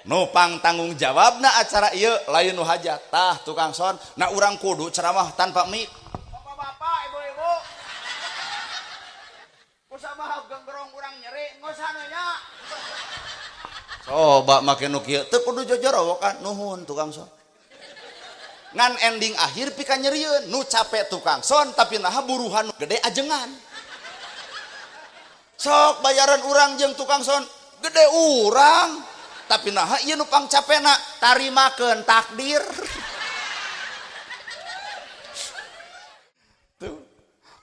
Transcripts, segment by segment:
Nu pang tanggung jawabna acara ieu lain nu hajat. Tah tukang son, nah urang kudu ceramah tanpa mic. Bapak-bapak, ibu-ibu. Kusabab genggerong urang nyeri, ngosan we nya. Coba make nu kieu teu kudu jojorowokan, nuhun tukang son. Ngan ending akhir pika nyerieun, nu capek tukang son tapi naha buruhan gede ajengan. Sok bayaran urang jeung tukang son gede urang, tapi naha ieu nu pang capena tarimakeun takdir. Tuh.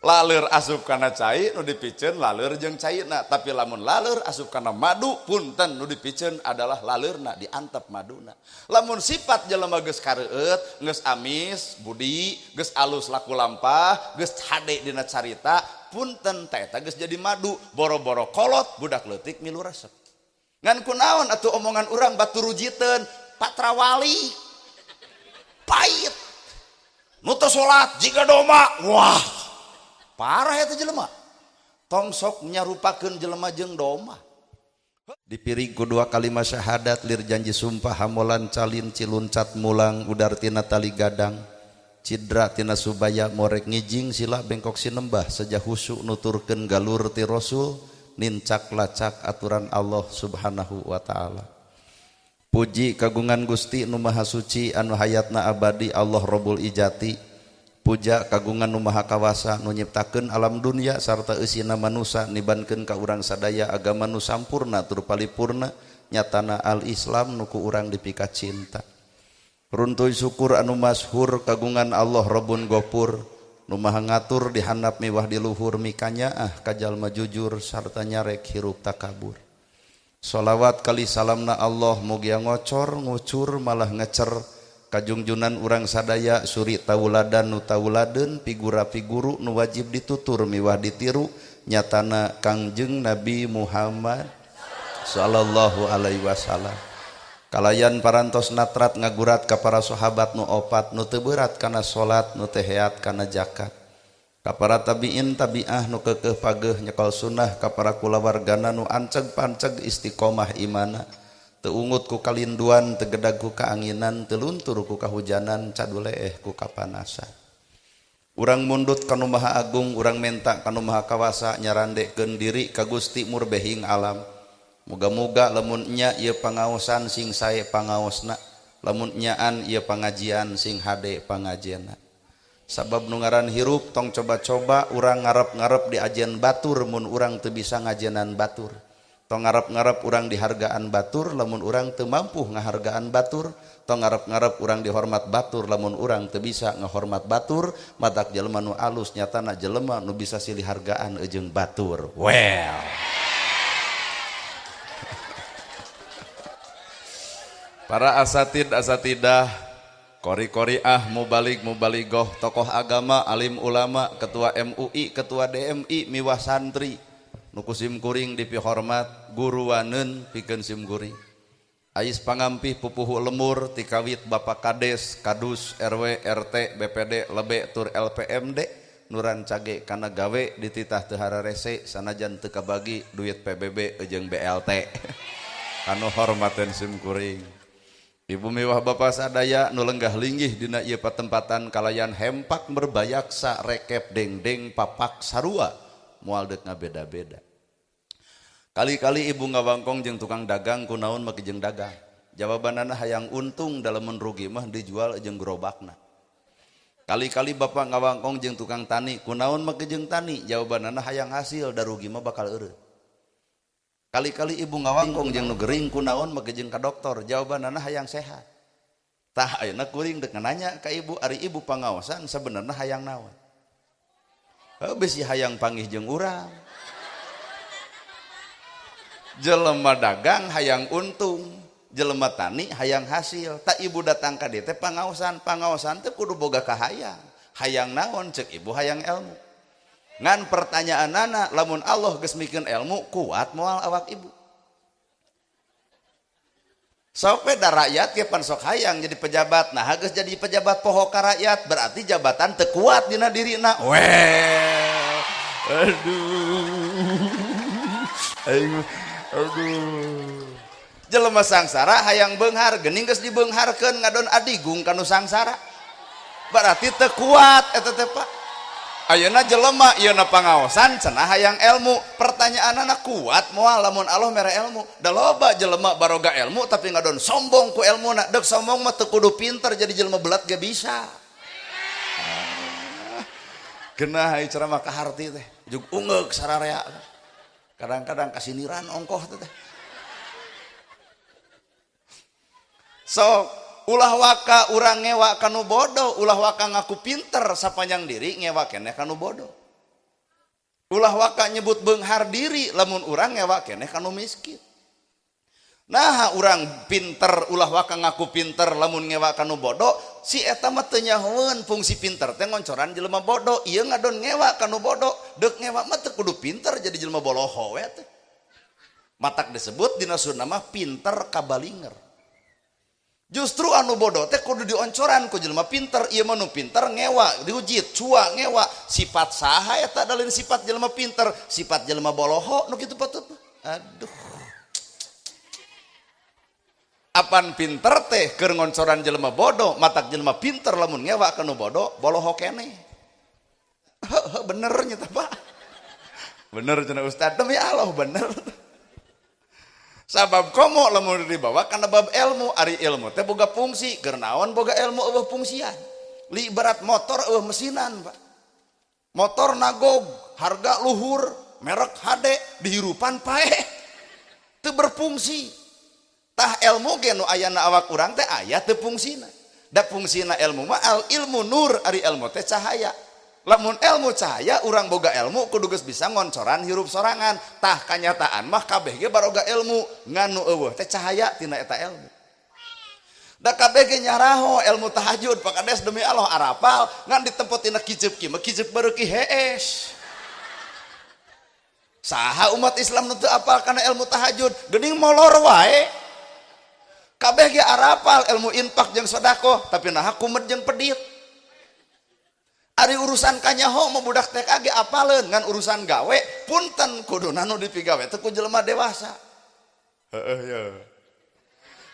Laleur asup kana cai nu dipiceun laleur jeung caina, tapi lamun laleur asup kana madu punten nu dipiceun adalah laleurna diantep maduna. Lamun sifat jelema geus kareueut, geus amis budi, geus alus laku lampah, geus hade dina carita, punten teh eta geus jadi madu, boro-boro kolot budak leutik milu resep. Ngan kunaon atuh omongan urang batur rujiteun patrawali pait. Nu teu salat jiga domba. Wah, parah eta jelema. Tong sok nyarupakeun jelema jeung domba. Dipiring ku dua kalimat syahadat lir janji sumpah hamolan calin ciluncat mulang udar tina tali gadang cidra tina subaya morek ngijing sila bengkok sinembah seja husu nuturkeun galur ti rasul nincak lacak aturan Allah subhanahu wa ta'ala. Puji kagungan Gusti nu maha suci anu hayatna abadi Allah Rabbul Ijati. Puja kagungan nu maha kawasa nu nyiptakeun alam dunya sarta eusina manusa nibankeun ka urang sadaya agama nu sampurna tur palipurna nyatana al-Islam nu ku urang dipika cinta. Runtuy syukur anu masyhur kagungan Allah Rabbun Gofur nu maha ngatur di handap miwah di luhur mikanyaah ka jalma jujur sarta nyarek hirup takabur. Sholawat kali salamna Allah mugia ngocor ngucur malah ngecer kajungjunan urang sadaya suri tauladan nu tauladeun figura figuru nu wajib ditutur miwah ditiru nyatana Kangjeng Nabi Muhammad sallallahu alaihi wasallam. Kalayan parantos natrat ngagurat ka para sahabat nu opat nu teu beurat kana salat nu teu heat kana zakat. Ka para tabiin tabiah nu keukeuh pageuh nyekal sunnah ka para kulawargana nu anceg panceg istiqomah imana. Teu ungut ku kalinduan, teu gedag ku kaanginan, teu luntur ku kahujanan, caduleeh ku kapanasan. Urang mundut ka nu Maha Agung, urang menta ka nu Maha Kawasa, nyarandekeun diri ka Gusti murbehing alam. Muga-muga lamun nya ieu pangaosan sing sae pangaosna, lamun nyaan ieu pangajian sing hade pangajianna. Sabab nu ngaran hirup tong coba-coba urang ngarep-ngarep diajen batur mun urang teu bisa ngajenan batur. Tong ngarep-ngarep urang dihargaan batur lamun urang teu mampu ngahargaan batur. Tong ngarep-ngarep urang dihormat batur lamun urang teu bisa ngahormat batur. Matak jelema nu alus nyatana jelema nu bisa silih hargaan jeung batur. Well. Para asatid asatidah, kori-koriah, mubalig mubaligoh, tokoh agama, alim ulama, ketua MUI, ketua DMI, miwah santri nu ku sim kuring dipihormat, guruwaneun pikeun sim kuring. Ais pangampih pupuhu lemur tikawit Bapak Kades, Kadus, RW, RT, BPD, Lebe, tur LPMD nuran cage kana gawe dititah teu hararese sanajan teu kabagi duit PBB jeung BLT. Kanu hormateun sim kuring. Ibu miwah bapa sadaya nu lenggah linggih dina ieu patempatan kalayan hempak merbayaksa rekep dengdeng papak sarua moal deuk ngabeda-beda. Kali-kali ibu ngawangkong jeung tukang dagang kunaon make jeung dagang. Jawabanana hayang untung dalamun rugi mah dijual jeung gerobakna. Kali-kali bapak ngawangkong jeung tukang tani kunaon make jeung tani. Jawabanana hayang hasil da rugi mah bakal eureun. Kali-kali ibu ngawangkong jeung nu gering kunaon make jeung ka dokter, jawabanana hayang sehat. Tah ayeuna kuring dek nanya ka ibu, ari ibu pangaosan sebenarnya hayang naon? Heuh bisi hayang panggih jeung urang. Jelema dagang hayang untung, jelema tani hayang hasil. Tak ibu datang ka dieu teh pangaosan, pangaosan teh kudu boga kahayang. Hayang naon cek ibu hayang ilmu. Ngan pertanyaanana lamun Allah geus mikeun ilmu kuat moal awak ibu. Sok we da rakyat ge pan sok hayang jadi pejabat. Nah geus jadi pejabat poho ka rakyat berarti jabatan teu kuat dina dirina. Well, aduh. Aduh. Jelema sangsara hayang beunghar geuning geus dibeungharkeun ngadon adigung kanu sangsara. Berarti teu kuat eta teh Pak. Ayeuna jelema ieu na pangaosan cenah hayang ilmu. Pertanyaanana kuat moal lamun Allah mere ilmu. Da loba jelema baroga ilmu tapi ngadon sombong ku ilmuna. Deuk sombong mah teu kudu pinter jadi jelema belat ge bisa. Genah ieu ceramah ka harti teh jug ungeuk sararea. Kadang-kadang kasiniran ongkoh teh. So ulah waka urang ngewa kanu bodoh, ulah waka ngaku pinter sapanjang diri ngewa keneh kanu bodoh. Ulah waka nyebut beunghar diri lamun urang ngewa keneh kanu miskin. Nah urang pinter ulah waka ngaku pinter lamun ngewa kanu bodoh, si eta mah teu nyahoeun fungsi pinter teh ngoncoran jelema bodoh, ieu ngadon ngewa kanu bodoh, deuk ngewa mah teu kudu pinter jadi jelema boloho we teh. Matak disebut dina sunah mah pinter kabalinger. Justru anu bodoh teh kudu dioncoran ku jelema pinter, ieu mah nu pinter ngewa, diujit, cua ngewa, sifat saha eta dalin sifat jelema pinter, sifat jelema boloho nu kitu patut. Aduh. Apan pinter teh keur ngoncoran jelema bodoh, matak jelema pinter lamun ngewa ka nu bodoh, boloho keneh. Heuh bener nya teh Pak. Bener cenah ustaz, demi Allah bener. Sabab komo lamun dibawa kana bab ilmu, ari ilmu teh boga fungsi, keur naon boga ilmu eueuh fungsian. Li berat motor eueuh mesinan, Pak. Motor nagog, harga luhur, merek HD, dihirupan paeh. Teu berfungsi. Tah ilmu ge nu ayana awak urang teh aya teu fungsina. Da fungsina ilmu mah al ilmu nur, ari ilmu teh cahaya. Lamun ilmu cahaya urang boga ilmu kudu geus bisa ngoncoran hirup sorangan. Tah kanyataan mah kabeh ge baroga ilmu ngan nu eueuh teh cahaya tina eta ilmu. Da kabeh ge nyaraho ilmu tahajud Pak Kades demi Allah arapal ngan ditempo tina kiceup ki mah kiceup bareuki hees. Saha umat Islam nu teu apal kana ilmu tahajud geuning molor wae. Kabeh ge arapal ilmu infak jeung sedekah tapi naha kumed jeung pedit. Ari urusan kanyaho mah budak TK ge apaleun ngan urusan gawe punten kuduna nu dipigawe teh ku jelema dewasa. Heeh ye.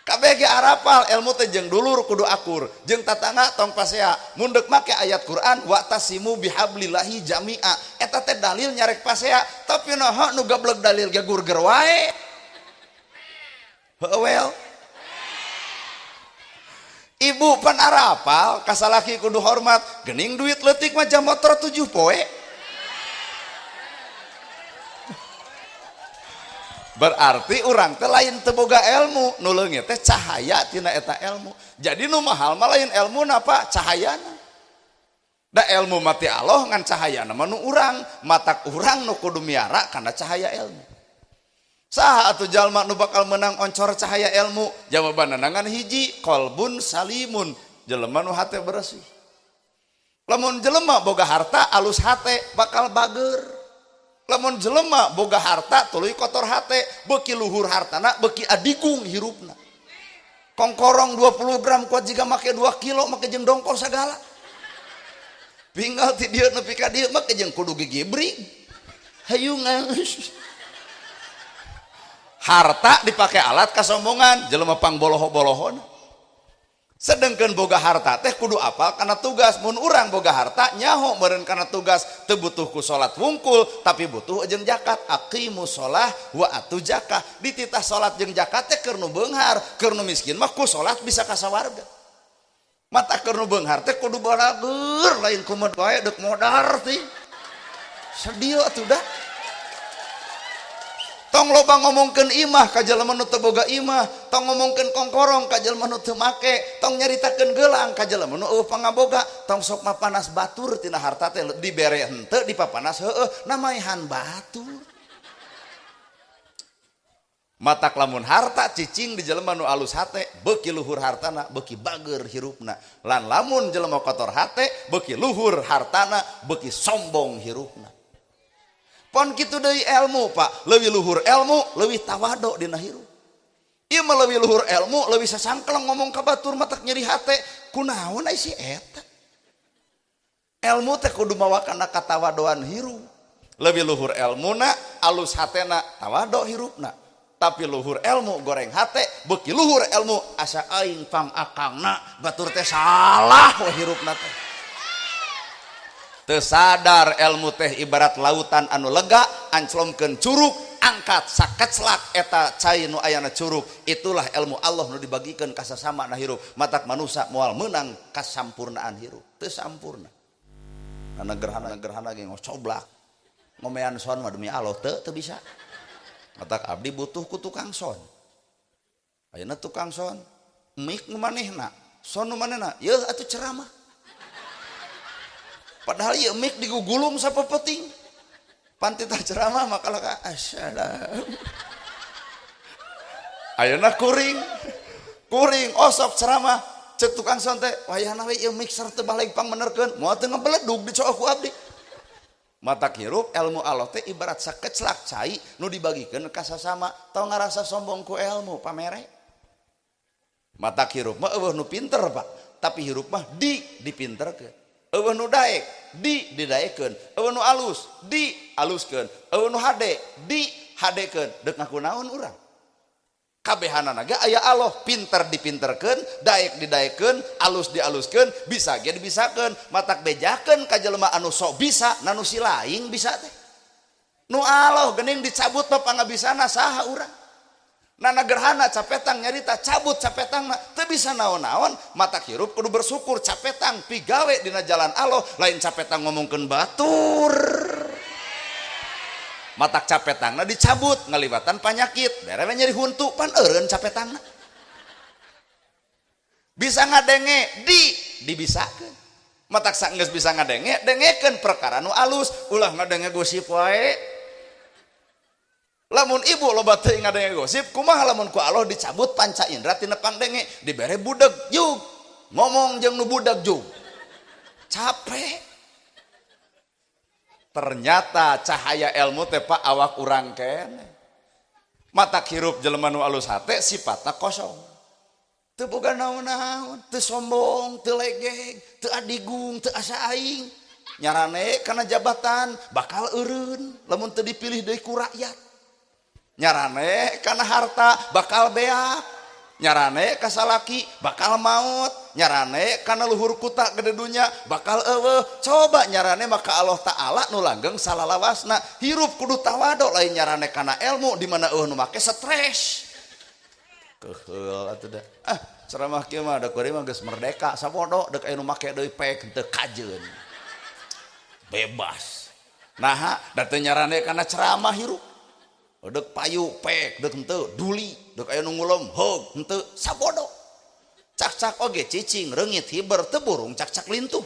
Kabeh ge arapal ilmu teh jeung dulur kudu akur, jeung tatangga tong pasea. Mun deuk make ayat Quran wa'tasimu bihablillahi jami'a. Eta teh dalil nyarek pasea, tapi naha nu gablek dalil ge gurger wae. Heueuh well. Ibu pan arapal kasalaki kudu hormat, gening duit leutik mah jam motor 7 poe. Berarti urang teh lain teu boga ilmu, nu leungit teh cahaya tina eta ilmu. Jadi nu mahal mah lain ilmuna Pak, cahayana. Da ilmu mati Allah ngan cahayana mah nu urang, matak urang nu kudu miara kana cahaya ilmu. Saha atuh jalma nu bakal menang oncor cahaya ilmu? Jawabanna ngan hiji, qalbun salimun, jelema nu hate bersih. Lamun jelema boga harta alus hate bakal bager. Lamun jelema boga harta tuluy kotor hate, beuki luhur hartana beuki adigung hirupna. Kongkorong 20 gram kuat jiga make 2 kilo make jeung dongkol sagala. Pinggal ti dieu nepi ka dieu make jeung kudu gigibrig. Hayu ngeus. Harta dipakai alat kasombongan, jelema pangboloho-bolohona. Sedengkeun boga harta teh kudu apal kana tugas. Mun urang boga harta nyaho meureun kana tugas, teu butuh ku salat wungkul tapi butuh jeung zakat. Aqimu shalah wa atu zakah. Dititah salat jeung zakat teh keur nu beunghar, keur nu miskin mah ku salat bisa ka sawarga. Mata keur nu beunghar teh kudu balageur lain kumaha wae deuk modar teh. Sedih atuh dah. Tong loba ngomongkeun imah ka jelema nu teu boga imah, tong ngomongkeun kongkorong ka jelema nu teu make, tong nyaritakeun gelang ka jelema nu eueuh pangaboga, tong sok mapanas batur tina harta teh dibere henteu dipapanas heueuh namaehan batur. Matak lamun harta cicing di jelema nu alus hate, beuki luhur hartana, beuki bager hirupna. Lan lamun jelema kotor hate, beuki luhur hartana, beuki sombong hirupna. Pon kitu deui ilmu Pak, leuwih luhur ilmu, leuwih tawado dina hirup. Ieu mah leuwih luhur ilmu, leuwih sasangkleng ngomong ka batur matak nyeri hate, kunaon ai si eta. Ilmu teh kudu mawa kana katawadoan hirup. Leuwih luhur ilmuna, alus hatena, tawado hirupna. Tapi luhur ilmu goreng hate, beuki luhur ilmu asa aing pang akangna batur teh salah we hirupna teh. Teu sadar ilmu teh ibarat lautan anu lega, anclomkeun curug, angkat sakeclak eta cai nu ayana curug. Itulah ilmu Allah nu dibagikeun ka sasama na hirup. Matak manusa moal meunang kasampurnaan hirup. Teu sampurna. Nah, gerhana-gerhana ge ngocoblak. Ngomean son mah demi Allah teu bisa. Matak abdi butuh ku tukang son. Ayeuna tukang son mik nu manehna, son nu manehna, yeuh atuh ceramah. Padahal ieu mik digugulung sapepeting. Pantita ceramah maka ka assalam. Ayeuna kuring. Kuring osok ceramah cek tukang son teh, wayahna we ieu mixer teu balik pangmenerkeun, moal teu ngabeledug dicook ku abdi. Matak hirup ilmu Allah teh ibarat sakeclak cai nu dibagikeun ka sasama, tong ngarasa sombong ku ilmu pamere. Matak hirup mah eueuh nu pinter Pak, tapi hirup mah dipinterkeun. Eueuh nu daek didaekeun, eueuh nu alus dialuskeun, eueuh nu hade dihadekeun. Deuk ngaku naon urang? Kabehanana ge aya Allah, pinter dipinterkeun, daek didaekeun, alus dialuskeun, bisa ge dibisakeun. Matak bejakeun ka jelema anu sok bisa, nanu si laing bisa teh. Nu Allah geuning dicabut mah pangabisana saha urang. Nana gerhana capetang nyarita cabut capetangna teu bisa naon-naon. Matak hirup kudu bersyukur capetang pigawe dina jalan Allah, lain capetang ngomongkeun batur. Matak capetangna dicabut ngaliwatan panyakit, bere we nyeri huntu pan eureun capetangna. Bisa ngadenge dibisakeun. Matak saenggeus bisa ngadenge, dengekeun perkara nu alus, ulah ngadenge gosip wae. Lamun ibu loba teuing ngadenge gosip, kumaha lamun ku Allah dicabut panca indra tina pangdenge, dibere budeg jug, ngomong jeung nu budeg jug. Capek. Ternyata cahaya ilmu teh Pak awak urang keneh. Matak hirup jelema nu alus hate sifatna kosong. Teu boga naon-naon, teu sombong, teu legeg, teu adigung, teu asa aing. Nyarane kana jabatan bakal eureun lamun teu dipilih deui ku rakyat. Nyarane kana harta bakal beak. Nyarane ka salaki bakal maut, nyarane kana luhur kuta gede dunya bakal eueuh. Coba nyarane maka Allah Ta'ala nu langgeng salalawasna. Hirup kudu tawado, lain nyarane kana ilmu di mana eueuh nu make stres. Keuheul atuh da. Ah, ceramah kieu mah da kuring mah geus merdeka sabodo deuk aya nu make deui pek henteu kajeun. Bebas. Naha da teu nyarane kana ceramah hirup. Dek payu pek dek henteu duli dek aya nu ngulem heug henteu sabodo. Cak-cak oge cicing reungit hiber teu burung cak-cak lintuh.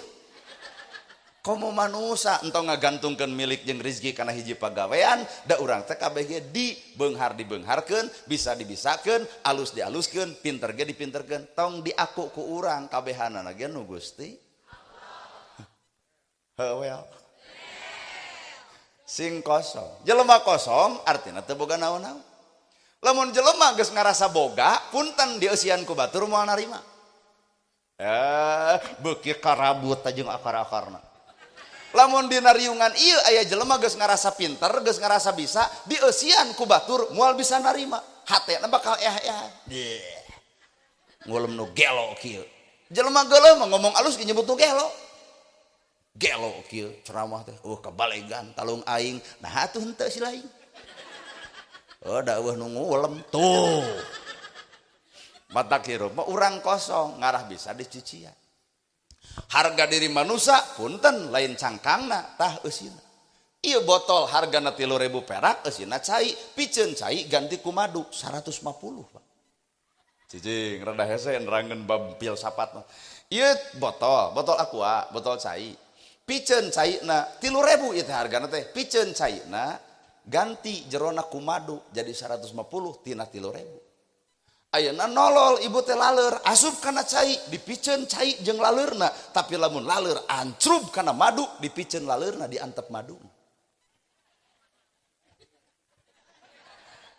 Komo manusa entong ngagantungkeun milik jeung rezeki kana hiji pagawean, da urang teh kabeh ge dibeunghar dibeungharkeun, bisa dibisakeun, alus dialuskeun, pinter ge dipinterkeun. Tong diaku ku urang kabehanana ge nu Gusti. Heuh well. Sing kosong. Jelema kosong artina teu boga naon-naon. Lamun jelema geus ngarasa boga, punten dieusian ku batur moal narima. Beuki karabut jeung akar-akarna. Lamun dina riungan ieu aya jelema geus ngarasa pinter, geus ngarasa bisa, dieusian ku batur moal bisa narima. Hatena bakal eh-eh. Ngulem nu gelo kieu. Jelema geuleuh mah ngomong alus ge nyebut nu gelo. Gelo kieu ceramah teh eueuh kabalegan talung aing, nah atuh henteu si laing. Oh da eueuh nu ngulem tuh. Matak hirup mah urang kosong ngarah bisa dicucian. Harga diri manusia punten lain cangkangna tah eusina. Ieu botol hargana 3.000 perak eusina cai, piceun cai ganti ku madu 150 Pak. Cicing rada hese nerangeun bab filsafat mah. Ieu botol, botol aqua, botol cai. Piceun caina 3.000 ieu teh hargana teh. Piceun caina ganti jerona ku madu jadi 150 tina 3.000. Ayeuna nolol ibu teh laleur asup kana cai, dipiceun cai jeung laleurna, tapi lamun laleur ancrub kana madu, dipiceun laleurna diantep madu.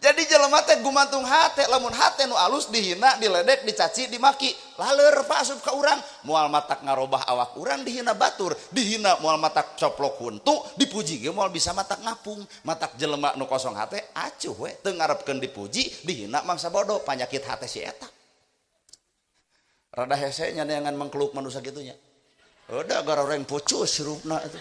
Jadi jelema teh gumantung hate, lamun hate nu alus dihina, diledek, dicaci, dimaki, laleur Pak asup ka urang, moal matak ngarobah awak urang dihina batur, dihina moal matak coplok huntu, dipuji ge moal bisa matak ngapung, matak jelema nu kosong hate acuh we, teu ngarepkeun dipuji, dihina mangsa bodoh, panyakit hate si eta. Rada hese nya neangan mengkeluk manusia kitu nya. Udah garoreng pucus hirupna itu.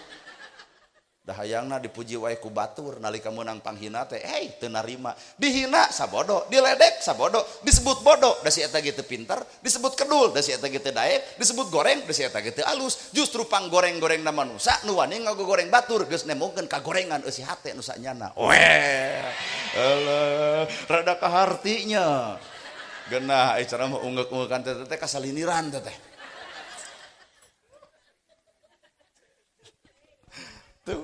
Dah hayangna dipuji wae ku batur nalika meunang panghina teh hey teu narima, dihina sabodo, diledek sabodo, disebut bodoh da si eta ge teu pinter, disebut kedul da si eta ge teu daek, disebut goreng da si eta ge teu alus. Justru panggoreng-gorengna manusa nu wani ngagogoreng batur geus nemokeun kagorengan eusi hate nu sanyana. Weh eueuh rada kahartinya. Geunah ai cara mah ungeuk-ungekan teh teh kasaliniran teh teh. Tuh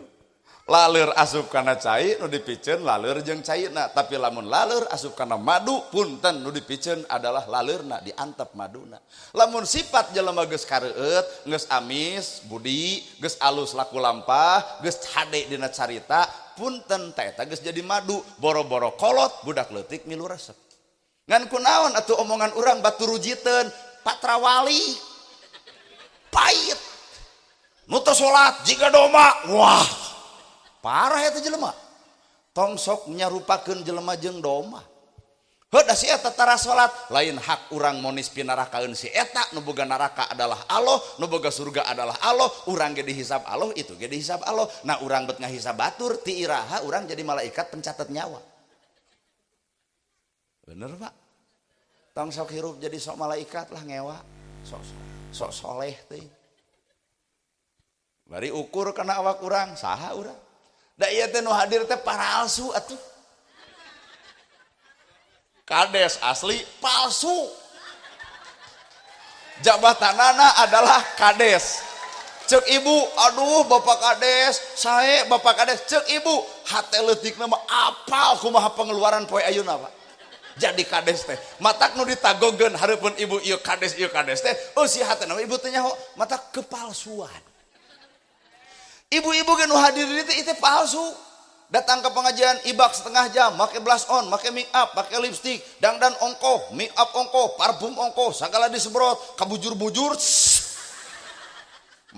laleur asup kana cai nu dipiceun laleur jeung caina, tapi lamun laleur asup kana madu punten nu dipiceun adalah laleurna diantep maduna. Lamun sifat jelema geus kareueut, geus amis budi, geus alus laku lampah, geus hade dina carita, punten teh eta geus jadi madu, boro-boro kolot budak leutik milu resep. Ngan kunaon atuh omongan urang batur rujiteun patrawali pait nu teu salat jiga doma, wah parah eta jelema. Tong sok nyarupakeun jelema jeung doma. Heuh da si eta tara salat, lain hak urang monis pinarakaeun si eta, nu boga neraka adalah Allah, nu boga surga adalah Allah, urang ge dihisab Allah, itu ge dihisab Allah. Nah urang bet ngahisab batur ti iraha urang jadi malaikat pencatat nyawa. Bener Pak? Tong sok hirup jadi sok malaikat lah ngewa, sok sok soleh teh. Bari ukur kana awak urang, saha urang? Da ieu teh nu hadir teh palsu atuh. Kades asli palsu. Jabatanana adalah kades. Cek ibu, aduh bapak kades, sae bapak kades. Cek ibu, hate leutikna mah apal kumaha pengeluaran poe ayeuna Pak. Jadi kades teh, matak nu ditagogeun hareupeun ibu ieu kades teh, oh si hatena ibu teh nyaho, matak kepalsuan. Ibu-ibu ge nu hadir di dieu teh palsu. Datang ke pengajian ibak setengah jam, make blush on, make make up, make lipstick, dangdan ongkoh, make up ongkoh, parfum ongkoh, segala disemprot, kabujur-bujur.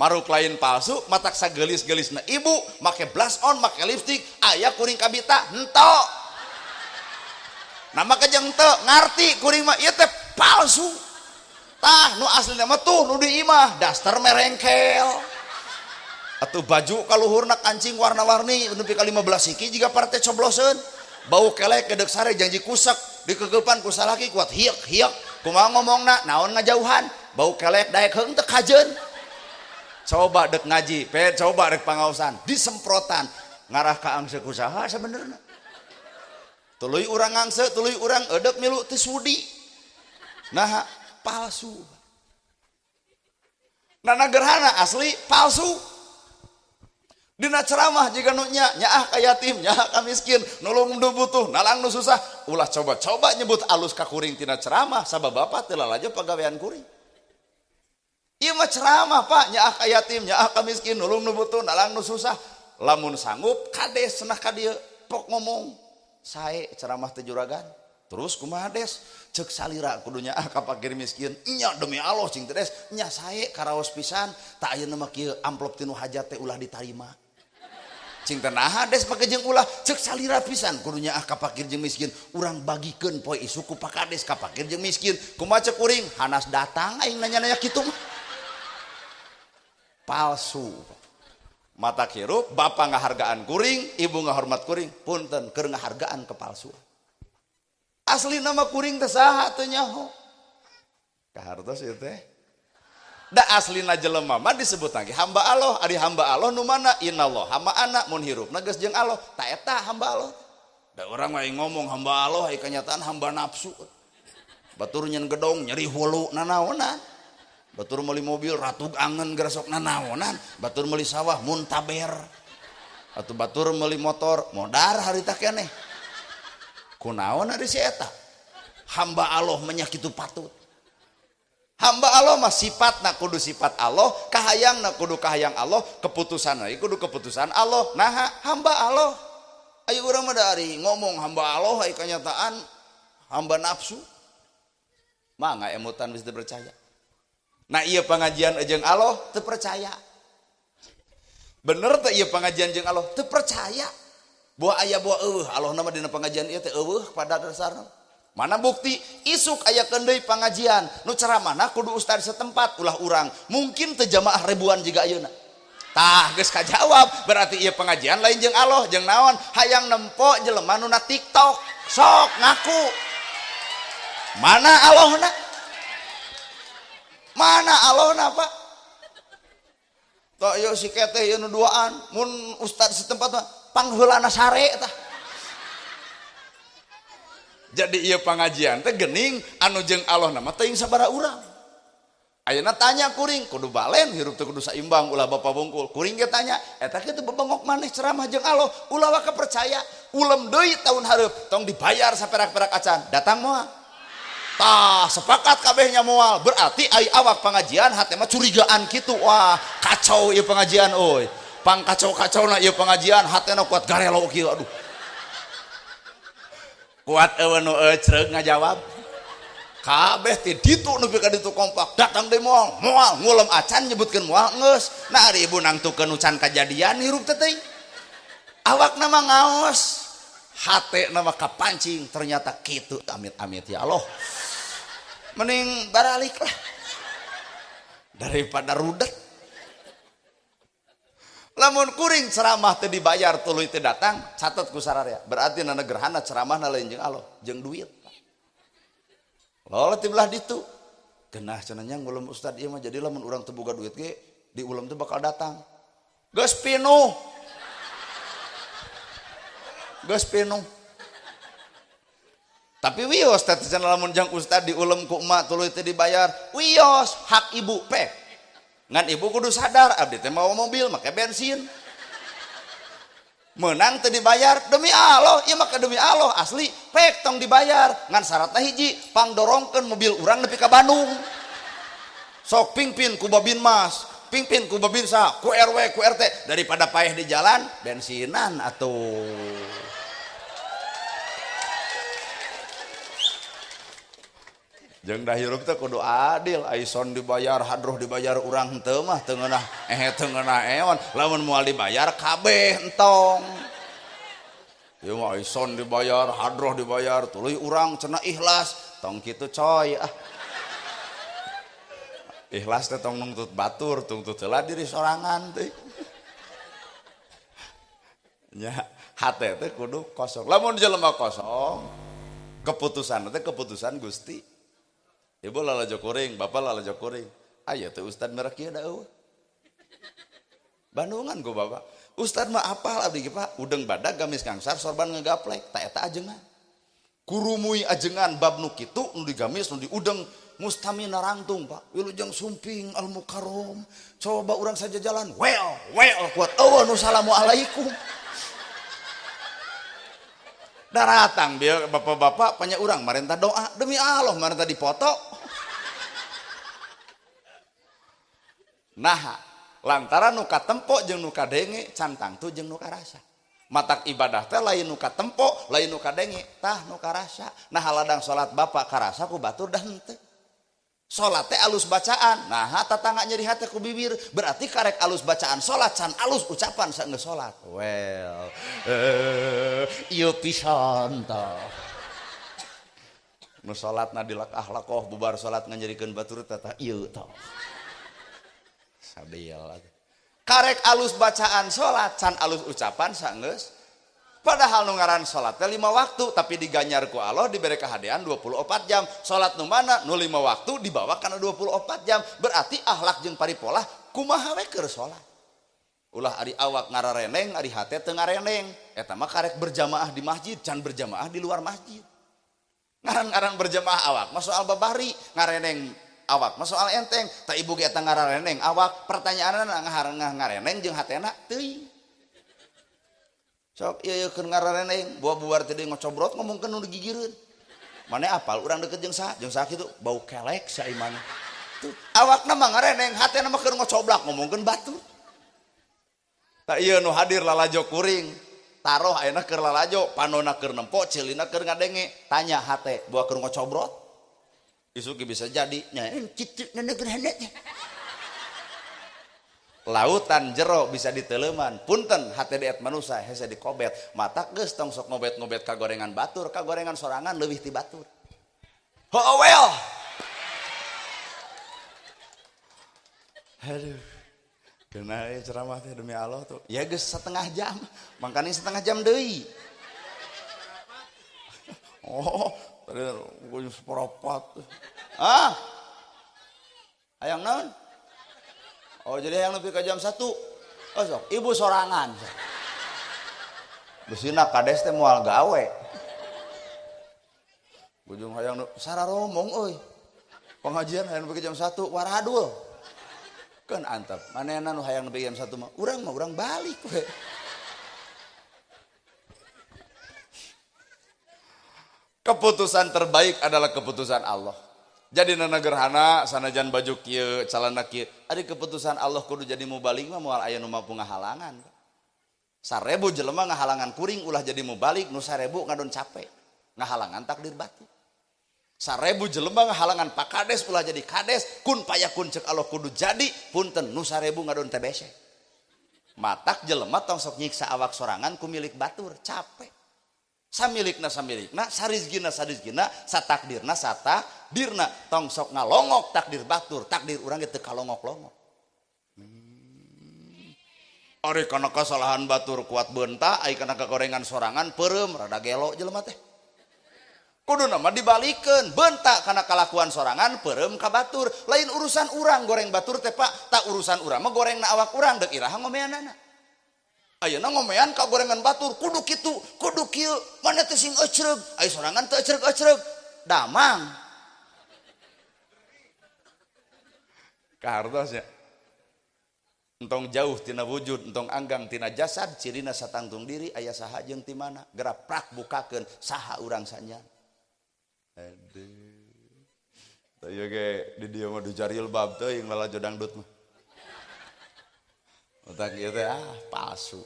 Maruk lain palsu, matak sagelis-gelisna ibu, make blush on, make lipstick, aya kuring kabita, henteu. Nah maka jeung teu ngarti kuring mah ieu teh palsu. Tah nu aslina mah tuh nu di imah, daster merengkel. Atuh baju kaluhurna kancing warna-warni nepi ka 15 hiki jiga partai cobloseun. Bau kelek gedeg sare janji kusek dikegepan ku salaki kuat hiek-hiek. Kumaha ngomongna naon ngajauhan, bau kelek daek heung teu kajeun. Coba dek ngaji, pe coba dek pangaosan, disemprotan ngarah ka angse kusaha sabenerna. Tuluy urang angse, tuluy urang edek milu teu sudi. Nah, palsu. Nana gerhana asli palsu. Dina ceramah jika nu nya nyaah ka yatim, nyaah ka miskin, nulung nu butuh, nalang nu susah, ulah coba-coba nyebut alus ka kuring tina ceramah sabab bapak teu lalajo pagawean kuring. Ieu mah ceramah Pak, nyaah ka yatim, nyaah ka miskin, nulung nu butuh, nalang nu susah. Lamun sanggup kades cenah ka dieu pok ngomong, sae ceramah teh juragan. Terus kumaha des? Ceuk salira kudu nyaah ka fakir miskin. Nya demi Allah cing teh des, nya sae karaos pisan, tak ayeuna mah kieu amplop tinu hajat teh ulah ditarima. Cing teh naha des make jeung ulah, ceuk salira pisan kudu nyaah ka fakir jeung miskin, urang bagikeun poe isuk ku pakades ka fakir jeung miskin. Kumaha ceuk kuring? Hanas datang aing nanya-nanya kitu mah. Palsu. Mata hirup bapak ngahargaan kuring, ibu ngahormat kuring, punten keur ngahargaan kepalsuan. Asli nama kuring teh saha teu nyaho. Kahartos ieu teh. Da aslina jelema mah disebut lagi hamba Allah, ari hamba Allah nu mana? Innallaha ma'ana, mun hirupna geus jeung Allah, ta eta hamba Allah. Da urang mah ngomong hamba Allah, ai kanyataan hamba nafsu. Batur nyen gedong nyeri hulu nanaonan. Batur meuli mobil ratug angen geresok nanaonan, batur meuli sawah muntaber. Atuh batur meuli motor modar harita keneh. Kunaon ari si eta? Hamba Allah menyakitu patut. Hamba Allah mah sifatna kudu sifat Allah, kahayangna kudu kahayang Allah, keputusanna kudu keputusan Allah. Nah, hamba Allah. Ayo urang mah dari ngomong hamba Allah ai kanyataan hamba nafsu. Mangga emutan bisa percaya. Nah ieu pengajian jeung Allah teu percaya. Bener teh ieu pengajian jeung Allah teu percaya. Buah aya buah eueuh Allah nama dina pengajian ieu teh eueuh pada dasarna. Mana bukti isuk aya deui pengajian nu ceramahna kudu ustad setempat ulah urang. Mungkin teu jamaah ribuan jiga ayeuna. Tah geus kajawab berarti ieu pengajian lain jeung Allah jeung naon hayang nempo jelema nu na TikTok sok ngaku. Mana Allahna? Mana Allahna Pak? Tok ieu si keteh ieu nu duaan mun ustad setempat mah pangheulana sare tah. Jadi ieu pengajian teh geuning anu jeung Allahna mah teuing sabaraha urang. Ayeuna tanya kuring kudu balen hirup teh kudu saimbang ulah bapa bungkul. Kuring ge tanya eta kitu bebengok maneh ceramah jeung Allah ulah waka percaya ulem deui tahun hareup tong dibayar saperak-perak acan datang moal. Tah sepakat kabehnya moal berarti ai awak pengajian hate mah curigaan kitu wah kacau ieu pengajian euy pang kacau-kacau na ieu pengajian hatena kuat garelo kieu aduh kuat eueuh nu ecreug ngajawab kabeh ti ditu nepi ka ditu kompak datang deui moal moal ngulem acan nyebutkeun moal geus nah ari ibu nangtukeun nu can kajadian hirup teh teuing awakna mah ngaos hatena mah kapancing ternyata kitu amit-amit ya Allah mending baralik lah daripada rudet. Lamun kuring ceramah teu dibayar tuluy teu datang catet ku sararea berarti nana gerhana ceramahna lain jeung Allah jeung duit. Lola ti belah ditu genah cenah nya ngulem ustad ieu mah jadi lamun urang teu boga duit ge di ulem teh bakal datang. Geus pinuh. Geus pinuh. Tapi wios teh cenah lamun jang ustad diulem ku emak tuluy teu dibayar wios hak ibu pek. Ngan ibu kudu sadar abdi teh mawa mobil make bensin. Menang teu dibayar demi Allah ieu mah demi Allah asli pek tong dibayar ngan syaratna hiji pangdorongkeun mobil urang nepi ka Bandung. Sok pingpin ku Babin Mas, pingpin ku Babinsa, ku RW, ku RT daripada paeh di jalan bensinan atuh. Jeung da hirup teh kudu adil, aison dibayar, hadroh dibayar urang henteu mah teu ngeunah teu ngeunah eon, lamun moal dibayar kabeh entong. Ieu mah aison dibayar, hadroh dibayar, tuluy urang cenah ikhlas, tong kitu coy ah. Ikhlas teh tong nungtut batur, tungtut heula diri sorangan teh. Nya hate teh kudu kosong. Lamun jelema kosong, keputusan teh keputusan Gusti. Ibu lalajo kuring, bapak lalajo kuring. Aya teh ustad merek ieu da eueuh. Bandungan ku bapak. Ustad mah apal abdi ge Pak, udeng badag gamis ngangsar sorban ngegaplek, ta eta ajengan. Kurumui ajengan bab nu kitu nu digamis nu diudeng mustamina rangtung Pak. Wilujeng sumping al mukarrom. Coba urang saja jalan, well, well kuat eueuh nu salamualaikum. Daratang bieu bapak-bapak panya urang marenta doa demi Allah marenta dipoto. Nah, lantaran nu katempo jeung nu kadenge can tangtu jeung nu karasa. Matak ibadah teh lain nu katempo, lain nu kadenge, tah nu karasa. Nah, haladang salat bapak karasa ku batur dah henteu. Salat teh alus bacaan, nah tatangga nyeri hate ku bibir, berarti karek alus bacaan salat can alus ucapan saenggeus salat. Well, ieu pisan tah. Nu salatna dilakah-lakoh bubar salat nganyerikeun batur tah ieu tah. Sadil. Karek alus bacaan salat can alus ucapan saenggeus. Padahal nu ngaran salat teh 5 waktu tapi diganyar ku Allah diberi kahadean 24 jam. Salat nu mana nu 5 waktu dibawa kana 24 jam. Berarti akhlak jeung paripolah kumaha we keur salat. Ulah ari awak ngarareneng ari hate teu ngareneng. Eta mah karek berjamaah di masjid can berjamaah di luar masjid. Ngaran-ngaran berjamaah awak mah soal babari, ngareneng awak mah soal enteng. Ta ibu ge eta ngarareneng awak pertanyaanna ngareneng jeung hatena teuing. Sok ieu keur ngarareneng buah-buar teh ngocobrot ngomongkeun nu digigireun. Mane apal urang deket jeung saha kitu bau kelek saimana. Tuh awakna mah ngareneng hatena mah keur ngocoblak ngomongkeun batur. Tah ieu nu hadir lalajo kuring. Taroh ayeuna keur lalajo, panona keur nempo, ceulina keur ngadenge. Tanya hate, buah keur ngocobrot. Isuk bisa jadi nya kitu nana gerhana teh. Lautan jero bisa diteleman. Punten hate diet manusia hese dikobet. Mata geus tong sok ngobet-ngobet ka gorengan batur, ka gorengan sorangan leuwih ti batur. Heueuh. Aduh. Kena ceramah teh demi Allah tuh. Ya geus setengah jam. Mangkani setengah jam deui. Oh, tadi gue seperempat. Ah. Hayang naon? Oh, jadi yang lebih ke jam 1. Oh, sok, ibu sorangan. Besina kades teh moal gawe. Bujung hayang sararomong euy. Pengajian hayang nepi jam 1 waradul. Kan antep, manehna nu hayang nepi jam 1 mah urang balik we. Keputusan terbaik adalah keputusan Allah. Jadi nana gerhana sanajan baju kieu, calana kieu, ari keputusan Allah kudu jadi mubalik mah moal aya nu mampu ngahalangan. 1000 jelema ngahalangan kuring ulah jadi mubalik, nu 1000 ngadon capek. Ngahalangan takdir batu. 1000 jelema ngahalangan pakades ulah jadi kades, kun payakun cek Allah kudu jadi, punten nu 1000 ngadon TBC. Matak jelema tong sok nyiksa awak sorangan ku milik batur, capek. Samilikna samilikna, sarizgina sarizgina, satakdirna satakdirna, tong sok ngalongok takdir batur, takdir urang ge teu kalongok-longok. Ari kana kasalahan batur kuat beunta, ai kana kagorengan sorangan peureum rada gelo jelema teh. Kudu nama dibalikeun, bentak kana kalakuan sorangan peureum ka batur. Lain urusan urang goreng batur teh Pak, tak urusan urang mah gorengna awak urang deuk iraha ngomeanana. Ayeuna ngomean ka gorengan batur kudu kitu, kudu kieu, mana teh sing ecreug, ai sorangan teu ecreug-ecreug. Damang. Kahartos nya. Entong jauh tina wujud, entong anggang tina jasad, cirina satangtung diri aya saha jeung ti mana. Geura prak bukakeun saha urang sanyan. Aduh. Tah ieu ge di dieu mah dijaril bab teuing lalajo dangdut mah. Otak ieu teh palsu.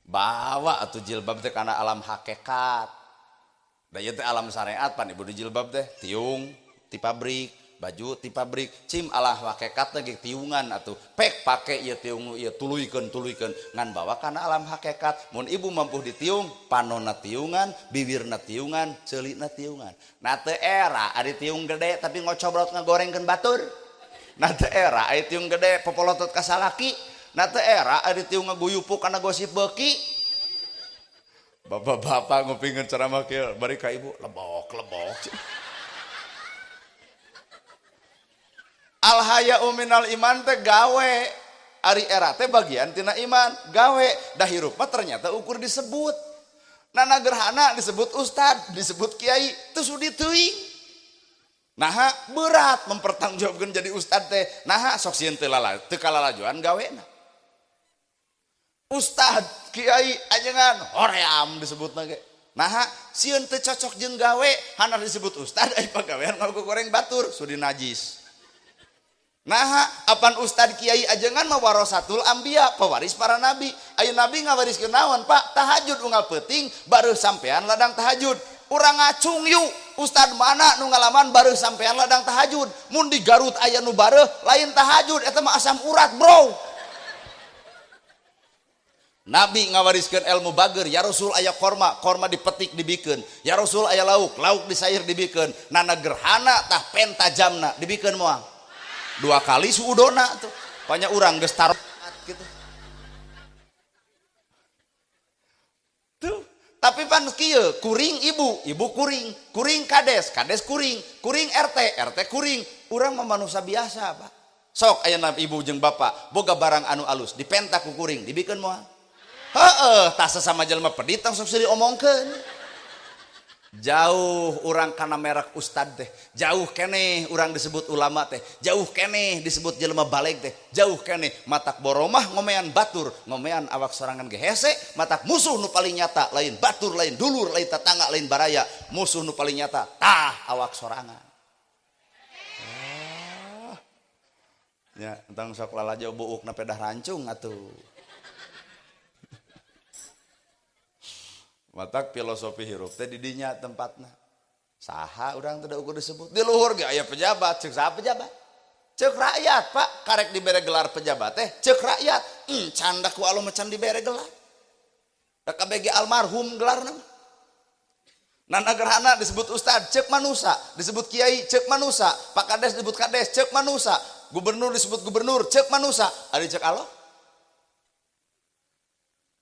Bawa atuh jilbab teh kana alam hakikat. Da ieu teh alam syariat pan ibu di jilbab teh tiung ti pabrik, baju ti pabrik, cim alah hakikat teh ge tiungan atuh. Pek pake ieu tiung ieu tuluykeun ngan bawa kana alam hakikat. Mun ibu mampu ditiung, panonna tiungan, bibirna tiungan, ceulina tiungan. Nah teu era ari tiung gede tapi ngocobrot ngagorengkeun batur. Nah teu era ari tiung gede popolotot ka salaki. Nah teu era ari tiung ngaguyupuk kana gosip beuki. Bapak-bapak ngupingkeun ceramah kieu bari ka ibu lebok-lebok. Al haya'u minal iman teh gawe. Ari era teh bagian tina iman, gawe. Dah hirup mah ternyata ukur disebut. Nana gerhana disebut ustad, disebut kiai, teu sudi teuing. Naha berat mempertanggungjawabkeun jadi ustad teh. Naha sok sieun teu kalalajoan gawena. Ustad, kiai ajengan hoream disebutna ge. Naha sieun teu cocok jeung gawe, hanar disebut ustad ai pagawean ngagoreng batur, sudi najis. Naha apan ustad kiai ajengan mah warasatul anbiya, pewaris para nabi. Ayo nabi ngawariskeun naon Pak? Tahajud unggal peuting baru sampean ladang tahajud. Urang ngacung yuk, ustad mana nu ngalaman baru sampean ladang tahajud. Mun di Garut aya nu bareuh lain tahajud eta mah asam urat, bro. Nabi ngawariskeun ilmu bager, ya Rasul aya korma, korma dipetik dibikeun. Ya Rasul aya lauk, lauk disair dibikeun. Nana gerhana tah penta jamna dibikeun moal. Dua kali suudona tuh. Banyak urang geus taruh gitu. Tuh, tapi pan kieu, kuring ibu, ibu kuring, kuring kades, kades kuring, kuring RT, RT kuring. Urang mah manusia biasa, Pak. Sok ayeuna ibu jeung bapak boga barang anu alus, dipenta ku kuring, dibikeun moal. Heeh, tah sesama jelema pedit tong sok seuri omongkeun. Jauh urang kana merek ustad teh, jauh keneh urang disebut ulama teh, jauh keneh disebut jelema baleg teh, jauh keneh matak boromah ngomean batur, ngomean awak sorangan ge hese, matak musuh nu paling nyata lain batur, lain dulur, lain tetangga, lain baraya, musuh nu paling nyata tah awak sorangan. Oh. Ya, entang sok lalajo buukna pedah rancung atuh. Matak filosofi hirup teh di dinya tempatna. Saha urang teh da ukur disebut. Di luhur ge aya pejabat, ceuk saha pejabat? Ceuk rakyat, Pak. Karek dibere gelar pejabat teh ceuk rakyat. Encan da ku Allah mah can dibere gelar. Da kabeh ge almarhum gelarna mah. Nana Gerhana disebut ustad, ceuk manusa, disebut kiai, ceuk manusa, Pak Kades disebut kades, ceuk manusa, gubernur disebut gubernur, ceuk manusa, ari ceuk Allah?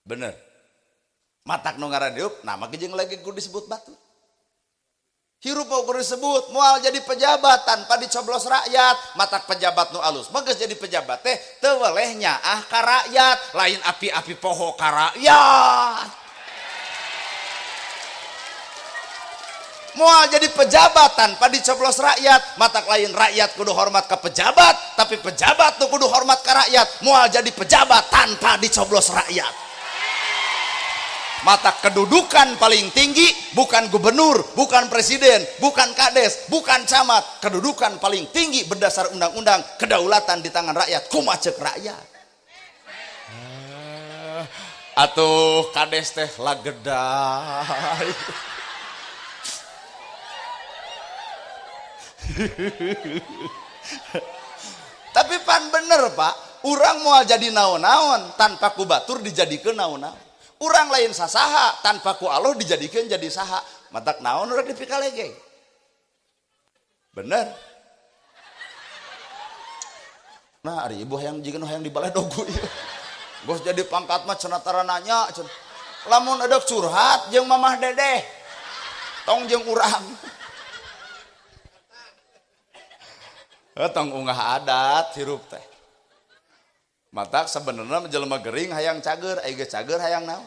Bener. Matak nu ngaran hirup, nama ge jeung lagi kudu disebut batu. Hirup mau kudu disebut, moal jadi pejabat tanpa dicoblos rakyat. Matak pejabat nu alus mah geus jadi pejabat teh teu weleh nyaah ka rakyat, lain api-api poho ka rakyat. Moal jadi pejabat tanpa dicoblos rakyat. Matak lain rakyat kudu hormat ke pejabat, tapi pejabat tuh kudu hormat ke rakyat. Moal jadi pejabat tanpa dicoblos rakyat. Mata kedudukan paling tinggi bukan gubernur, bukan presiden, bukan kades, bukan camat. Kedudukan paling tinggi berdasar undang-undang, kedaulatan di tangan rakyat. Kumaha ceuk rakyat? Atuh kades teh lagedai. Tapi pan bener Pak, urang moal jadi naon-naon tanpa ku batur dijadikeun naon-naon. Urang lain sasaha tanpa ku Allah dijadikeun jadi saha. Matak naon urang dipikalege. Bener. Nah, ari ibu hayang jigana hayang dibaledog ieu. Geus jadi pangkat mah cenah tara nanya cenah. Lamun edek curhat jeung mamah dedeh. Tong jeung urang. Tong ungah adat hirup teh. Matak sebenarnya jelema gering hayang cager, ai geus cager hayang naon?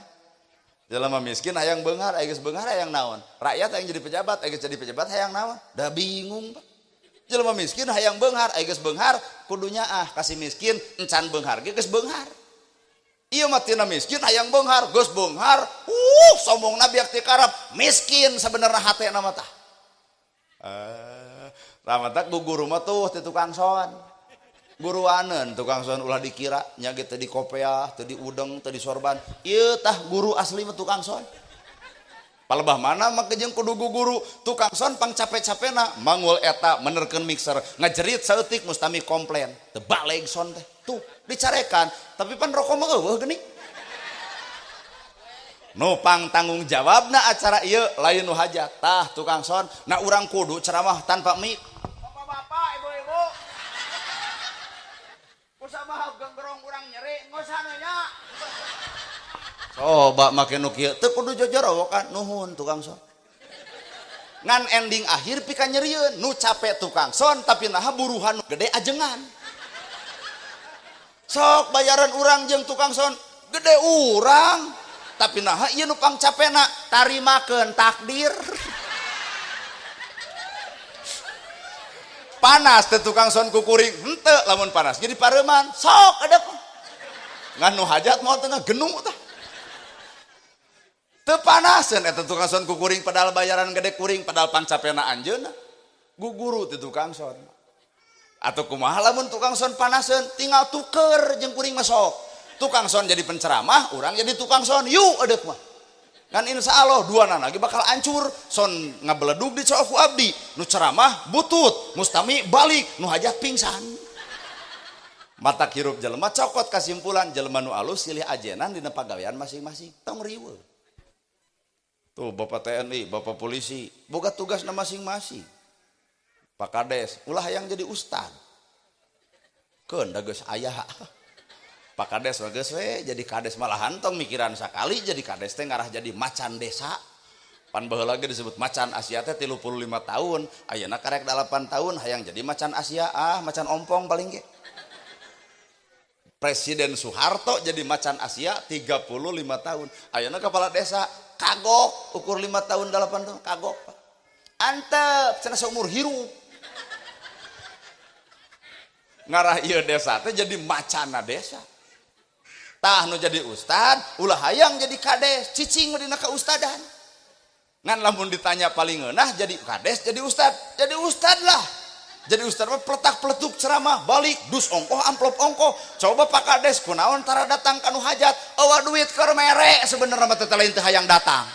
Jelema miskin hayang beunghar, ai geus beunghar hayang naon? Rakyat hayang jadi pejabat, ai geus jadi pejabat hayang naon? Da bingung Pak. Jelema miskin hayang beunghar, ai geus beunghar kudunya ah kasih miskin encan beunghar ge geus beunghar. Ieu mah tina miskin hayang beunghar, geus beunghar, sombongna biak ti karep, miskin sebenarnya hatena mah tah. Matak guru mah tuh ti tukang son. Guruaneun tukang son ulah dikira nya ge teu di kopeah, teu di udeng, teu di sorban. Ieu tah guru asli mah tukang son. Palebah mana mah jeung kudu guru tukang son pang cape-capena mangul eta menerkeun mixer, ngajerit saeutik mustami komplain. Teu baleg son teh. Tuh dicarekan, tapi pan rokok mah eueuh geuning. Nu pang tanggung jawabna acara ieu lain nu hajat. Tah tukang son, na urang kudu ceramah tanpa mic. Bapak-bapak, ibu-ibu. Kusabaha genggerong urang nyeri, ngosana nya. Coba make nu kieu teu kudu jojorowokan, nuhun tukang son. Ngan ending akhir pika nyerieun, nu capek tukang son tapi naha buruhan gede ajengan. Sok bayaran urang jeung tukang son gede urang. Tapi naha ieu nu pang capena tarimakeun takdir. Panas teh tukang son kukuring henteu lamun panas jadi pareuman sok ada ngan nu hajat moal tengah genu tah. Teu panaseun eta tukang son kukuring padahal bayaran gede kuring padahal pang capena anjeunna. Guguru teh tukang son. Atau kumaha lamun tukang son panaseun tinggal tuker jeung kuring mah sok. Tukang son jadi penceramah, urang jadi tukang son, yuk edek mah. Kan insya Allah dua nana lagi bakal hancur, son ngabeledug di cowok abdi, nu ceramah butut, mustami balik, nu hajat pingsan. Mata hirup jelema cokot kesimpulan jelema nu alus silih ajenan dina pagawean masing-masing, tong riweuh. Tuh bapak TNI, bapak polisi, boga tugasna masing-masing. Pak Kades, ulah hayang jadi ustad. Keun da geus aya. Pak Kades mah geus we jadi kades malahan tong mikiran sakali jadi kades teh ngarah jadi macan desa. Pan baheula ge disebut macan Asia teh 35 tahun, ayeuna karek 8 tahun hayang jadi macan Asia, ah macan ompong paling ge. Presiden Soeharto jadi macan Asia 35 tahun. Ayeuna kepala desa kagok ukur 5 tahun 8 tahun kagok. Antep cenah saumur hirup. Ngarah ieu desa teh jadi macana desa. Tah nu jadi ustad, ulah hayang jadi kades, cicing dina kaustadan. Ngan lamun ditanya paling ngeunah jadi kades, jadi ustad lah. Jadi ustad mah peletak-peletuk ceramah, balik dus ongkoh amplop ongkoh. Coba Pak Kades kunaon tara datang kanu hajat, eueuh duit keur mere sebenarnya mah teh lain teh hayang datang.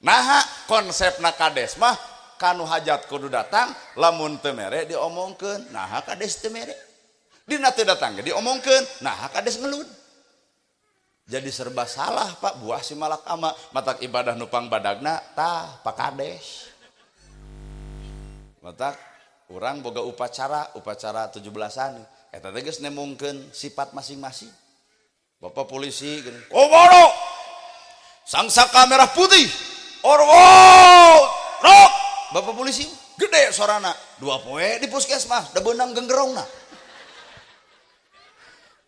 Nah, konsepna kades mah kanu hajat kudu datang, lamun teu mere diomongkeun. Nah, kades teu mere. Dina teu datang ge diomongkeun. Nah, kades ngelud. Jadi serba salah, Pak, buah si malakama matak ibadah nupang badagna tah Pak Kades. Matak urang boga upacara, upacara 17-an. Eta teh geus nemongkeun sifat masing-masing. Bapak polisi gini, "Komodo! Sangsaka merah putih. Orwo! Rok!" Bapak polisi gede sorana, 2 poe di puskesmas, da beunang genggerongna.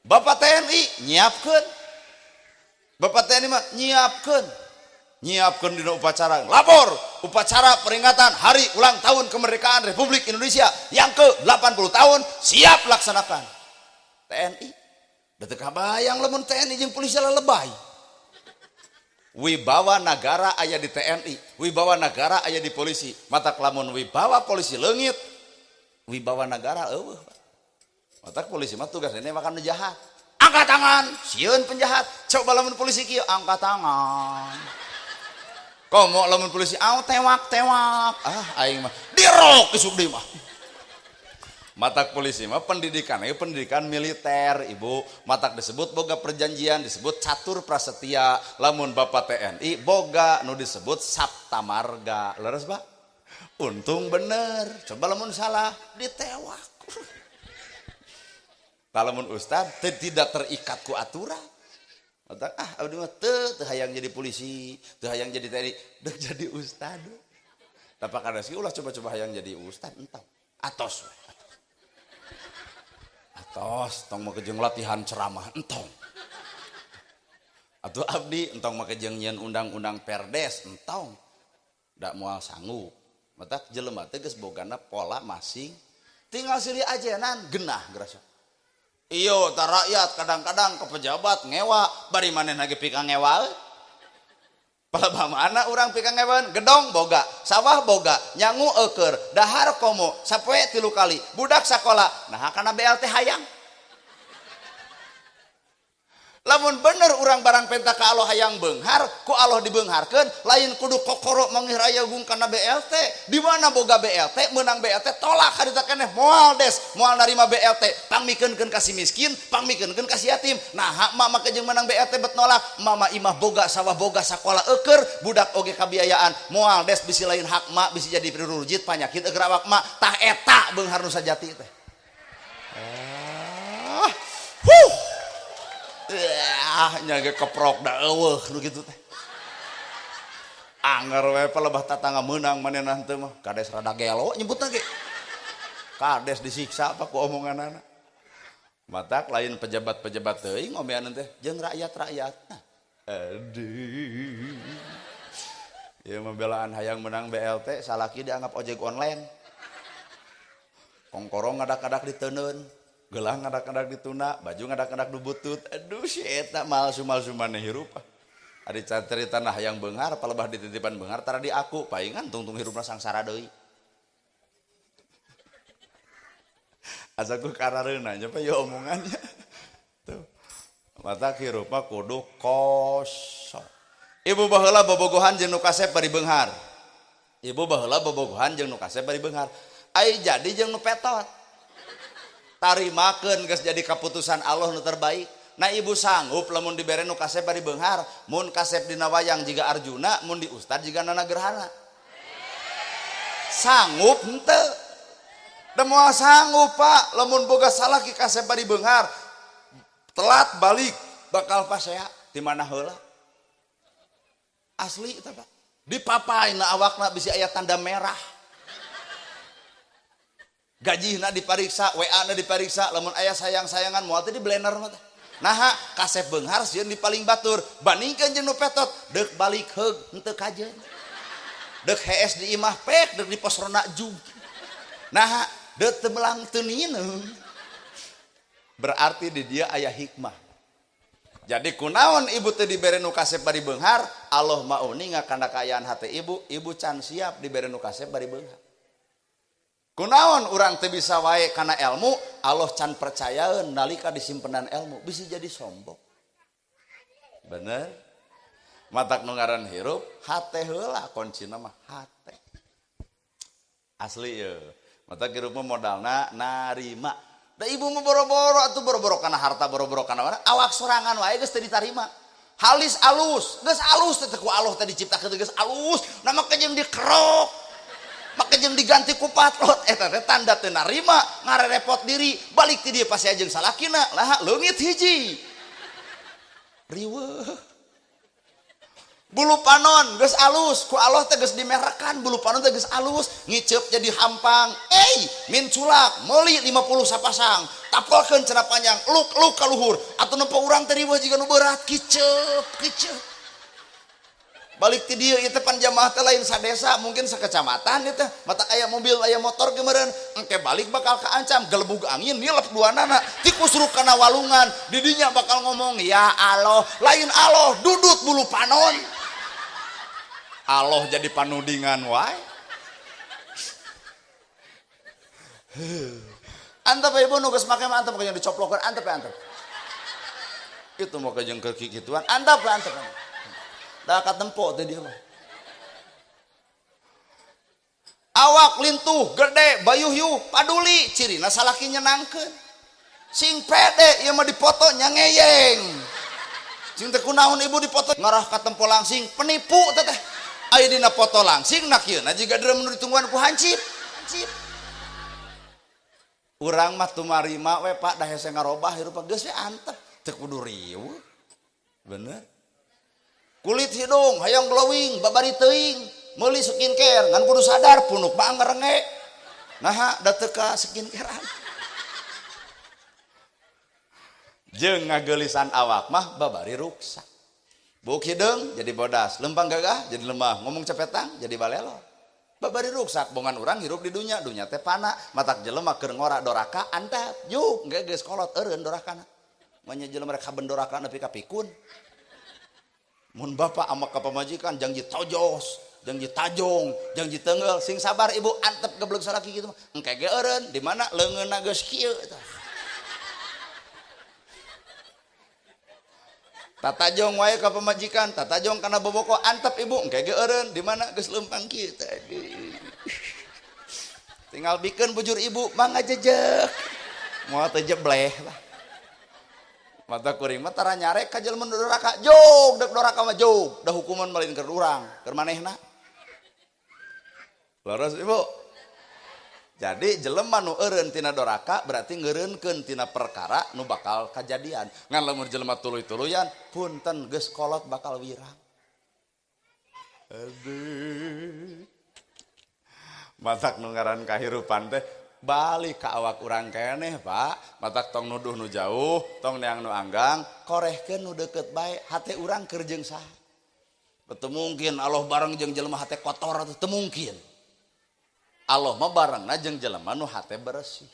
Bapak TNI nyiapkeun. Bapak TNI mah nyiapkeun. Nyiapkeun dina upacara. Lapor upacara peringatan hari ulang tahun kemerdekaan Republik Indonesia yang ke-80 tahun siap laksanakan. TNI da teu kabayang lamun TNI jeung polisi lalebay. Wibawa nagara aya di TNI, wibawa nagara aya di polisi. Matak lamun wibawa polisi leungit, wibawa nagara eueuh. Matak polisi mah tugasna makan nu jahat. Angkat tangan, sieun penjahat. Coba lamun polisi kieu angkat tangan. Komo lamun polisi au tewak-tewak. Ah aing mah dirok isuk deui mah. Matak polisi mah pendidikannya pendidikan militer, Ibu. Matak disebut boga perjanjian disebut catur prasetya. Lamun Bapak TNI boga nu disebut saptamarga. Leres, Pak? Untung bener. Coba lamun salah ditewak. Lamun ustad tidak terikat ku aturan. Matak ah abdi mah teu hayang jadi polisi, teu hayang jadi TNI, deuk jadi ustad. Tapi kades ulah coba-coba hayang jadi ustad entong. Atos we. Atos tong make jeung latihan ceramah entong. Atuh abdi entong make jeung nyieun undang-undang perdes entong. Da moal sanggup. Matak jelema teh geus bogana pola masing. Tinggal silih ajenan genah gerasa. Iyo ta rakyat kadang-kadang ke pejabat ngewa bari manehna ge pika ngewa. Palebah mana urang pika ngewaeun? Gedong boga, sawah boga, nyangu eueur, dahar komo, sapoe 3 kali, budak sakola. Nah kana BLT hayang. Lamun bener urang barang penta ka Allah hayang beunghar, ku Allah dibeungharkeun, lain kudu kokoro mangih rayagung kana BLT. Di mana boga BLT, meunang BLT tolak harita keneh moal des, moal narima BLT, pangmikeunkeun ka si miskin, pangmikeunkeun ka si yatim. Nah, hak mama jeung meunang BLT bet nolak, mama imah boga sawah boga sakola eueur, budak oge kabiayaan, moal des bisi lain hak mak bisi jadi pirurujit panyakit eueur awak mak, tah eta beunghar nu sajati teh. Ah, huh. Ah, nyaga keprok da eueuh nu kitu teh. Anger we palebah tatangga meunang manehna teu mah. Kades rada gelo nyebutna ge. Kades disiksa apa ku omonganana. Matak lain pejabat-pejabat teuing ngomean teh jeung rakyat-rakyatna. Aduh. Ieu mah belaan hayang menang BLT salaki dianggap ojek online. Kongkorong ngadak-ngadak diteundeun. Gelang ngadak-ngadak dituna, baju ngadak-ngadak dubutut. Aduh si eta malsu-malsu maneh hirup. Ari carita nah hayang beunghar, palebah dititipan beunghar tara diaku, paingan tungtung hirupna sangsara deui. Asa ku karareuna nya pa ieu omongannya. Tuh. Mata hirup mah kudu kosong. Ibu baheula bobogohan jeung nu kasep bari beunghar. Ibu baheula bobogohan jeung nu kasep bari beunghar. Ai jadi jeung nu petot. Tarimakeun geus jadi kaputusan Allah nu terbaik. Nah ibu sanggup lamun dibere nu kasep bari beunghar, mun kasep dina wayang jiga Arjuna, mun di ustad jiga Nana Gerhana. Sanggup henteu? Da moal sanggup Pak, lamun boga salaki kasep bari beunghar, telat balik bakal pasea di mana heula. Asli eta Pak. Dipapaina awakna bisi aya tanda merah. Gajihna dipariksa, WA-na dipariksa, lamun aya sayang-sayangan moal teh di blender mah teh. Naha kasep beunghar sieun di paling batur, bandingkeun jeung nu petot, deuk balik heug henteu kajeun. Deuk hees di imah pek, deuk di pos ronda jug. Naha deuk teu melang teu nineung. Berarti di dia aya hikmah. Jadi kunaon ibu teu dibere nu kasep bari beunghar, Allah mah uninga kana kaayaan hate ibu, ibu can siap dibere nu kasep bari beunghar. Kunaon urang teu bisa wae kana ilmu, Allah can percayaeun nalika disimpenan ilmu, bisa jadi sombong. Bener? Matak nu ngaran hirup hate heula kuncina mah hate. Asli ye. Matak hirup mah modalna narima. Da ibu mah boro-boro atuh boro-boro kana harta boro-boro kana mana awak sorangan wae geus teu ditarima. Halis alus, geus alus teh ku Allah teh diciptakeun geus alus, na make jeung dikerok. Make jeung diganti ku patrot eta teh tanda teu narima, ngarerepot diri, balik ti dieu pasti jeung salakina, lah leungit hiji. Riweuh. Bulu panon geus alus, ku Allah teh geus dimerekan, bulu panon teh geus alus, ngiceup jadi hampang. Minculak, meuli 50 sapasang, tapelkeun cenah panjang, luk-luk ka luhur, atuh nempo urang teh riweuh jiga nu berat, kiceup, kiceup. Balik ti dieu ieu teh pan jamaah teh lain sadesa, mungkin sakecamatan ieu teh, mata aya mobil aya motor ge meureun, engke balik bakal kaancam gelebug angin nilep duanana, tikusruk kana walungan, di dinya bakal ngomong ya Allah, lain Allah dudut bulu panon. Allah jadi panudingan wae. Antep ibu nu geus make mah antep yang dicoplokeun antep antep. Itu mau kejeng ke kikituan antep antep. Dah katempo teh dia mah. Awak lintuh gede bayuhyuh paduli cirina salaki nyenangkeun. Sing pede ieu mah dipoto nya ngeyeng. Sing teh kunaon ibu dipoto ngarah katempo langsing penipu teh teh. Aya dina foto langsing nak ieu na jiga drum nu ditungguan ku hancip. Hancip. Urang mah tumarima we Pak da hese ngarobah hirup geus we antep teu kudu riweuh. Bener. Kulit hidung hayang glowing babari teuing meuli skincare ngan kudu sadar punuk mah ngerenge. Naha da teu ka skincarean. Jeung ngageulisan awak mah babari ruksak. Buk hideung jadi bodas, lempang gagah jadi lemah, ngomong cepetang jadi balelo. Babari ruksak bongan urang hirup di dunya, dunya teh pana, matak jelema keur ngora doraka antap, juk engke geus kolot eureun dorakana. Manya jelema rek haben doraka nepi ka pikun. Mun bapak ama ka pamajikan janji tojos, janji tajong, janji tenggel, sing sabar ibu antep geblek salaki kitu mah. Engke ge eureun di mana leungeunna geus kieu tah. Tatajong wae ka pamajikan, tatajong kana boboko antep ibu engke ge eureun di mana geus leumpang kieu tadi. Tinggal bikeun bujur ibu mangga jejek. Moal teu jebleh lah. Mata kuring mah tara nyarek ka jelema nu doraka, jog dek doraka mah jog, da hukuman malin keur urang, keur manehna. Leres ibu. Jadi jelema nu eureun tina doraka berarti ngeureunkeun tina perkara nu bakal kajadian. Ngan lamun jelema tuluy-tuluyan punten geus kolot bakal wirang. Aduh. Matak nu ngaran kahirupan teh balik ka awak urang keneh, Pak. Matak tong nuduh nu jauh, tong neang nu anggang, korehkeun nu deukeut bae, hate urang keur jeung saha. Teu mungkin Allah bareng jeung jelema hate kotor atuh teu mungkin. Allah mah barengna jeung jelema nu hate beresih.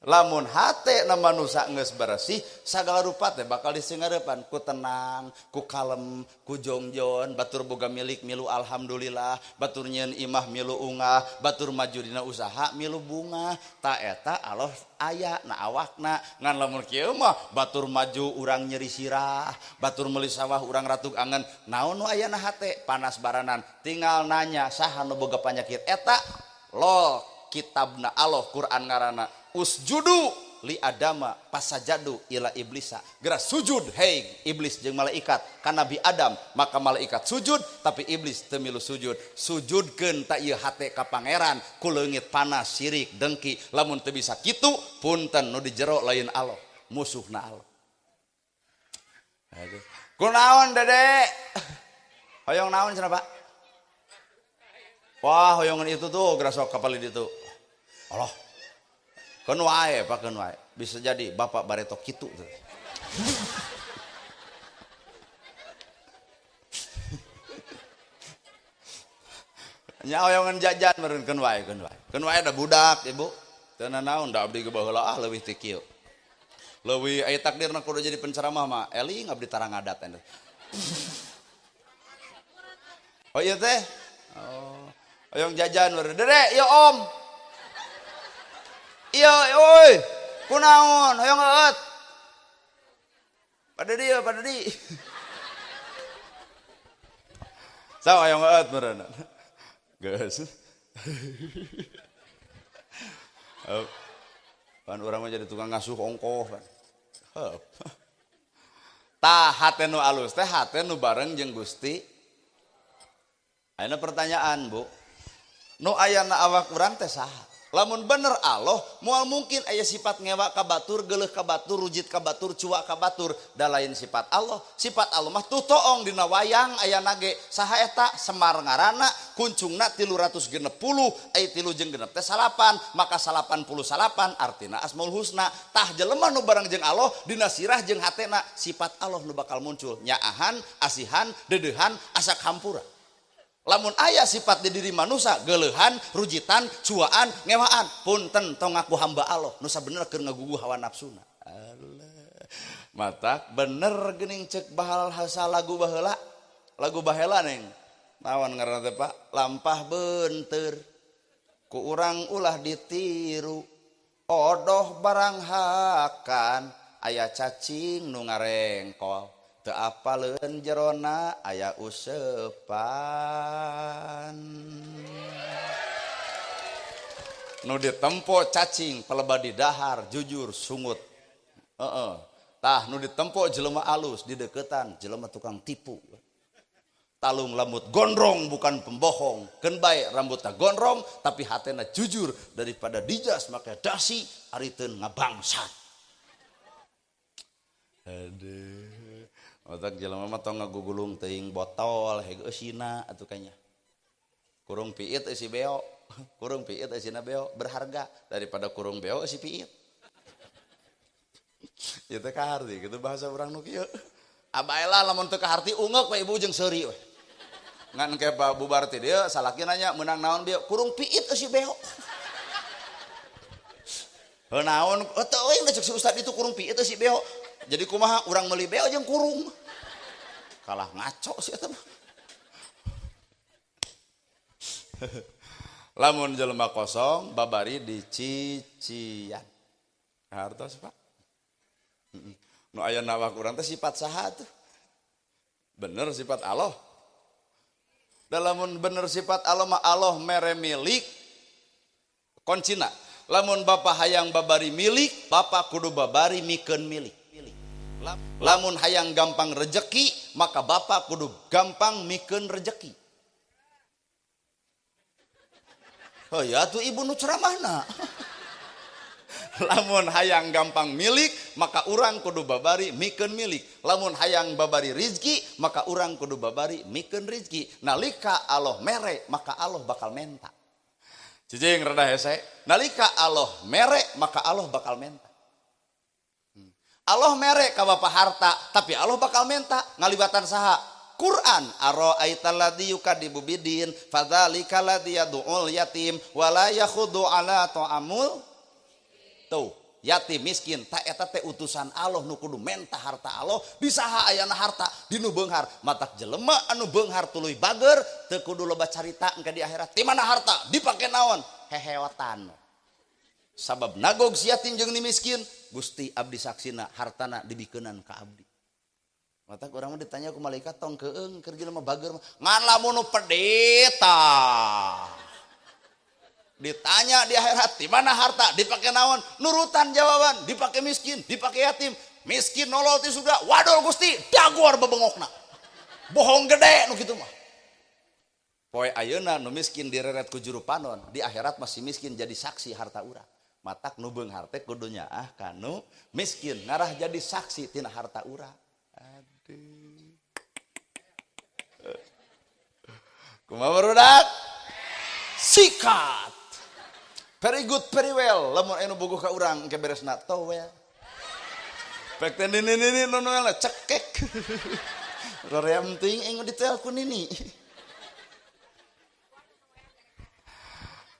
Lamun hate na manusa geus beresih, sagala rupa teh bakal disingareupan ku tenang, ku kalem, ku jongjon, batur boga milik milu alhamdulillah, batur nyieun imah milu ungah, batur maju dina usaha milu bunga. Ta eta Allah aya na awakna. Ngan lamun kieu mah batur maju urang nyeri sirah, batur meuli sawah urang ratug angen, naon nu aya na hate panas baranan. Tinggal nanya saha nu boga panyakit eta lo kitabna Allah Quran ngaranna usjudu li adama pasajadu ila iblisa. Geura sujud hei iblis jeung malaikat ka Nabi Adam, maka malaikat sujud tapi iblis teu milu sujud. Sujudkeun ta ieu hate ka pangeran ku leungit panas sirik dengki. Lamun teu bisa kitu punten nu di jero lain Allah, musuhna Allah. Aduh. Kunaon Dede? Hoyong naon cenah Pak? Wah, hoyongan itu tuh gerasok kapal itu. Allah. Keun wae Pak, keun wae. Bisa jadi bapak bareto kitu tuh. Nya hoyongan jajan meureun keun wae, keun wae. Keun wae da budak ibu. Teu nanaon da abdi ge baheula ah leuwih ti kieu. Leuwih aya takdirna kudu jadi penceramah mah eling abdi tara ngadat enya. Oh iya teh. Oh. Hoyong jajan meureun. Dede, ieu om. Iya, oi, kunaon, hoyong eueut. Pada dia, pada di. Sok aya ngeut meureun. Geus. Pan urang mah jadi tukang ngasuh ongkoh pan. Heup. Tah hate nu alus teh hate nu bareng jeung Gusti. Ayeuna pertanyaan, Bu. Nu ayana awak urang teh saha? Lamun bener Allah, moal mungkin aya sifat ngewa ka batur, geuleuh ka batur, rujit ka batur, cuak ka batur, da lain sifat Allah. Sifat Allah mah tuh toong dina wayang aya nage. Saha eta? Semar ngaranna, kuncungna 360, aya 3 jeung 6 teh 9, maka 89 artina Asmaul Husna. Tah jelema nu bareng jeung Allah dina sirah jeung hatena sifat Allah nu bakal muncul, nyaahan, asihan, deudeuhan, asak hampura. Lamun aya sifat di diri manusia geuleuhan, rujitan, cuaan, ngewaan, punten tong ngaku hamba Allah nu sabenerna keur ngagugu hawa nafsuna. Alah. Matak bener geuning cek bahasa lagu baheula. Lagu baheula neng. Naon ngaranna teh Pak? Lampah beunteur. Ku urang ulah ditiru. Odoh barang hakan aya cacing nu ngarengkol. Teu apaleun jerona aya useupan. Nu ditempo cacing peleba di dahar jujur sungut. Heeh. Tah nu ditempo jelema alus di deketan jelema tukang tipu. Talung lambut gondrong bukan pembohong. Keun bae rambutna gondrong tapi hatena jujur daripada dijas make dasi ariteun ngabangsat. Aduh. Otak jelema mah tong ngagugulung teuing botol hege eusina atuh kanya. Kurung piit eusi beo, kurung piit eusina beo berharga daripada kurung beo eusi piit. Ieu teh kaharti kitu bahasa urang nu kieu. Abaelah lamun teu kaharti ungeuk we ibu jeung seuri we. Ngan ke bubar ti dieu salaki nanya meunang naon bieu kurung piit eusi beo. Heuh naon teu euy cek si ustad itu kurung piit eusi beo. Jadi kumaha urang meuli beo jeung kurung. Kalah ngaco sih eta mah. Lamun jelema kosong babari dicician. Hartos Pak. Nu aya nawak urang teh sifat saha tuh? Bener sifat Allah. Da lamun bener sifat Allah mah Allah mere milik koncina. Lamun bapak hayang babari milik, bapak kudu babari mikeun milik. Lamun hayang gampang rejeki, maka bapak kudu gampang mikeun rejeki. Oh ya tuh ibu nu ceramahna. Lamun hayang gampang milik, maka urang kudu babari mikeun milik. Lamun hayang babari rizki, maka urang kudu babari mikeun rizki. Nalika Allah mere, maka Allah bakal menta. Cicing rada hese. Nalika Allah mere, maka Allah bakal menta. Allah mere ka bapak harta, tapi Allah bakal menta ngalibatan saha? Quran ara'aital ladzi yukadibu bidin fadzalikal ladzi yad'ul yatim wala yakhudu ala ta'amul. Tuh, yatim miskin ta eta teh utusan Allah nu kudu menta harta Allah, disaha ayana harta dinu beunghar. Matak jelema anu beunghar tuluy bager teu kudu loba carita engke di akhirat. Di mana harta? Dipake naon? Heheotan. Sabab nagog si yatim jeung ni miskin, Gusti abdi saksina hartana dibikeunan ka abdi. Matak urang mah ditanya ku malaikat tong keung keur jelema bager mah ngan lamun nu pedeta. Ditanya di akhirat di mana harta dipake naon, nurutan jawaban dipake miskin, dipake yatim. Miskin nolol ti surga, wadol Gusti daguar bebengokna. Bohong gede nu kitu mah. Poe ayeuna nu miskin direret ku juru panon, di akhirat masih miskin jadi saksi harta urang. Matak nu beunghar teh kudu nyaah kanu miskin ngarah jadi saksi tina harta urang. Aduh. Kumaha barudak? Sikat. Very good, very well. Lamun anu bogoh ka urang engke beresna towel. Pek teh nini nini nu cekek. Roream teuing ing detail ku nini.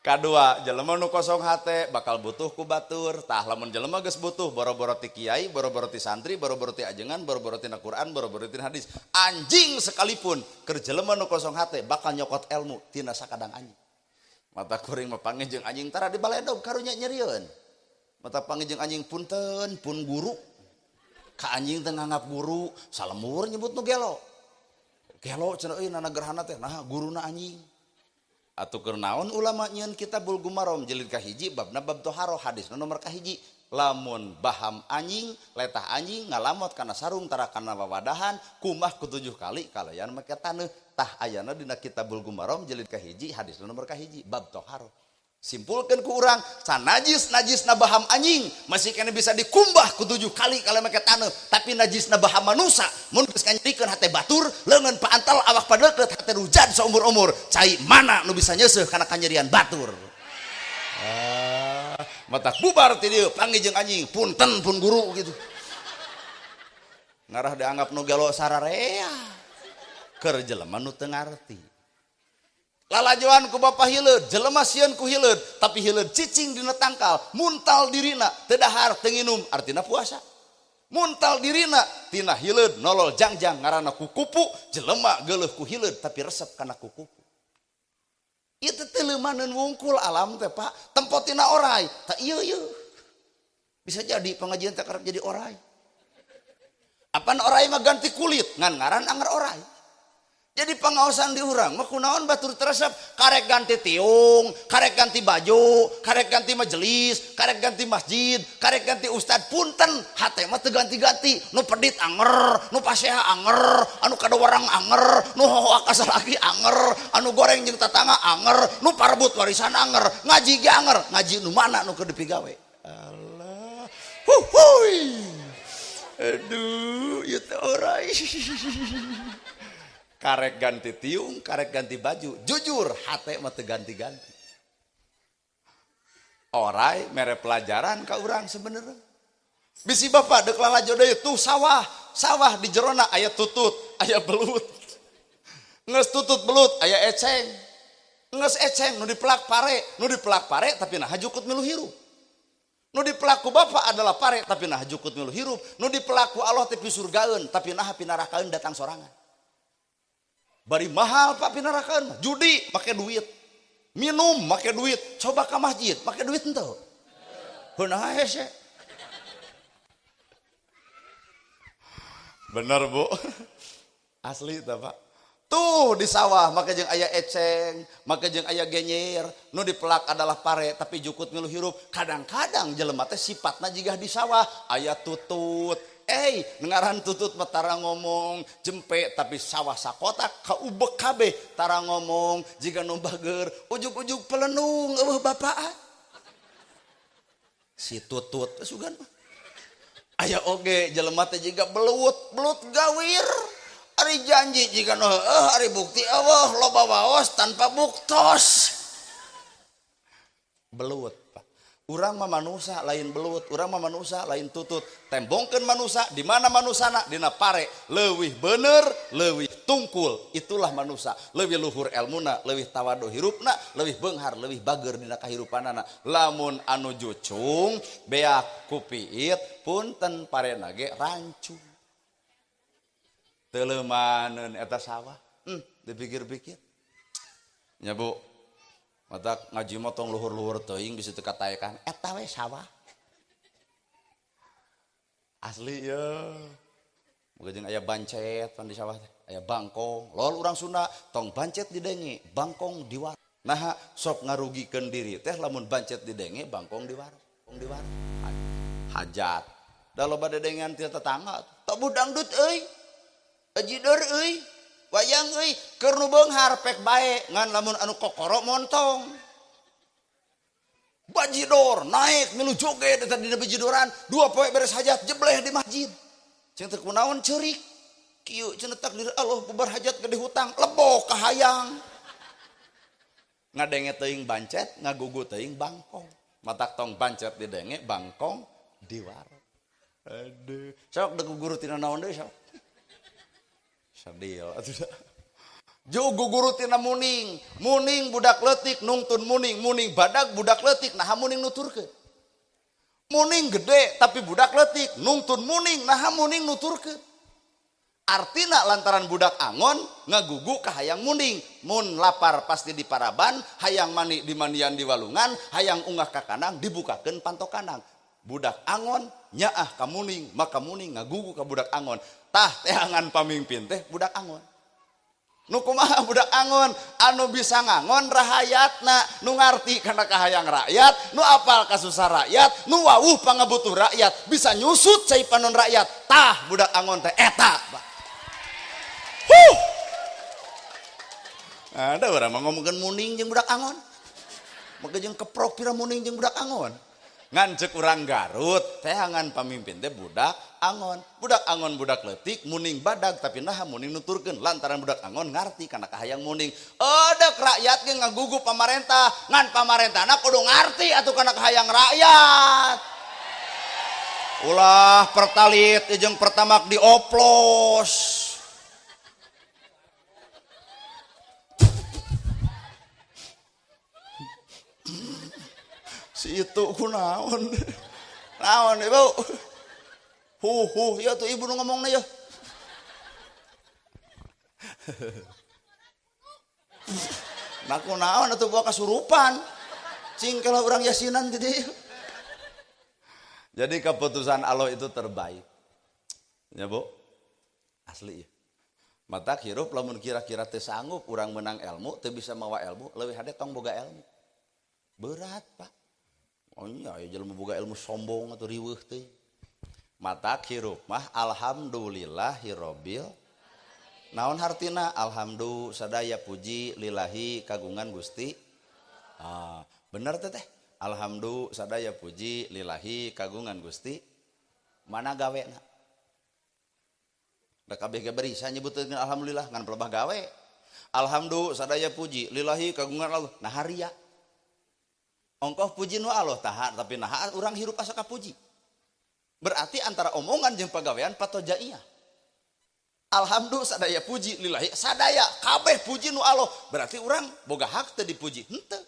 Kadua, jelema nu kosong hate bakal butuh ku batur. Tah lamun jelema geus butuh boro-boro ti kiai, boro-boro ti santri, boro-boro ti ajengan, boro-boro tina Quran, boro-boro tina hadis. Anjing sekalipun keur jelema nu kosong hate bakal nyokot ilmu tina sakadang anjing. Mata kuring mah panggih jeung anjing tara di baledog karunya nyerieun. Mata panggih jeung anjing punten pun guru. Ka anjing teh nganggap guru, salemur nyebut nu gelo. Gelo cenah euy nana gerhana teh nah guruna anjing. Atuh keur naon ulama nyieun Kitabul Gumarom jilid kahiji babna bab toharoh hadisna nomor kahiji. Lamun baham anjing, letah anjing ngalamot kana sarung tara kana wawadahan kumah ku 7 kali kalayan make taneuh. Tah ayana dina Kitabul Gumarom jilid kahiji hadisna nomor kahiji bab toharoh. Simpulkan ku urang sanajis najisna baham anjing masih kena bisa dikumbah ku 7 kali kalau make taneuh, tapi najisna baham manusa mun geus nganyerikeun hate batur leungeun paantal awak padeukeut hate rujad saumur-umur cai mana nu bisa nyeuseuh kana kanyerian batur. Matak bubar ti dieu panggih jeung anjing punten pun guru gitu ngarah dianggap nu gelo sararea keur jelema nu teu ngarti. Lalajoan ku bapa hileud, jelema sieun ku hileud, tapi hileud cicing dina tangkal, muntal dirina, teu dahar teu nginum, artina puasa. Muntal dirina tina hileud nolol jangjang ngaranna kukupu, jelema geuleuh ku hileud tapi resep kana kukupu. Ieu teh teu leumaneun wungkul alam teh Pak, tempo tina orai, tah ieu ieu. Bisa jadi pengajian teh kerep jadi orai. Apan orai mah ganti kulit, ngan ngaran anger orai. Jadi pengawasan di urang mah kunaon batur teresep, karek ganti tiung, karek ganti baju, karek ganti majelis, karek ganti masjid, karek ganti ustad, punten hate mah teu ganti-ganti, nu pedit anger, nu pasea anger, anu kadawarang anger, nu hohoak kasalaki anger, anu goreng jeung tatangga anger, nu parebut warisan anger, ngaji ge anger, ngaji nu mana nu keur dipigawe. Allah. Huhuy. Aduh, ieu teh orai. Karek ganti tiung, karek ganti baju, jujur hate mah teu ganti-ganti. Orai mere pelajaran ka urang sebenarnya. Bisi bapak deuk lalajo deui tuh sawah, sawah di jerona aya tutut, aya belut. Geus tutut belut aya eceng. Geus eceng nu dipelak pare, nu dipelak pare tapi nah jukut milu hirup. Nu dipelaku bapak adalah pare tapi nah jukut milu hirup, nu dipelaku Allah teh pisurgaeun tapi nah pinarakaeun datang sorangan. Bari mahal Pak pinarakan, judi make duit, minum make duit, coba ke masjid make duit henteu. Heunah hese. Bener Bu. Asli tah Pak. Tuh di sawah make jeung aya eceng, make jeung aya genyer, nu dipelak adalah pare tapi jukut milu hirup. Kadang-kadang jelema teh sifatna jiga di sawah aya tutut. Ngaran tutut mah tara ngomong jempe tapi sawah sakotak kaubek kabeh tara ngomong jiga nu bager ujug-ujug pelenung eueuh bapaan si tutut sugan mah aya oge jelema teh jiga belut belut gawir ari janji jiga nu heueuh ari bukti eueuh loba waos tanpa buktos belut. Urang mah manusa lain belut, urang mah manusa lain tutut. Tembongkeun manusa, di mana manusana? Dina pare. Leuwih bener, leuwih tungkul, itulah manusa. Leuwih luhur elmuna, leuwih tawadu hirupna, leuwih beunghar, leuwih bager dina kahirupanana. Lamun anu jucung, beak kupiit, punten parena ge rancung. Teu leumaneun eta sawah. Dipikir-pikir. Nya Bu. Matak ngaji mah tong luhur-luhur teuing bisa teu kataekan eta we sawah. Asli ye. Moga jeung aya bancet pan di sawah teh, aya bangkong. Lol urang Sunda tong bancet didenge, bangkong diwaro. Naha sok ngarugikeun diri teh lamun bancet didenge, bangkong diwaro, bangkong diwaro. Hajat. Da loba dedengean ti tetangga, tabuh dangdut euy. Ajider euy. Wayang euy keur nu beunghar pek bae ngan lamun anu kokoro montong. Bajidor naik milu joget eta dina bajidoran, 2 poe beres hajat jebleh di masjid. Ceung teh kunaon ceurik. Kieu cenah takdir Allah bubar hajat gede hutang, lebok kahayang. Ngadenge teuing bancet, ngagugu teuing bangkong. Matak tong bancet didenge, bangkong diwaro. Aduh, sok deuk guru tina naon deui sok. Sadil atuh. Jugu guru tina muning, muning budak leutik nungtun muning, muning badag budak leutik naha muning nuturkeun. Muning gede tapi budak leutik nungtun muning naha muning nuturkeun. Artina lantaran budak angon ngagugu ka hayang muning, mun lapar pasti di paraban, hayang mani di mandian di walungan, hayang ungah ka kandang dibukakeun panto kandang. Budak angon nyaah ka muning, maka muning ngagugu ka budak angon. Tah teangan pamimpin teh budak angon. Nu kumaha budak angon anu bisa ngangon rahayatna, nu ngarti kana kahayang rakyat, nu apal kasusah rakyat, nu wawuh pangabutuh rakyat, bisa nyusut cai panon rakyat. Tah budak angon teh eta, Pak. Huh. Ada orang mah ngomongkeun muning jeung budak angon. Maka jeung keprok pira muning jeung budak angon. Ngan ceuk urang Garut, teangan pamimpin teh budak angon. Budak angon budak leutik, muning badag, tapi naha muning nuturkeun lantaran budak angon ngarti kana kahayang muning. Edek rakyat ge ngagugup pamarentah, ngan pamarentahna kudu ngarti atuh kana kahayang rakyat. Ulah pertalit jeung pertamak dioplos. Si itu kunaon naon ibu hu hu ya tuh ibu nu ngomongna ya. Nah kunaon atuh bawa kasurupan cingkelah urang yasinan di dieu. Jadi keputusan Allah itu terbaik ya Bu, asli ya. Mata hirup lamun kira-kira teu sanggup urang menang ilmu teu bisa mawa ilmu leuwih hade tong boga ilmu berat Pak. Oh iya, ya jelema boga ilmu sombong atau riweuh teh. Mata hirup mah alhamdulillahirabbil. Naon hartina? Alhamdu sadaya puji lillahi kagungan Gusti. Ah, bener teh teh. Alhamdu sadaya puji lillahi kagungan Gusti. Mana gawena? Da kabeh ge berisa nyebutkeun alhamdulillah ngan pelebah gawe. Alhamdu sadaya puji lillahi kagungan Allah. Nah haria. Ongkoh puji nu Allah tahan tapi nah urang hirup asa kapuji. Berarti antara omongan jeung pagawean patojaiyah. Alhamdulillah sadaya puji lillahi sadaya kabeh puji nu Allah. Berarti urang boga hak teu dipuji. Henteu.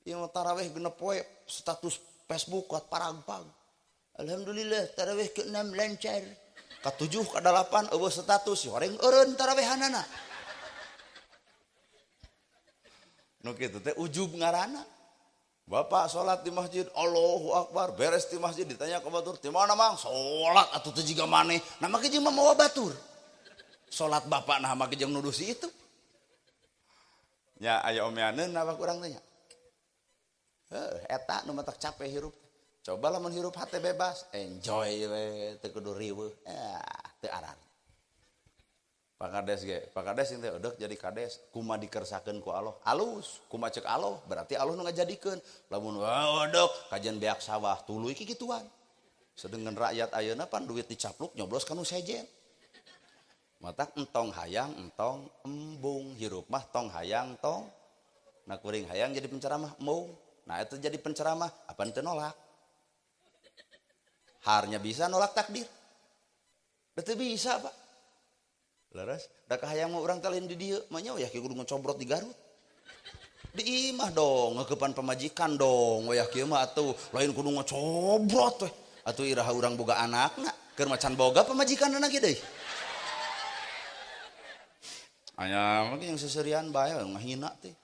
Ieu tarawih genep poe status Facebook kuat paragpag. Alhamdulillah tarawih ke-6 lancar. Ka-7 ka-8 eueuh status horeng eureun tarawehanana. Nu kitu teh ujub ngaranna. Bapak sholat di masjid, Allahu Akbar, beres di masjid, ditanya ke batur, di mana mang? Sholat atuh teu jiga maneh. Nah make jeung mawa batur. Sholat bapak nah make jeung nuduh si itu. Nya aya omeaneun apa kurang teh nya. Heuh, eta nu matak capek hirup. Coba lamun hirup hate bebas, enjoy we, teu kudu riweuh. Ah, teu arar. Pak Kades ge, Pak Kades teh eudek jadi kades, kuma dikersakeun ku Allah, alus, kuma ceuk Allah, berarti Allah nu ngajadikeun. Lamun eudek kajian beak sawah, tuluy kikituan. Sedengkeun rakyat ayeuna pan duit dicapluk nyoblos ka nu sejen. Matak entong hayang, entong embung, hirup mah tong hayang tong. Nah kuring hayang jadi penceramah embung. Nah itu jadi penceramah, apa teu nolak? Harnya bisa nolak takdir. Teu bisa, Pak. Leres, da kahayang mah urang teh lain di dieu, mah nya wayah kieu kudu ngocobrot di Garut. Di imah dong, ngeukepan pamajikan dong, wayah kieu mah atuh lain kudu ngocobrot weh. Atuh iraha urang boga anakna, keur macan boga pamajikanna ge deui. Aya mah yang seserian bae ngahina teh.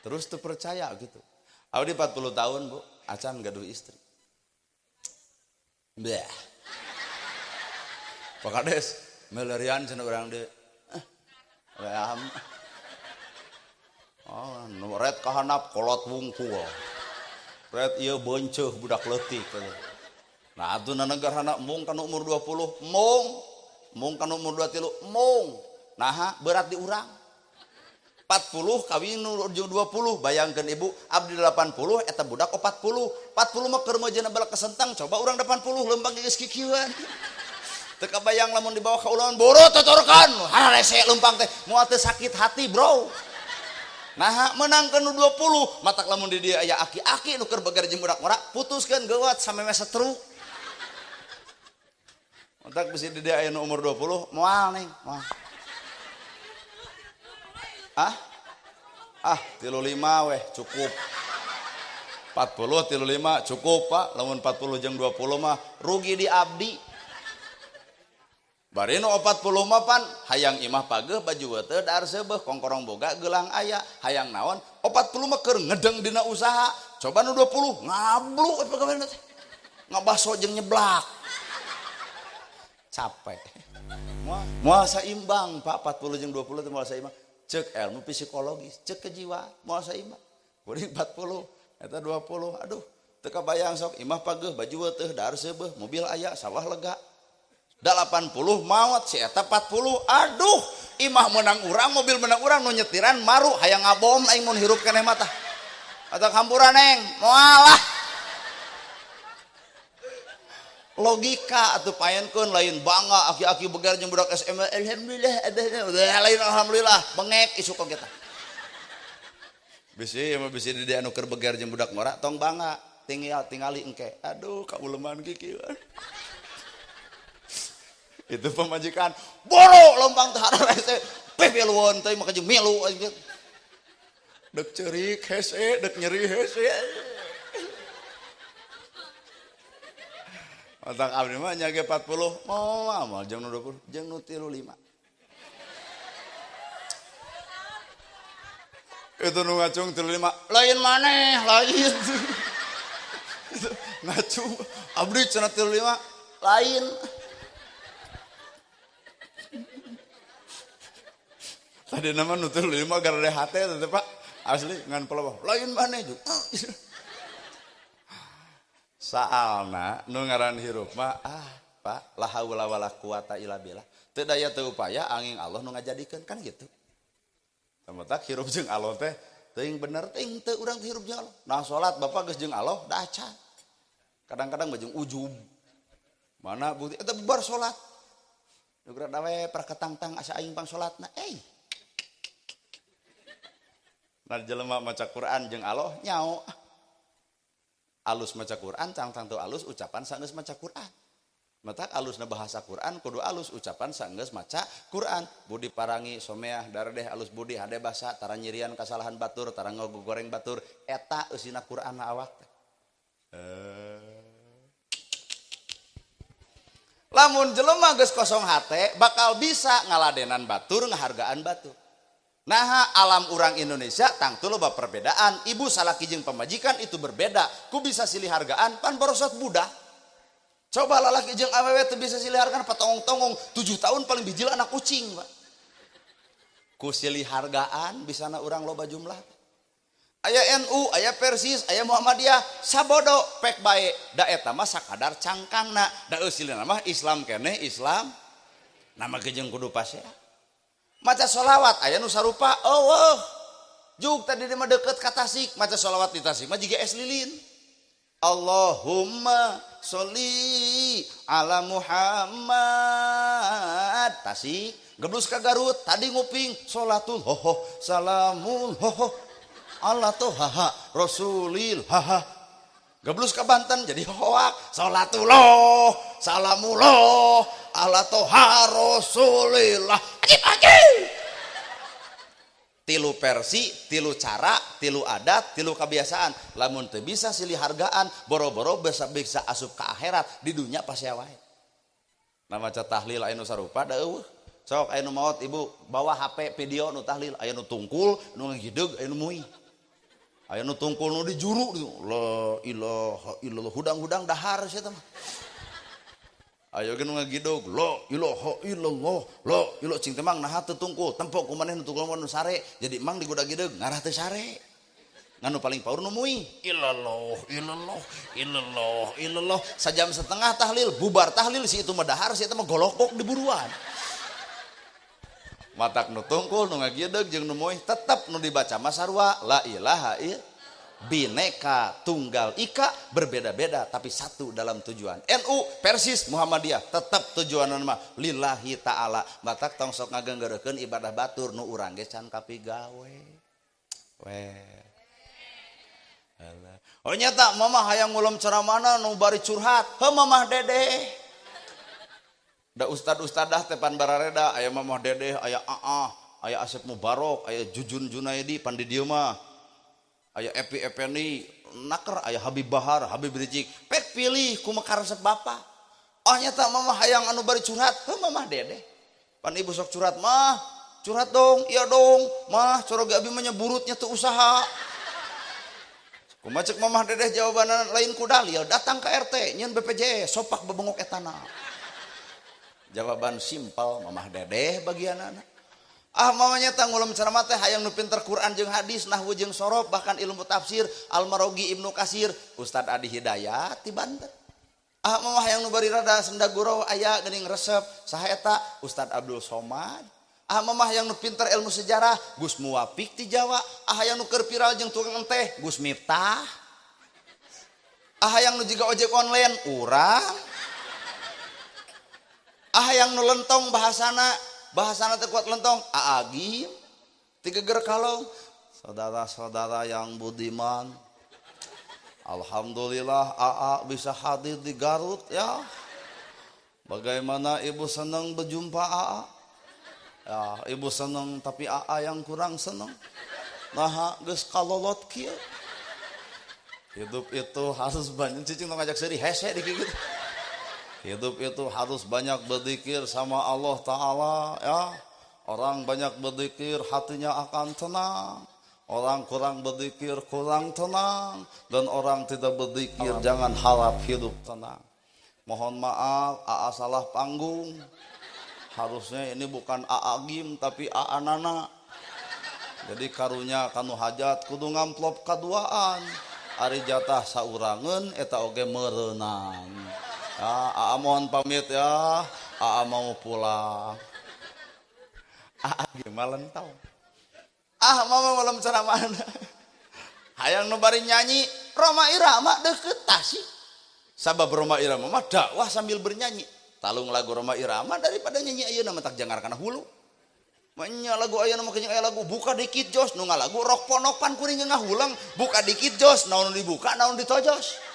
Terus teu percaya gitu. Abdi 40 tahun, Bu, acan gaduh istri. Bleh. Pak Kades, melerian cenah urang deui. Oh, nu red kahanap kolot wungkul. Red ieu beunceuh budak leutik. Nah atuh na negarana embung kana umur 20, embung. Embung kana umur 23, embung. Naha berat di urang. 40 kawin nu 20, bayangkeun ibu abdi 80 eta budak 40. 40 mah keur meujeuhna balak kesentang, coba urang 80 leumpang geus kikieuan. Teu kabayang lamun dibawa ka ulangan boro totorkan hararese leumpang teh moal teu sakit hati bro. Nah menangkeun nu 20 matak lamun di dieu aya aki-aki nu keur beger jeung budak ngora putuskeun geuwat sameme setruk. Matak bisi di dieu aya nu umur 20 moal neng moal. Ah? Ah 35 weh cukup. 40 35 cukup Pak, lamun 40 jeung 20 mah rugi di abdi. Bari nu 40 mah pan hayang imah pageuh baju teu dar seubeuh kongkorong boga gelang aya hayang naon 40 mah keur ngedeng dina usaha coba nu 20 ngablu we pagawean teh ngabaso jeung nyeblak capek. Moal saimbang Pak, 40 jeung 20 teh moal saimbang. Cek ilmu psikologis, cek kejiwaan, moal saimbang. Kuring 40, eta 20. Aduh, teu kabayang sok imah pageuh, baju teuh, dahar seubeuh, mobil aya, sawah lega. 80 maot si eta 40. Aduh, imah menang urang, mobil menang urang, nu nyetiran maru hayang ngabom aing mun hirup keneh mah tah. Atau hampura neng, moal lah. Logika atuh paenkeun lain bangga aki-aki begar jeung budak SMA alhamdulillah lain alhamdulillah bengek isuk oge tah. Bisi mah bisi di anu keur begar jeung budak ngora tong bangga tinggal tingali engke. Aduh kauleman kikieu. Itu pemajikan boro lompang teh hararese pepeluan teh maka jeung milu dek ceurik hese dek nyeri hese. Otak abdi mah nya ge 40 moal moal jeung nu 20 jeung nu 35. Itu nu ngacung 35 lain maneh lain. Ngacung abdi cenah 35 lain. Tadi nama nu 35 gara hate teh Pak asli ngan pelawah lain maneh juga. Saalna nu ngaran hirup mah ah Pak la haula wala quwata illa billah. Teu daya teu upaya angin Allah nu ngajadikeun kan gitu. Tamatak hirup jeung Allah teh teuing bener teuing teu urang teh hirup jeung Allah. Nah salat bapak geus jeung Allah da acan. Kadang-kadang mah jeung ujub. Mana bukti eta bubar salat. Nu geura dawe praketangtang asa aing pang salatna euy. Nah jelema maca Quran jeung Allah nyao. Alus maca Quran cangtang teu alus ucapan sanggeus maca Quran. Matak alusna bahasa Quran kudu alus ucapan sanggeus maca Quran. Budi parangi someah daredeh alus budi hade basa tara nyirian kasalahan batur tara ngogoreng batur eta eusina Quranna awak teh. Lamun jelema geus kosong hate bakal bisa ngaladenan batur ngahargaan batur. Nah alam orang Indonesia tangtu loba perbedaan. Ibu salaki jeung pamajikan itu berbeda. Ku bisa silih hargaan pan borosot budak. Coba lalaki jeung awewe teu bisa silih hargaan patongong-tongong 7 tahun paling bijil anak kucing, Pak. Ku silih hargaan bisana urang loba jumlah. Aya NU, aya Persis, aya Muhammadiyah, sabodo pek bae. Da eta mah sakadar cangkangna. Da eusilna mah Islam keneh Islam. Nama ge jeung kudu pasea. Maca sholawat aya nu sarupa eueuh juk tadi mah deket ka Tasik maca sholawat di Tasik mah jiga es lilin. Allahumma sholli ala Muhammad. Tasik geblus ka Garut tadi nguping sholatul hoho salamul hoho Allah tuh haha rasulil haha. Geblus ka Banten jadi hoak sholatullah salamullah ala toha rasulillah. Ajib ajib. Tilu versi, tilu cara, tilu adat, tilu kebiasaan. Lamun teu bisa silih hargaan, boro-boro bisa asup ka akhirat di dunya pasea wae. Nah maca tahlil aya nu sarupa da eueuh. Sok aya nu maot ibu bawa HP video nu tahlil, aya nu tungkul, nu ngagideg, aya nu muih. Aya nu tungkul nu dijuru la ilaha illallah hudang-hudang dahar sia teh mah. Ayo ge nu ngagidog la ilaha illallah la ilaha cing teh mang naha teu tungkul tempok ku maneh nu tungkul mah nu sare jadi mang digudag-gideg ngarah teu sare. Ngan nu paling paur nu muih illallah illallah illallah illallah sajam setengah tahlil bubar tahlil si itu mah dahar si eta mah golokok di buruan. Matak nu tungkul nu ngagideg jeung nu muih tetep nu dibaca mah sarua la ilaha illallah. Bineka tunggal ika berbeda-beda tapi satu dalam tujuan. NU Persis Muhammadiyah tetap tujuanan mah lillahi ta'ala. Matak tong sok ngagenggereukeun ibadah batur nu urang ge can kapigawe. We. Alah. Oh nyata mamah hayang ngulem ceramana nu bari curhat. Heuh mamah dedeh. Da ustad-ustadah teh pan barareda aya mamah dedeh, aya aah, aya Asep Mubarok, aya Jujun Junaidi pan di dieu mah. Aya Epi Epeni naker, aya Habib Bahar, Habib Rizik. Pek pilih kumaha karesep bapak. Oh nyata mamah hayang anu bari curhat, heuh mamah dedeh. Pan ibu sok curhat mah, curhat dong, iya dong, mah coroge abi mah nyeburutnya teu usaha. Kumaha cek mamah dedeh jawabanna lain ku dalil, datang ke RT nyeun BPJS, sopak bebengok etana. Jawaban simpel Mamah Dedeh bagianana. Ah mamanya tanggulam ceramah teh hayang nu pinter Quran jeung hadis, nahwu jeung sorof, bahkan ilmu tafsir, Al-Marogi Ibnu Kasir, Ustad Adi Hidayat di Banten. Ah mamah hayang nu bari rada senda gurau aya geuning resep, saha eta? Ustad Abdul Somad. Ah mamah hayang nu pinter ilmu sejarah, Gus Muwafiq ti Jawa. Ah hayang nu keur viral jeung tukang enteh, Gus Miftah. Ah hayang nu jiga ojek online, urang. Ah hayang nu lentong bahasana, bahasana teh kuat lentong, aagim tigeger kalong. Saudara-saudara yang budiman, alhamdulillah AA bisa hadir di Garut ya. Bagaimana ibu senang berjumpa AA? Ya, ibu senang tapi AA yang kurang senang. Nah, geus kalolot kieu. Hidup itu harus banyak cicing tong ngajak seuri hese di kieu gitu. Hidup itu harus banyak berzikir sama Allah Ta'ala ya. Orang banyak berzikir hatinya akan tenang. Orang kurang berzikir kurang tenang. Dan orang tidak berzikir jangan harap hidup tenang. Mohon maaf, AA salah panggung. Harusnya ini bukan AA Gim tapi AA Nana. Jadi karunya kanu hajat kudu ngamplop kaduaan. Ari jatah saurangeun eta oge meureunang. Ya, AA mohon pamit ya, AA mau pulang. AA gimana lentau? Ah, mama malam ceramah. Hayang nu bari nyanyi, Rhoma Irama deket Tasik. Sabab Rhoma Irama mah dakwah sambil bernyanyi. Talung lagu Rhoma Irama daripada nyanyi ayeuna mah tak jangar kana hulu. Manya lagu ayeuna mah kenyang aya lagu buka dikit jos nu ngalagu rok ponok pan kuring ngahulang, buka dikit jos naon dibuka naon ditojos.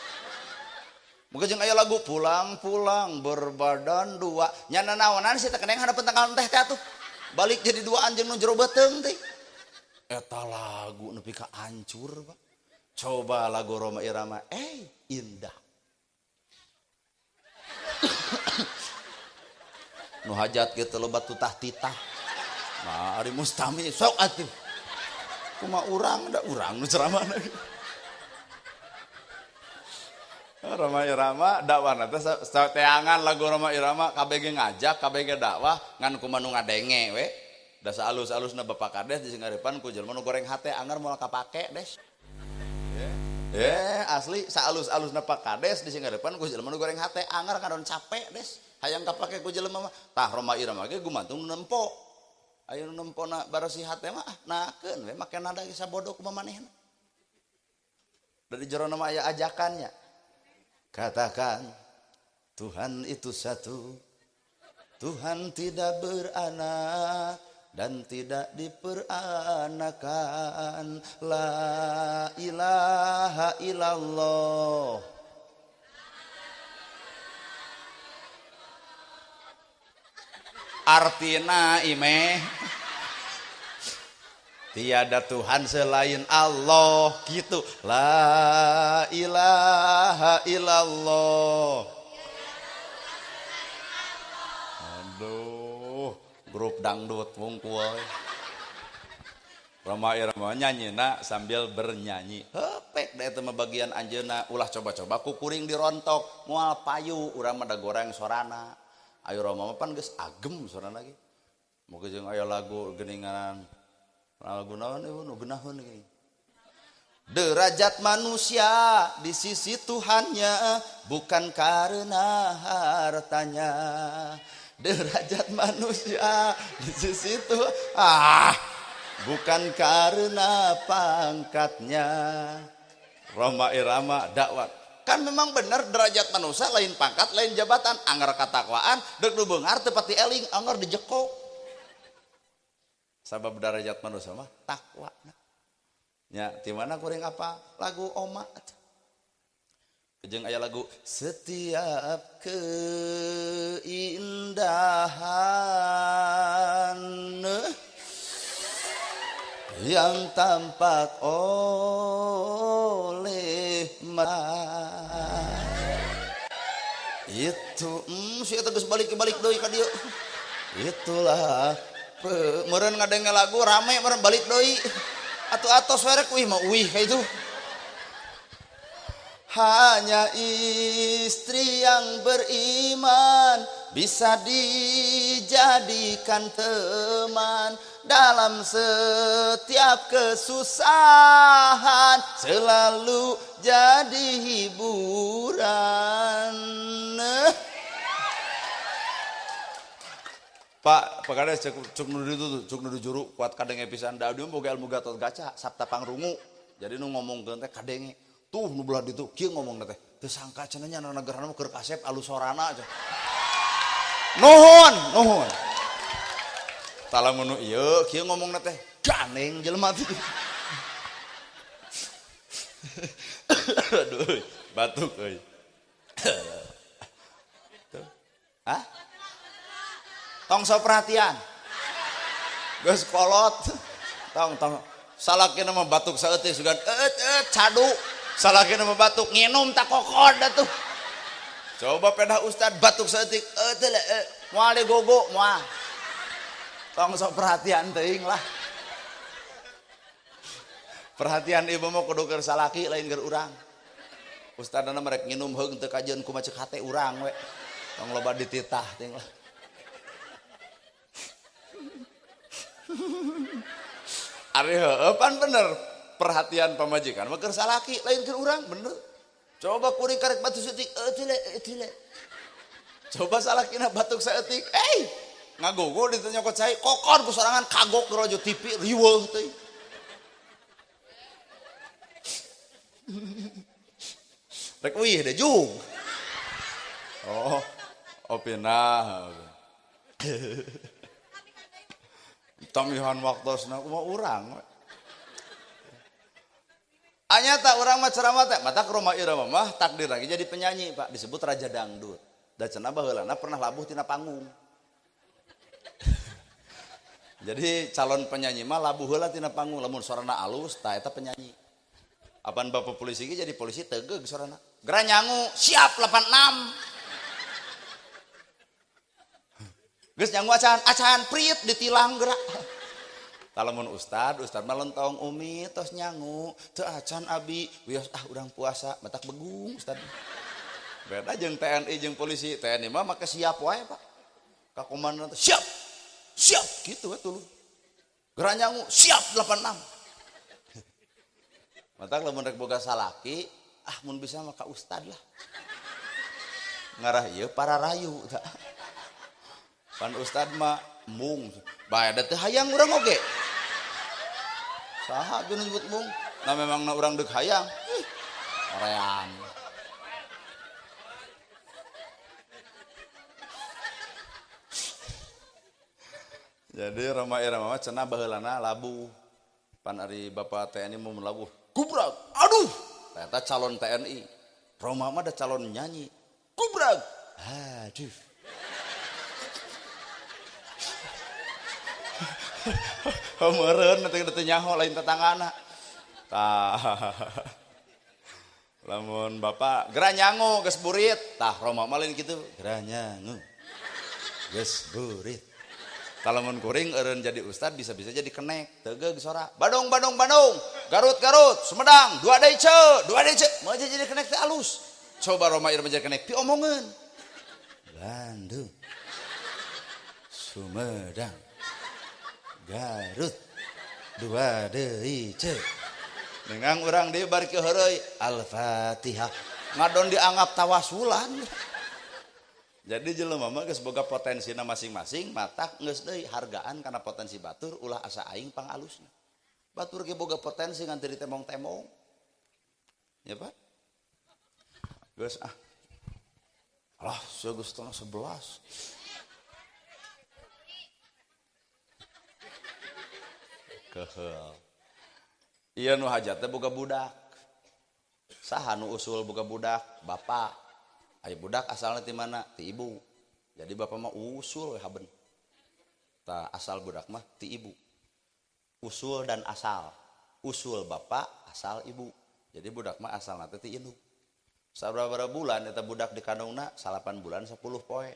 Muga jeung aya lagu pulang-pulang berbadan dua. Nyana naonan sih teh keneng harapan tanggal teh teh atuh. Balik jadi dua anjeun nu jero beuteung teh. Eta lagu nepi ka hancur, Pak. Coba lagu Rhoma Irama, indah. Nu hajat kieu loba tutah titah. Nah, ari mustami sok atuh. Kumaha urang da urang nu ceramahna. Rhoma Irama dakwahna teh teangan lagu Rhoma Irama kabeh ngajak kabeh dakwah ngan kumaha nu ngadenge we. Da saalus-alusna Bapak Kades di singgarepan ku jelema nu goreng hate anger moal kapake des. Asli saalus-alusna Pak Kades di singgarepan ku jelema nu goreng hate anger kadon capek des. Hayang kapake ku jelema mah. Tah Rhoma Irama ge gumantung nempo. Aya nu nempona barasih hate mah nakeun we make nada ge sabodo kumaha manehna. Dari jero nama aya ajakannya. Katakan Tuhan itu satu, Tuhan tidak beranak dan tidak diperanakan. La ilaha illallah. Artina imeh tiada Tuhan selain Allah gitu. La ilaha illallah. Aduh, grup dangdut wungkul. Rhoma Irama nyanyina sambil bernyanyi. Hepek da eta mah bagian anjeunna ulah coba-coba ku kuring dirontok, moal payu urang mah da goreng sorana. Ayo Rhoma mah pan geus agem sorana ge. Moga jeung aya lagu geuningan lagu naon ieu nu geunaheun gini. Derajat manusia di sisi Tuhannya bukan karena hartanya. Derajat manusia di sisi Tuhan bukan karena pangkatnya. Rhoma Irama dakwah. Kan memang benar derajat manusia lain pangkat, lain jabatan, anger katakwaan, deuk nu beunghar teu pati eling, anger dijekok. Sabab derajat manusia mah takwa. Nya, di mana kuring apa? Lagu Oma. Jeung aya lagu setiap keindahan yang tampak oleh mata itu si eta geus balik-balik deui ka dieu. Itulah meureun ngadenge lagu rame meureun balik deui. Atuh atos werek wih mah wih ka itu. Hanya istri yang beriman bisa dijadikan teman dalam setiap kesusahan, selalu jadi hiburan. Pak, Pak Kades cuk nu ditu cuk nu juru kuat kadenge pisan da abdi mah boga ilmu Gatot Kaca sabta pangrungu. Jadi nu ngomongkeun teh kadenge. Tuh nu belah ditu kieu ngomongna teh. Teu sangka cenah nya negarana mah keur kasep alus sorana cenah. Nuhun, nuhun. Tah lamun nu ieu kieu ngomongna teh ganeng jelema teh. Aduh, batuk euy. Hah? Tong sok perhatian. Geus kolot. Tong tong salakina mah batuk saeutik sugan cadu. Salakina mah batuk nginum tak kokod atuh. Coba pedah ustad batuk saeutik moal digogo moal. Tong sok perhatian teuing lah. Perhatian ieu mah kudu keur salaki lain keur urang. Ustadna mah rek nginum heung teu kajeun kumaha ceuk hate urang we. Tong loba dititah teuing lah. Ari heueuh pan bener perhatian pamajikan mah keur salaki lain keur urang bener. Coba kuring karek batuk saeutik tile. Coba salakina batuk saeutik ngagogo ditu nyokot cai kokor ku sorangan kagok rojo TV riweuh teuing. Rek uih deh jung. Oh, opina. Tamihan waktosna kumaha urang. Anyata urang mah ceramah teh mata ke rumah irama mah takdir lagi jadi penyanyi, Pak, disebut raja dangdut. Da cenah baheulana pernah labuh tina panggung. Jadi calon penyanyi mah labuh heula tina panggung, lamun sorana alus tah eta penyanyi. Apan bapak polisi ge jadi polisi tegeug sorana. Geura nyangu, siap 86. Geus nyangu acan, acan prit ditilang geura. Tah lamun ustad, ustad mah lentong umi tos nyangu, teu acan abi, wios ah urang puasa, matak begung ustad. Beda jeung TNI jeung polisi, TNI mah make siap wae, Pak. Ka komandan teh siap. Siap kitu we tuluy. Geura nyangu, siap 86. Matak lamun rek boga salaki, ah mun bisa mah ka ustad lah. Ngarah ieu para rayu tah. Pan ustad mah embung, bae da teu hayang urang oge. Saha geus nyebut embung? Nah memang na urang deuk hayang. Orean. Jadi Roma Irama mah cenah baheulana labuh. Pan ari bapak TNI mun labuh, gubrak. Aduh, eta calon TNI. Roma mah da calon nyanyi. Gubrak. Aduh. Meureun teu nyaho lain tetanggana. Tah. Lamun bapak geura nyangu geus burit, tah Roma mah lain kitu, geura nyangu. Geus burit. Tah lamun kuring eureun jadi ustad bisa-bisa jadi kenek, tegeug sora. Bandung Bandung Bandung, Garut Garut, Sumedang, dua deui ce, dua deui ce. Moal jadi kenek teh alus. Coba Roma ieu jadi kenek piomongeun. Bandung. Sumedang. Garut dua deui ce. Nengang urang deui bari ke heureuy Al-Fatihah. Ngadon dianggap tawasulan. Jadi jelema mah geus boga potensina masing-masing, matak geus deui hargaan kana potensi batur ulah asa aing pangalusna. Batur ge boga potensi ngan teu ditemong-temong. Ya Pak? Geus ah. Alah, sia geus 10:30. Kehel. Iya nu hajat teh boga budak. Saha nu usul boga budak? Bapak. Aya budak asalna ti mana? Ti ibu. Jadi bapak mah usul we haben. Tah asal budak mah ti ibu. Usul dan asal. Usul bapak, asal ibu. Jadi budak mah asalna teh ti induk. Sabaraha bulan eta budak dikandungna? 8 bulan 10 poe.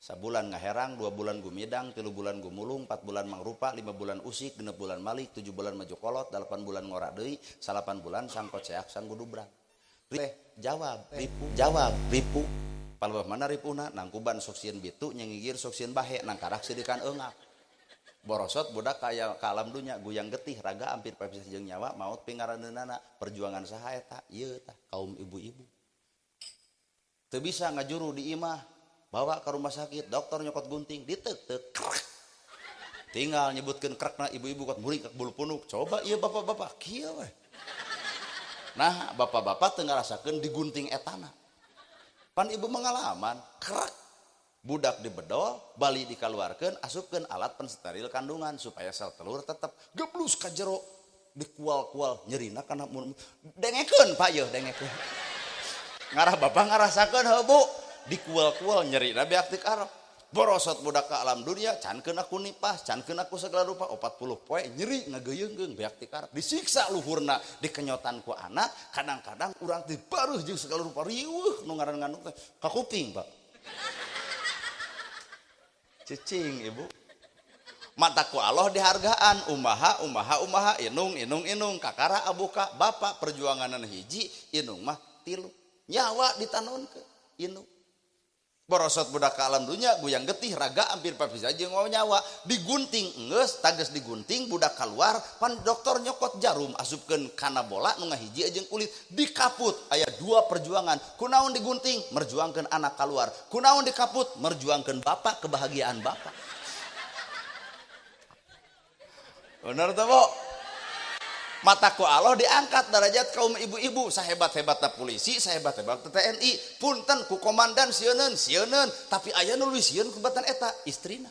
Sabulan ngaherang, 2 bulan gumidang, 3 bulan gumulung, 4 bulan mangrupa, 5 bulan usik, 6 bulan malik, 7 bulan maju kolot, 8 bulan ngora deui, 8 bulan sangkoceak sanggudubrang. Teh jawab, ripu, jawab, ripu. Palebah mana ripuhna nangkuban sok sieun bitu nyengigir sok sieun bahe nangkarak sidikan eungak. Borosot budak kaya ka alam dunya guyang getih raga hampir papisah jeung nyawa maot pingaraneunana perjuangan saha eta ieu tah kaum ibu-ibu. Teu bisa ngajuru di imah bawa ke rumah sakit dokter nyokot gunting diteuk-teuk krek. Tinggal nyebutkeun krekna ibu-ibu kot muring ka bulu punuk coba ieu bapak-bapak kieu we. Nah bapak-bapak teu ngarasakeun digunting etana. Pan ibu mengalaman krek budak dibedol bali dikaluarkeun asupkeun alat pensteril kandungan supaya sel telur tetep geblus ka jero dikual-kual nyerina kana dengekeun Pak yeuh dengekeun ngarah bapak ngarasakeun heuh Bu dikual-kual nyerina beak ti karep borosot budak ka alam dunia cankeun aku nipas cankeun aku segala rupa 40 poe nyeri ngageuyeungkeun beak ti karep disiksa luhurna dikenyotan ku anak kadang-kadang urang teh bareuh jeung segala rupa riweuh nu ngaran ngandung teh ka kuping Pak cicing ibu mata ku Allah dihargaan umaha umaha umaha inung inung inung kakara abuka bapak perjuanganan hiji inung mah tilu nyawa ditanonkeun inung borosot budak ka alam dunia guyang getih raga hampir papisah jeung nyawa digunting enggeus tages digunting budak keluar pan dokter nyokot jarum asupkeun kana bola nu ngahiji jeung kulit dikaput aya dua perjuangan kunaon digunting merjuangkeun anak keluar kunaon dikaput merjuangkeun bapak kebahagiaan bapak bener teu Bu mataku Allah diangkat derajat kaum ibu-ibu sahebat-hebatna polisi sahebat-hebatna TNI punten ku komandan sieuneun sieuneun tapi aya nu leuwih sieun ku batan eta istrina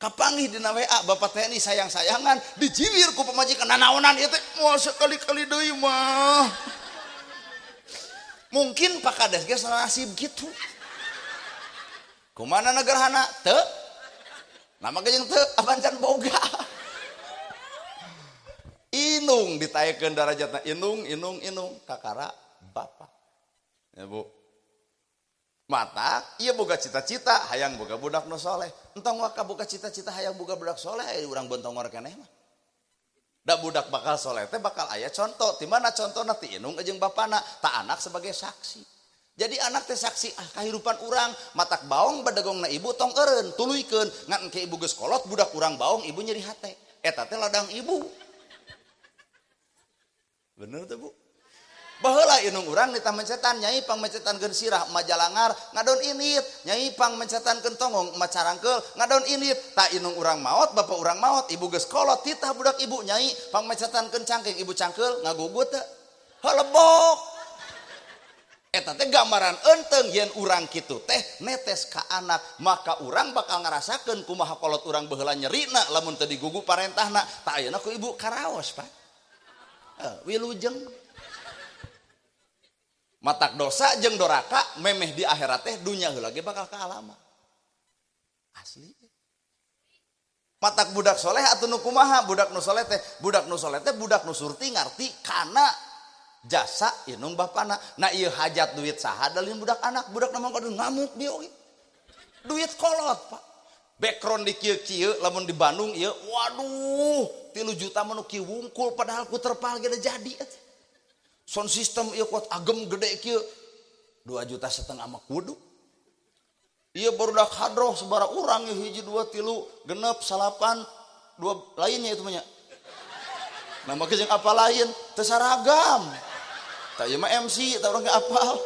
kapanggih dina WA bapak TNI sayang-sayangan dijiwir ku pamajikan nanaonan ieu teh moal sekali-kali deui mah mungkin Pak Kades ge nasib kitu kumaha negerhana teu nama ge jeung teu apan can boga inung ditaekeun darajatna inung inung inung kakara bapak ya Bu mata ieu boga cita-cita hayang boga budak nu soleh entong waka boga cita-cita hayang boga budak soleh aya urang bontongor keneh mah da budak bakal soleh teh bakal aya contoh di mana contona ti inung jeung bapana ta anak sebagai saksi jadi anak teh saksi ah kahirupan urang matak baong badegongna ibu tong eureun tuluykeun ngan engke ibu geus kolot budak urang baong ibu nyeri hate eta teh ladang ibu. Bener tuh Bu. Baheula inung urang ditah mencetan nyai pangmencetankeun sirah majalangar ngadon init nyai pangmencetankeun tonggong macarangkeul ngadon init tak inung urang maot bapak urang maot ibu geus kolot titah budak ibu nyai pangmencetankeun cangking ibu cangkeul ngagugut teu helebok eta teh gambaran eunteng yen urang kitu teh netes ka anak maka urang bakal ngarasakeun kumaha kolot urang baheula nyerina lamun teu digugu parentahna tak ayeuna ku ibu karaos Pak. Wilujeng matak dosa jeung doraka memeh di akhirat teh dunya heula ge bakal kaalama asli matak budak soleh atuh nu kumaha budak nu soleh teh budak nu soleh teh budak nu surti ngarti kana jasa inung bapana nah ieu hajat duit saha dalin budak anak budak na mah kudu ngamuk dia oge duit kolot Pak background di kieu-kieu lamun di Bandung ieu waduh 3 juta mah nu kieu wungkul padahal ku terpal ge jadi atuh sound system ieu kuat agem gede kieu 2,5 juta mah kudu ieu barudak hadroh sabaraha urang ieu 1 2 3 genep 8 2 lainnya itu mah nya nama ge jeung apa lain teu saragam tah ieu mah MC tah urang ge apal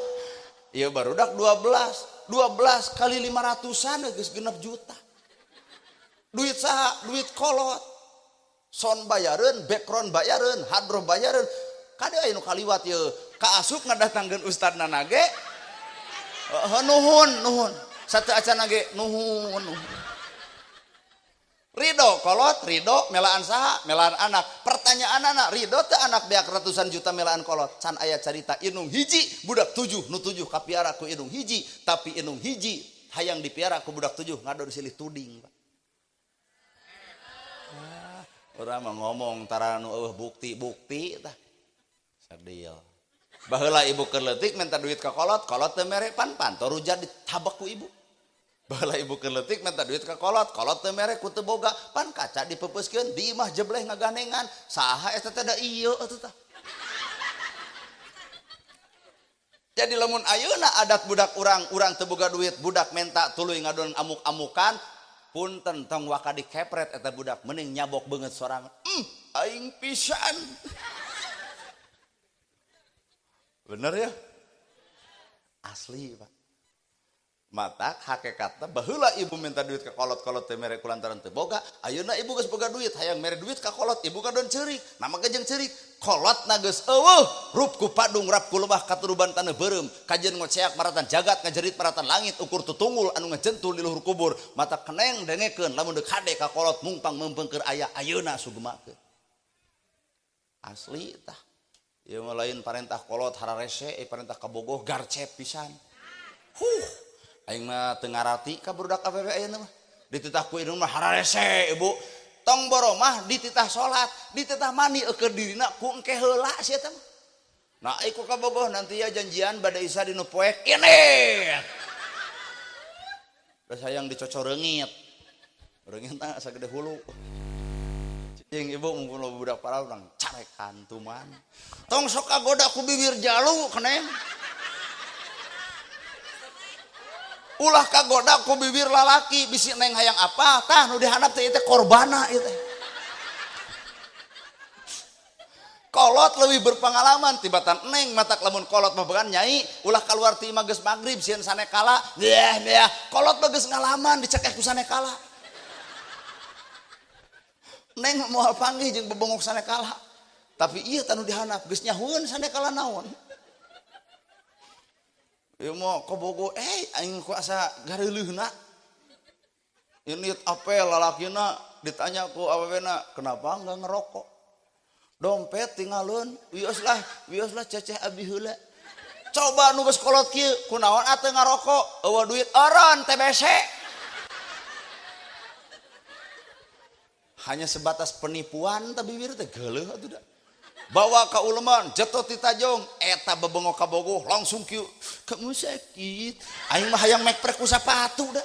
ieu barudak 12 kali 500-an geus genep juta duit saha duit kolot son bayareun background bayareun hadroh bayareun kade aya nu kaliwat ieu kaasup ngadatangkeun ustadna nage nuhun nuhun satu acan ge nuhun nuhun ridho kolot ridho melaan saha melaan anak pertanyaan anak ridho teu anak beak ratusan juta melaan kolot can aya carita inung hiji budak 7 nu 7 kapiara ku inung hiji tapi inung hiji hayang dipiara ku budak 7 ngadon silih tuding Pak. Urang mah ngomong tara nu eueuh bukti-bukti tah sadil baheula ibu keur leutik minta duit ka kolot kolot teu mere pan panto rujat ditabak ku ibu baheula ibu keur leutik minta duit ka kolot kolot teu mere ku teu boga pan kaca dipepeuskeun di imah jebleh ngagandengan saha eta teh da ieu atuh tah. Jadi lamun ayeuna adat budak urang, urang teu boga duit, budak menta tuluy ngadon amuk-amukan, punten tong waka dikepret eta budak mending nyabok beungeut sorangan. Aing pisan. Bener ya? Asli, Pak. Mata hakikatna baheula ibu minta duit ka kolot-kolot teh mere kulantaran teu boga, ayeuna ibu geus boga duit, hayang mere duit ka kolot, ibu kadon ceurik, nama ge jeung ceurik, kolotna geus eueuh, rup ku padung rap ku lebah katuruban taneuh beureum, kajeun ngoceak maratan jagat ngajerit maratan langit ukur tutungul anu ngajentul di luhur kubur, mata keneng dengekeun lamun deuk hade ka kolot mungpang meungpeung keur aya ayeuna sugemakeun. Asli tah. Ieu mah lain parentah kolot hararese, parentah kabogoh garcep pisan. Huh. Aing mah teu ngarati ka budak awewe ayeuna mah. Dititah ku indung mah hararese ibu. Tong boromah dititah salat, dititah mandi eukeun dirina ku engke heula sia teh mah. Nah, iku kabogoh nanti ya janjian bade isa dinu poek ini. Geus hayang dicocoreungit. Reungitna sagede hulu. Cing ibu mumpun loba budak parah urang carekan tuman. Tong sok kagoda ku bibir jalu keneng. Ulah kagoda ku bibir lalaki bisi neng hayang apa tah nu dihandap teh ieu teh korbana ieu teh. Kolot lebih berpengalaman tibatan neng matak lamun kolot mah began nyai ulah kaluar ti imah geus magrib sieun sanekala yeh yeh kolot mah geus ngalaman dicekeh ku sanekala. Neng moal panggih jeung bebongok sanekala. Tapi ieu tah nu dihandap geus nyahueun sanekala naon. Ieu mah kabogo aing ku asa gareuleuna. Ini apel lalakina ditanya ku awewena kenapa enggak ngerokok? Dompet tinggalun, wios lah ceceh abi heula. Coba nu geus kolot kieu, kunaon atuh ngarokok? Eueuh duit oron TBC. Hanya sebatas penipuan teh bibir teh geuleuh atuh da. Bawa ka uleman, jetot ti tajong, eta bebengok kabogoh langsung kieu, kamu sakit. Aing mah hayang mekprek ku sapatu da.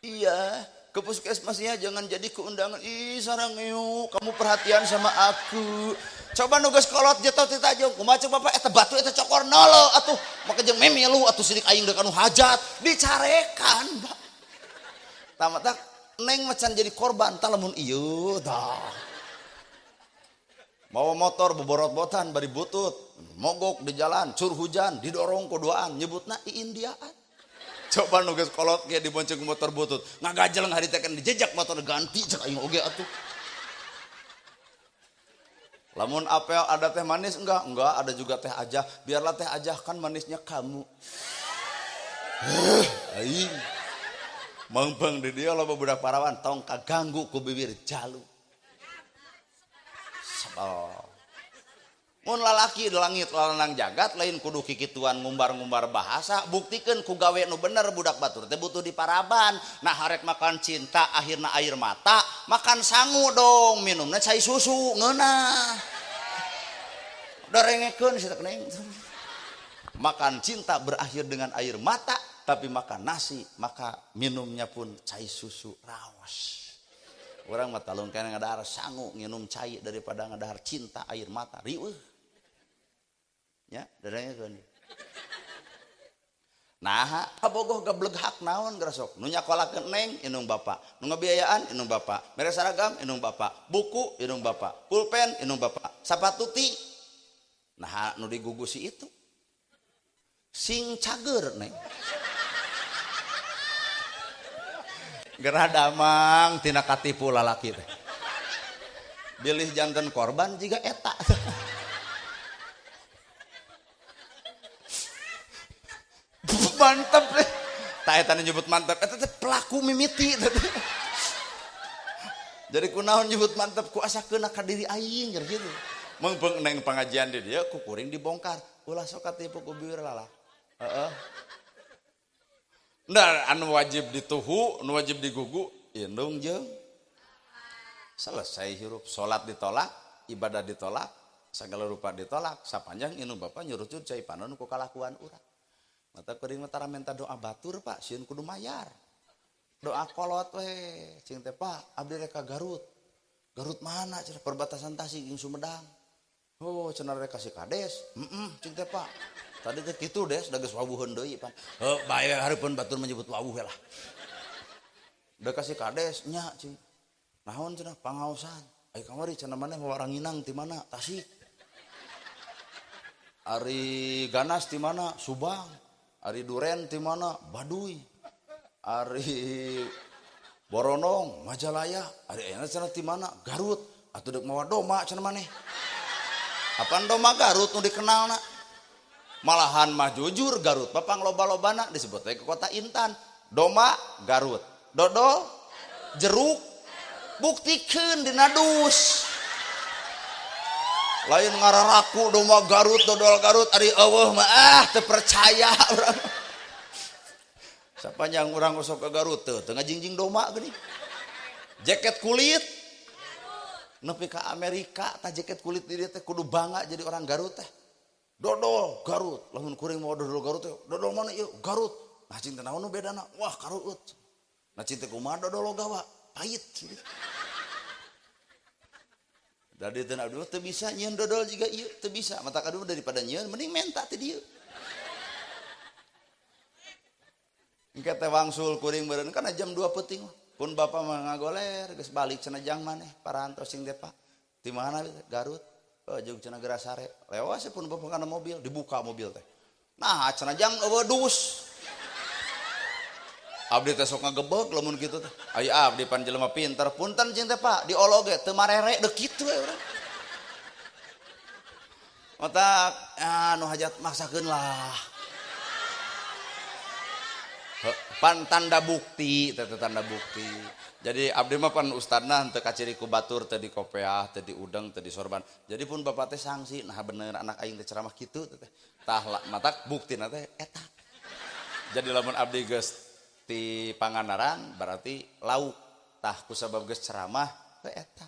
Iya, ke puskesmasnya jangan jadi keundangan. Ih, sarangeu, kamu perhatian sama aku. Coba nu geus kolot jetot ti tajong, kumaha ceuk bapak eta batu eta cokor nolo atuh. Maka jeung memilu atuh sirik aing deuk anu hajat, dicarekan, Pak. Tah matak neng macan jadi korban tah lamun ieu tah. Bawa motor beborot-botan bari butut, mogok di jalan, cur hujan, didorong kuduaan, nyebutna Indiaan. Coba nu geus kolot ge dibonceng motor butut, ngagajeleng hari teh kan dijejak motor ganti cek aing oge atuh. Lamun apel ada teh manis enggak? Enggak, ada juga teh aja. Biarlah teh aja kan manisnya kamu. Aing. Mangpang di dia loba budak parawan tong kaganggu ku bibir jalu. Oh. Mun lalaki di langit lalanang jagat lain kudu kikituan ngumbar-ngumbar bahasa buktikeun ku gawe nu bener budak batur teh butuh diparaban. Nah harek makan cinta akhirna air mata makan sangu dong minumna cai susu ngeunah darengekeun si teh neng. Makan cinta berakhir dengan air mata tapi makan nasi maka minumnya pun cai susu raos. Orang mah talung kana ngadahar sangu nginum cai daripada ngadahar cinta air mata riweuh. Ya, darengekeun. Nah, kabogoh gableg hak naon gerasok. Nu nyakolakeun neng indung bapa, nu ngabiayaan indung bapa, mere seragam indung bapa, buku indung bapa, pulpen indung bapa, sapatu ti. Nah, nu digugusi itu. Sing cager neng. Gerah damang tina katipu lalaki teh. Bilih janten korban jiga eta. Mantep deh. Tah eta nyebut mantep, eta teh pelaku mimiti. Jadi kunaon nyebut mantep ku asa keuna ka diri aing gitu. Mengpeng neng pengajian di dieu ku kuring dibongkar. Ulah sok katipu ku bibir lalah. Heeh. Nah, anu wajib dituhu, anu wajib digugu, indung jeung selesai hirup. Salat ditolak, ibadah ditolak, segala rupa ditolak, sapanjang indung bapa nyurucut cai panon ku kalakuan urang. Mata kuring mah tara menta doa batur, Pak, sieun kudu mayar. Doa kolot we, cing teh Pak, abdi rek ka Garut. Garut mana cenah perbatasan Tasik jeung Sumedang. Oh, cenah rek ka si Kades. Heeh, cing teh Pak. Tadi teh kitu Des, da geus wawuheun deui pan. Heuh, bae hareupeun batur menyebut wawuh lah. Da kasih kades nya cing. Naon cenah pangaosan. Ai kamari cenah maneh mawa ranginang ti mana? Tasik. Ari ganas ti mana? Subang. Ari duren ti mana? Baduy. Ari Boronong, Majalaya. Ari ayeuna cenah ti mana? Garut. Atuh deuk mawa doma cenah maneh. Apaan doma Garut nu dikenalna? Malahan mah jujur Garut mah pangloba-lobana disebut teh kota Intan. Doma Garut, dodol jeruk, buktikeun dina dus. Lain ngararaku doma Garut, dodol Garut, ari eueuh mah ah teu percaya urang. Sapanjang urang osok ka Garut teu teu ngajingjing doma geuning. Jaket kulit nepi ka Amerika tah jaket kulit di dieu teh kudu bangga jadi orang Garut teh. Dodol Garut, lamun kuring mau dodol Garut teh, dodol mana ieu? Garut. Nah cinta naon nu bedana? Wah, karueut. Nah cinta kumaha dodol logawa? Pahit. Da dieu teh abdi teu bisa nyieun dodol jiga ieu, teu bisa. Matak aduh daripada nyieun mending menta ti dieu. Engke teh wangsul kuring meureun kana jam 2 peuting. Pun bapa mah ngagoler geus balik cenah jang maneh parantos sing teh Pak. Ti mana Garut? Oh, jeung cenah Gerasare. Lewas pun bapak kana mobil, dibuka mobil teh. Nah, cenah jang eueuh dus. Abdi teh sok ngagebeg lamun kitu teh. Aya abdi pan jelema pinter, punten jeung teh Pak, diolog ge teu marere deuk kitu we urang. Otak nu hajat maksakeun lah. Pan tanda bukti, teh tanda bukti. Jadi abdi mah pan ustadna henteu kaciri ku batur, teu di kopeah, teu di udeng, teu di sorban. Jadi pun bapak teh sangsi, nah bener anak aing teh ceramah kitu teh. Tah matak buktina teh eta. Jadi lamun abdi geus ti Pangandaran berarti lauk. Tah kusabab geus ceramah teh eta.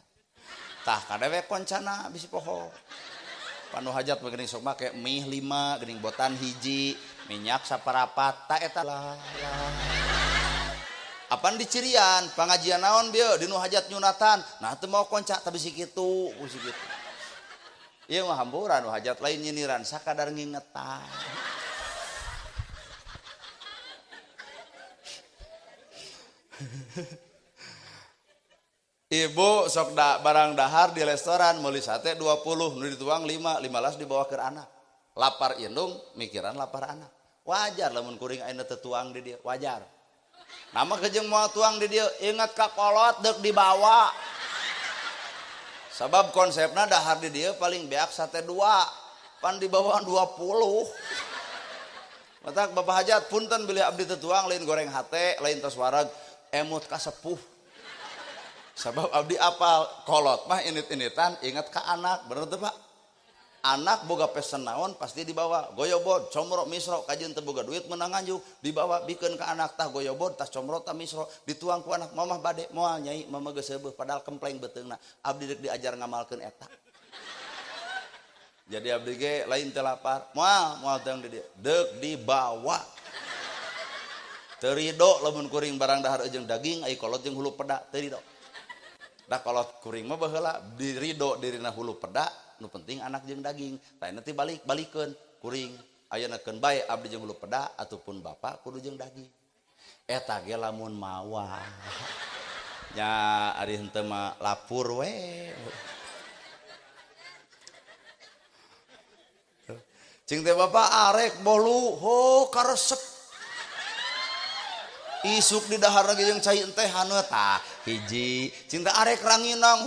Tah kadewe koncana bisi poho. Panu hajat mah geuning sok make mie 5, geuning botan hiji, minyak saparapat, tah eta lah. Apan dicirian pengajian naon bieu dinu hajat nyunatan, nah teu mau konca tapi si kitu, si kitu. Ieu mah hampura nu hajat lain nyiniran sakadar ngingetan. Ibu sok da, barang dahar di restoran meuli sate 20 nu dituang 5, 15 dibawa ke anak. Lapar indung mikiran lapar anak. Wajar lamun kuring ayeuna teu tuang di dieu, wajar. Nama kejeng mau tuang di dia, ingat ka kolot dek dibawa. Sabab konsepna dahar di dia paling beak sate 2, pan dibawa 20. Matak bapak hajat punten bilih abdi teu tuang lain goreng hate, lain tos wareg, emut ka sepuh. Sabab abdi apal kolot mah init-initan ingat ka anak, bener teu Pak? Anak boga pesen naon pasti dibawa goyobod comro misro kajeun teu boga duit menang nganjuk dibawa bikeun ka anak tah goyobod tah comro tah misro dituang ku anak mamah bade moal nyai mama geus seubeuh padahal kempleng beuteungna abdi deuk diajar ngamalkeun eta. Jadi abdi ge lain teu lapar moal moal teu di dieu deuk dibawa. Teu rido lamun kuring barang dahar jeung daging ai kolot jeung hulu peda teu rido. Da kolot kuring mah baheula dirido dirina hulu peda nu penting anak jeung daging tah nanti balik balikeun kuring ayeuna keun bae abdi jeung hulu peda ataupun bapak kudu jeung daging eta ge lamun mawa nya ari henteu mah lapur we. Cing teh bapak arek bolu ho karesep isuk di dahar lagi jeung cai teh haneut tah hiji cinta arek ranginang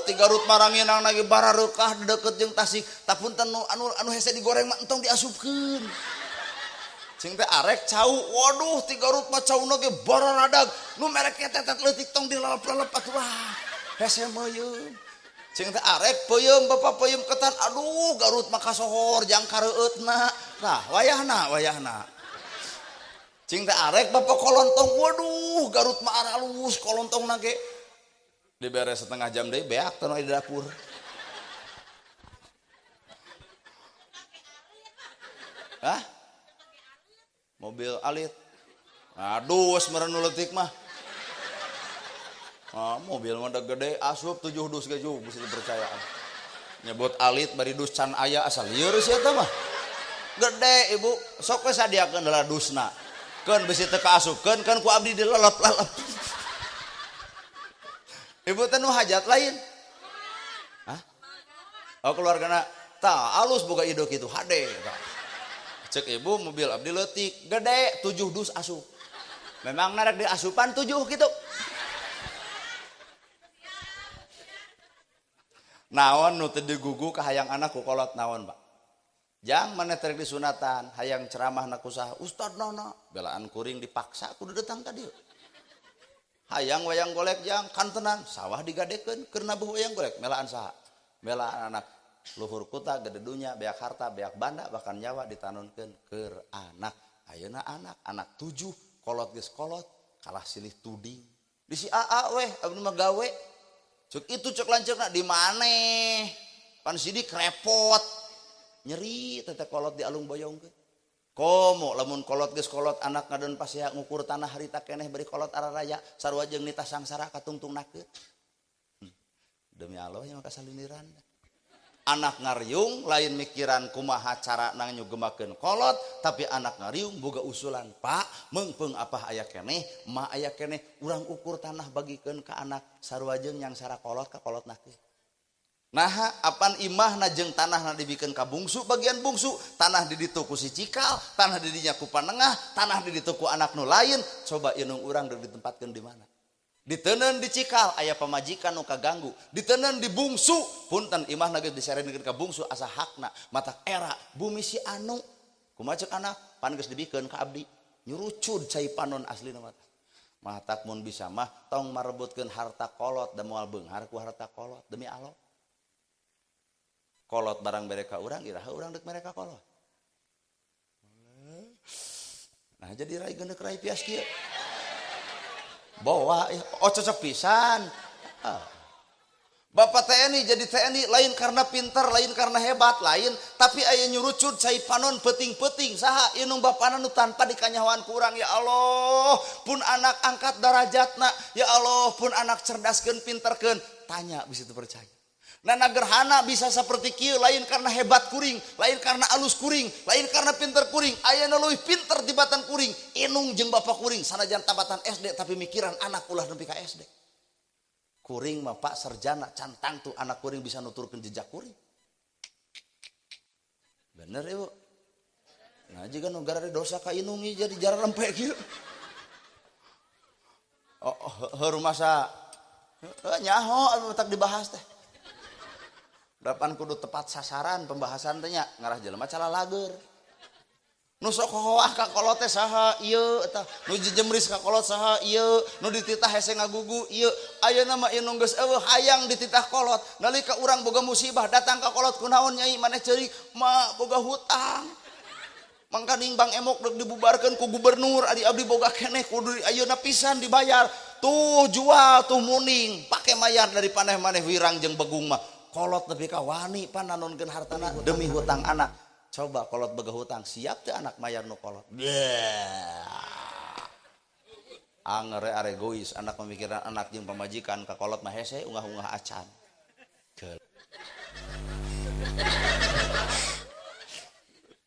ti Garut mah ranginang lagi barareukah deukeut jeung Tasik tah punten nu anu hese digoreng mah entong diasupkeun. Cing teh arek cau waduh ti Garut mah cauna ge bararadag nu merek tetet leutik tong dilalep-lalep atuh wah hese meuyeum. Cing teh arek peuyeum bapak peuyeum ketan aduh Garut mah kasohor jang kareueutna tah wayahna wayahna. Cing teh arek bapak kolontong waduh Garut mah aralus kolontong nage dibere setengah jam deui beak teh di dapur. Hah? Mobil alit. Aduh, meureun nu leutik mah. Ah, mobil mah gede asup 7 dus ge bisa dipercayaan. Nyebut alit bari dus can aya asal lieur sia eta mah. Gede ibu, sok we sadiakeun heula dusna. Keun bisi teu kaasupkeun kan ku abdi dilelep-lelep. Ibu teh nu hajat lain. Hah? Oh keluargana tah alus boga ide kitu hade tah. Cek ibu mobil abdi leutik, gede 7 dus asup. Memang narek di asupan 7 gitu. Naon nu teu digugu ka hayang anak ku kolot naon, Pak? Jang maneh terek disunatan, hayang ceramah na kusaha, Ustad nana, belaan kuring dipaksa kudu datang ka dieu. Hayang wayang golek jang kantenan, sawah digadekeun keur nabuh wayang golek, melaan saha? Melaan anak. Luhur kuta gede dunya, beak harta, beak banda, bahkan nyawa ditanunkeun keur anak. Ayeuna anak, anak 7, kolot geus kolot, kalah silih tuding. Di si AA weh, abdi mah gawe. Cek itu cek lanceukna di maneh? Pan sidik repot. Nyeri tete kolot di alung boyongkeun. Komo lamun kolot geus kolot anak ngadon pasea ngukur tanah harita keneh bari kolot araraya sarua jeung nitah sangsara katungtungnakeun. Demi Allah nya maka salindiran. Anak ngariung lain mikiran kumaha cara nang nyugemakeun kolot, tapi anak ngariung boga usulan, Pak, meungpeung apa aya keneh, ma aya keneh, urang ukur tanah bagikeun ka anak sarua jeung nyangsara kolot ka kolotnakeun. Naha apan imahna jeung tanahna dibikeun ka bungsu bagian bungsu, tanah di ditu ku si cikal, tanah di dinya ku panengah, tanah di ditu ku anak nu lain, coba indung urang deuk ditempatkeun di mana? Diteundeun di cikal aya pamajikan nu kaganggu, diteundeun di bungsu, punten imahna geus diserenkeun ka bungsu asa hakna, matak era bumi si anu. Kumaha ceuk anak? Pan geus dibikeun ka abdi, nyurucud cai panon aslina mah. Matak mun bisa mah tong marebutkeun harta kolot da moal beunghar ku harta kolot demi Allah. Kolot barang mere ka urang, iraha urang deuk mere ka kolot. Nah jadi rai geundeuk rai pias kieu. Bawa, oh cocok pisan. Ah. Bapak TNI jadi TNI lain karena pintar, lain karena hebat, lain. Tapi aya nyurucud cai panon peting-peting saha inung bapana nu tanpa dikanyahoan ku urang ya Allah. Pun anak angkat darajatna, ya Allah, pun anak cerdaskeun pinterkeun, tanya bisa teu percaya. Nana gerhana bisa seperti kieu lain karena hebat kuring, lain karena alus kuring, lain karena pinter kuring, aya nu leuwih pinter tibatan kuring, inung jeung bapak kuring sanajan tabatan SD tapi mikiran anak ulah nepi ka SD. Kuring mah Pak sarjana cantang tuh anak kuring bisa nuturkeun jejak kuring. Bener ibu. Nah jiga nu gara dosa ka inung jadi jarang rempek kieu. Oh, heuh rumasa nyaho anu tak dibahas teh. Dapan kudu tepat sasaran pembahasan teh nya ngarah jelema calalager. Nu sok hoah ka kolot teh saha ieu eta, nu jejemris ka kolot saha ieu, nu dititah hese ngagugu ieu. Ayeuna mah indung geus eueuh hayang dititah kolot. Nalika urang boga musibah datang ka kolot kunaon nyai maneh ceurik ma boga hutang. Mangkaning Bang Emok deuk dibubarkeun ku gubernur adi abdi boga keneh kudu ayeuna pisan dibayar. Tuh jual tuh muning pake mayar dari paneh-maneh wirang jeung begung mah. Kolot lebih ka wani pan nanonkeun hartana demi hutang anak. Coba kolot boga hutang, siap teu anak mayar nu kolot. Angere aregois anak pemikiran anak jeung pamajikan ka kolot mah hese ungah-ungah acan.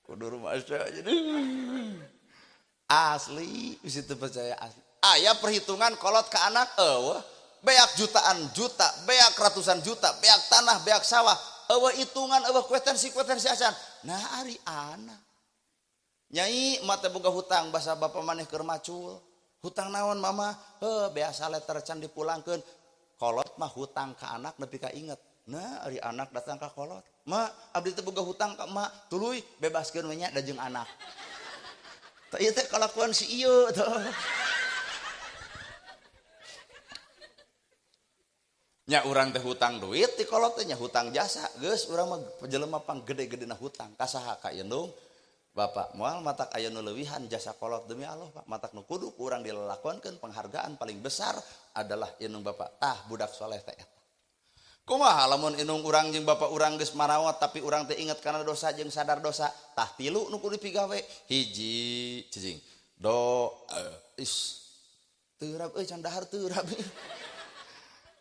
Kudu rumasa jadi asli bisa teu percaya asli. Aya perhitungan kolot ka anak eueuh. Beak jutaan juta, beak ratusan juta, beak tanah, beak sawah, eueuh hitungan, eueuh kuetensi-kuetensi acan. Nah ari anak. Nyai mah teh boga hutang basa bapa maneh keur macul. Hutang naon mama? Heuh biasa letter can dipulangkeun. Kolot mah hutang ka anak nepi ka inget. Nah ari anak datang ka kolot. Ma abdi teh boga hutang ka emak, tuluy bebaskeun we nya da jeung anak. Tah ieu teh kalakuan si ieu teh. Nya urang teh hutang duit ti kolot teh nya hutang jasa geus urang mah jelema pang gede-gedena hutang ka saha ka indung bapak moal matak aya nu leuwihan jasa kolot demi Allah Pak matak nu kudu ku urang dilelakonkeun penghargaan paling besar adalah indung bapak tah budak soleh teh eta. Kumaha lamun indung urang jeung bapak urang geus marawat tapi urang teh inget kana dosa jeung sadar dosa tah tilu nu kudu dipigawe hiji cicing do is teu rab euy can dahar teu rab.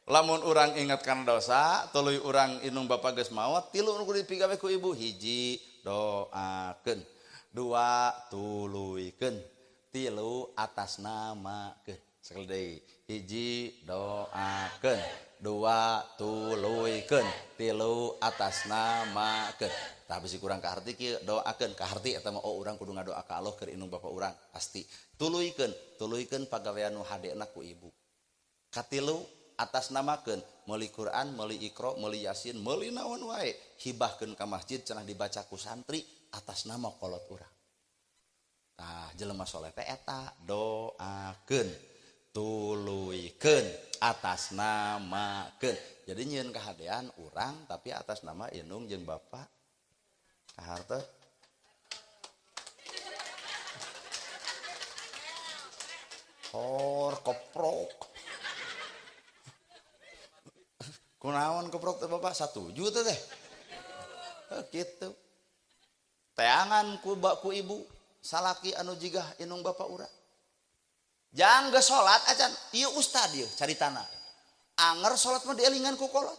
Lamun urang ingat kana dosa, tuluy urang indung bapa geus maot, tilu nu kudu dipigawe ku ibu hiji doakeun. Dua tuluykeun, tilu atas namakeun. Sekali deui, hiji doakeun, dua tuluykeun, tilu atas namakeun. Tah bisi kurang kaharti kieu, doakeun kaharti eta mah oh urang kudu ngadoa ka Allah keur indung bapa urang pasti. Tuluykeun, tuluykeun pagawean nu hadena ku ibu. Katilu atas namakeun, meuli Quran, meuli Iqra, meuli Yasin, meuli naon wae, hibahkeun ka masjid cenah dibaca ku santri atas nama kolot urang. Tah jelema soleh teh eta doakeun, tuluykeun, atas namakeun. Jadi nyieun kahadean urang tapi atas nama indung jeung bapa. Kaharteu hor keprok. Kunaon keprok teh bapak satuju teh teh. Kitu. Teangan ku ku ibu salaki anu jigah indung bapa urang. Jang geus salat acan, ieu ustad ieu caritana. Anger salat mah dielingan ku kolot.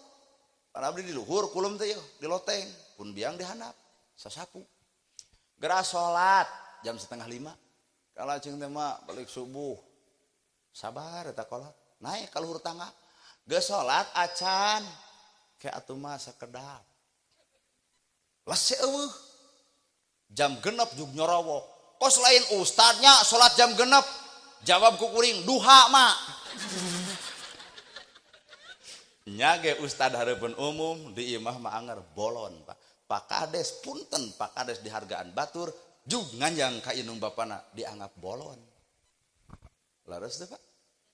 Pan abdi di luhur kulum teh ieu, di loteng, pun biang di handap, sasapu. Geura salat jam 4:30. Kalacing teh mah balik subuh. Sabar eta kolot, naik ka luhur tangga. Geus salat acan, ke atuh mah sakedap. Lese eueuh. Jam genep jug nyorowok. Kos lain ustadnya salat jam genep. Jawab ku kuring duha mak. Nya ge ustad hareupeun umum di imah mah anger bolon Pak. Pak Kades punten, Pak Kades dihargaan batur jug nganjang ka indung bapana dianggap bolon. Laras teh Pak.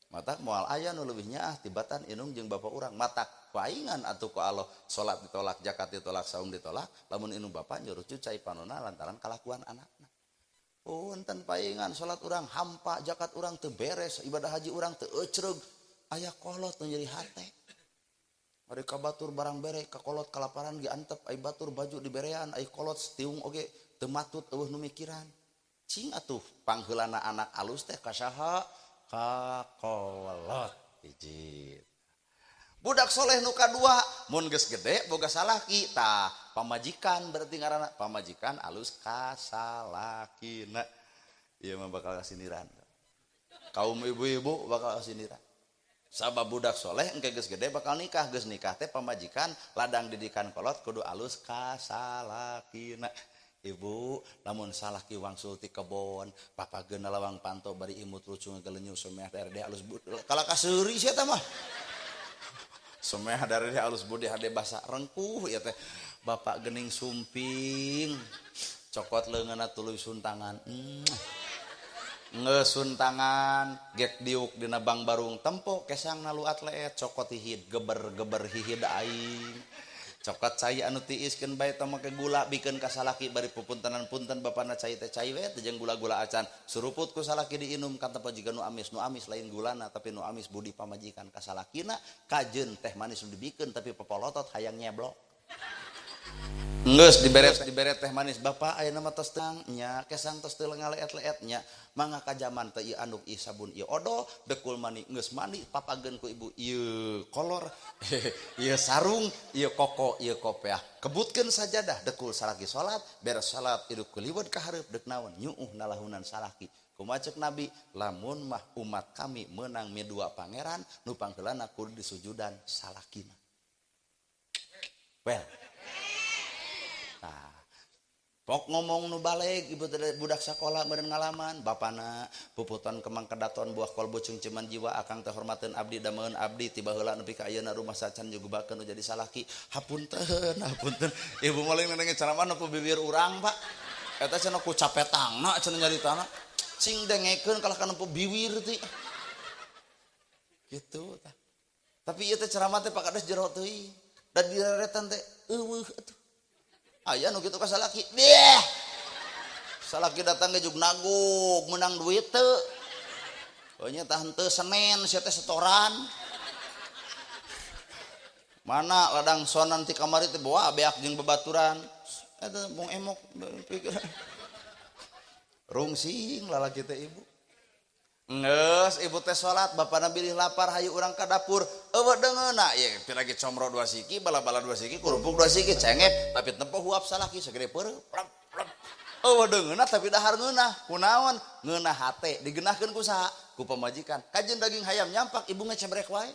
Matak moal aya nu leuwih nyaah tibatan indung jeung bapa urang. Matak paingan atuh ku Allah salat ditolak, zakat ditolak, saum ditolak, lamun indung bapa nyurucut cai panona lantaran kalakuan anakna. Punten paingan salat urang hampa, zakat urang teu beres, ibadah haji urang teu ecreug, aya kolot nu nyeri hate. Ari ka batur barang bere, ka kolot kalaparan ge antep, ai batur baju diberean, ai kolot tiung oge teu matut eueuh nu mikiran. Cing atuh pangheulana anak alus teh ka saha? Ka kolot hiji. Budak soleh nu kadua mun geus gede boga salaki tah pamajikan berarti ngaranna pamajikan alus ka salakina. Ieu mah bakal kasiniran. Kaum ibu-ibu bakal kasiniran. Sabab budak soleh engke geus gede bakal nikah, geus nikah teh pamajikan ladang didikan kolot kudu alus ka salakina. Ibu lamun salaki wangsul ti kebon papageuna lawang panto bari imut lucu ngagelenyu someah darede alus kalah kaseuri sia teh mah. Someah darede alus budi hade basa rengkuh ieu teh. Bapak gening sumping cokot leungeunna tuluy suntangan. Ngesuntangan gek diuk dina bang barung tempo kesang naluat leet cokot hihid geber-geber hihid aing. Cokot cai anu tiiskeun bae tong make gula bikeun ka salaki bari pupuntenan punten bapana cai teh cai we teh jeung gula-gula acan suruput ku salaki diinum katempo jiga nu amis lain gulana tapi nu amis budi pamajikan ka salakina kajeun teh manis nu dibikeun tapi popolotot hayang nyeblok. Geus dibere teh manis bapak ayeuna mah tos tang nya kesang tos teu ngaleet-leet nya mangga ka jaman teh ieu anduk ieu sabun ieu odol dekul mani geus mandi papageun ku ibu ieu kolor ieu sarung ieu koko ieu kopeah kebutkeun sajadah dekul salaki salat beres salat hidup kuliwet ka hareup deuk naon nyuuh nalahunan salaki kumaha ceuk nabi lamun mah umat kami meunang midua pangeran nu pangheulana kudu disujudan salakina. Well nah, pok ngomong nu baleg ibu budak sekolah meureun ngalaman bapana puputan kemang kedaton buah kolbu cungceman jiwa akang teh hormateun abdi dameun abdi tiba heula nepi ka ayeuna rumah sacan jugubakeun nu jadi salaki hapunten hapunten ibu maling nenge ceramah nu bibir urang Pak eta cenah ku capetangna cenah nyaritana cing dengekeun kalah kana biwir ti kitu tah tapi ieu teh ceramah teh Pak Kades jero teuing da direretan teh eueuh atuh aya nu kitu ka salaki deh salaki datang ge jug nagug menang duit teu oh nya tah henteu Senin sia teh setoran mana ladang sonan ti kamari teh bawa beak jeung babaturan eta mung emok pikiran rungsing lalaki teh ibu Nges ibu teh salat bapana bilih lapar hayu urang ka dapur eueuh deungeunna ye piragi comro dua siki bala-bala dua siki kerupuk dua siki cengek tapi tempo huap salaki segede peureum plep plep Eueuh deungeunna tapi dahar ngeunah. Kunaon? Ngeunah hate digenahkeun ku saha? Ku pamajikan. Kajeun daging hayam nyampak ibu ngecebrek wae.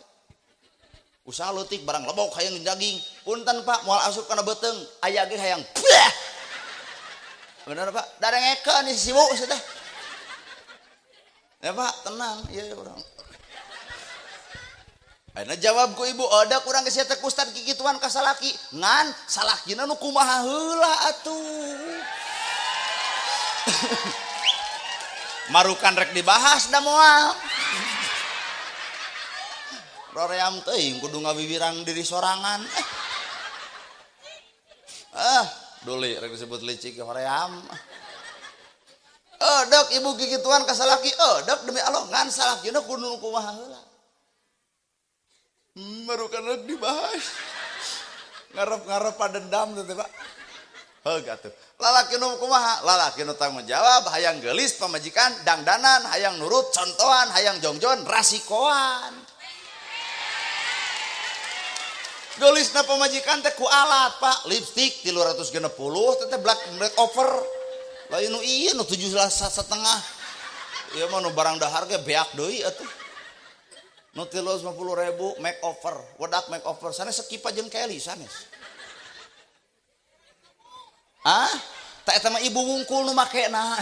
Usaha leutik barang lebok hayang daging. Punten Pak, moal asup kana beuteung. Aya ge hayang. Bener Pak, darengekeun si sibu teh. Ya Pak, tenang, ieu urang. Ayeuna jawab ku ibu, ada kurang geus teh ustad kikituan ka salaki. Ngan salakina nu kumaha heula atuh. Marukan rek dibahas da moal. Roream teuing kudu ngawiwirang diri sorangan. Duli rek disebut licik hoream. Dek ibu kikituan ka salaki, dek demi Allah ngan salakina kudu nu kumaha heula. Marukan rek dibahas. Ngarep-ngarep padendam teh Pak. Heug atuh. Lalaki nu kumaha? Lalaki nu tanggung jawab, hayang geulis pamajikan, dangdanan, hayang nurut, contohan, hayang jongjon, rasikoan. Geulisna pamajikan teh ku alat, Pak. Lipstik 360 teh black over. Lain nu ieu nu 7,5. Ieu mah nu barang dahar ge beak deui atuh. Nu 350.000 makeover, wedak makeover sanes sekipa jeung Kelly sanes. Ah, tak eta mah ibu wungkul nu makena.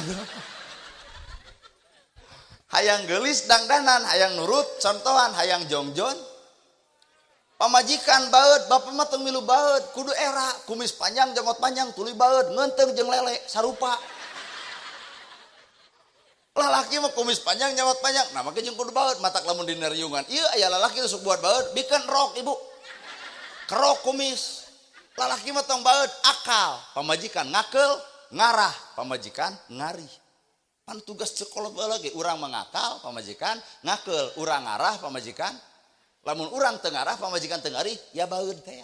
Hayang geulis dangdanan, hayang nurut contohan, hayang jongjon. Pamajikan baeud, bapak mah teu milu baeud, kudu era, kumis panjang, jenggot panjang, tuluy baeud, ngeunteung jeung lele sarupa. Lalaki mah kumis panjang, jenggot panjang, nah make jeung kudu baeud, matak lamun dineriungan. Ieu aya lalaki sok buat baeud, bikeun rok ibu. Kerok kumis. Lalaki mah tong baeud, akal. Pamajikan ngakeul, ngarah, pamajikan ngarih. Pan tugas sekolah bae ge urang mangakal, pamajikan ngakeul, urang ngarah, pamajikan. Lamun urang teu ngarah, pamajikan teu ngarih, ya baeud teh.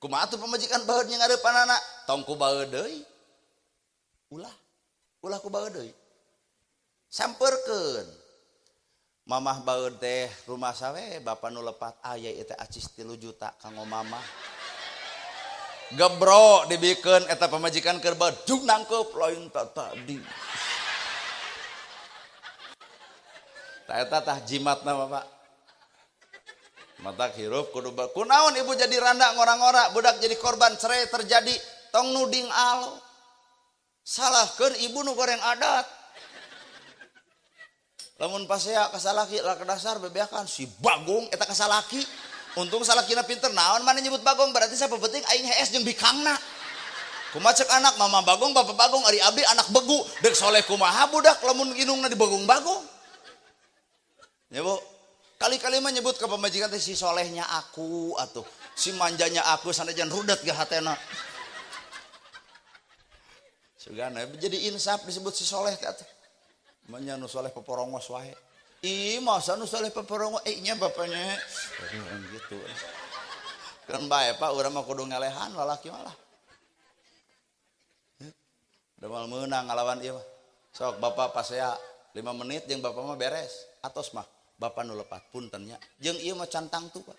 Kumaha atuh pamajikan baeud nya ngareupanana? Tong ku baeud deui. Ulah. Ulah ku baeud deui. Sampeurkeun. Mamah baeud teh rumah sawe bapa nu lepat aya ieu teh acis 3 juta kanggo mamah. Gebro dibikeun eta pamajikan keur baeud jung nangkeup lain tadi. Tah eta tah jimatna Bapak. Matak hirup kudu kunaon ibu jadi randa ngora-ngora budak jadi korban cerai terjadi tong nuding alo. Salahkeun ibu nu goreng adat. Lamun pasea ka salaki lah ke dasar bebeakan si Bagong eta ka salaki. Untung salakina pinter naon mana nyebut Bagong berarti siapa penting aing hees jeung bikangna. Kumaha cek anak mama Bagong bapak Bagong ari abdi anak begu deuk soleh kumaha budak lamun indungna di Bagong-bagong. Ya Bu, kali-kali mah nyebut ke pamajikan teh si solehnya aku atuh si manjanya aku sanajan rudet ge hatena. Sugana jadi insaf disebut si soleh teh atuh. Manya nu soleh peporongos wae. Ih, masa nu soleh peporongos nya bapaknya. Gitu. Kan bae Pak urang mah kudu ngelehan lalaki malah. Da moal meunang ngalawan ieu mah. Sok bapak pasea 5 menit jeung bapak mah beres. Atos mah bapak nu lepat punten nya. Jeung ieu mah cantang tuh Pak.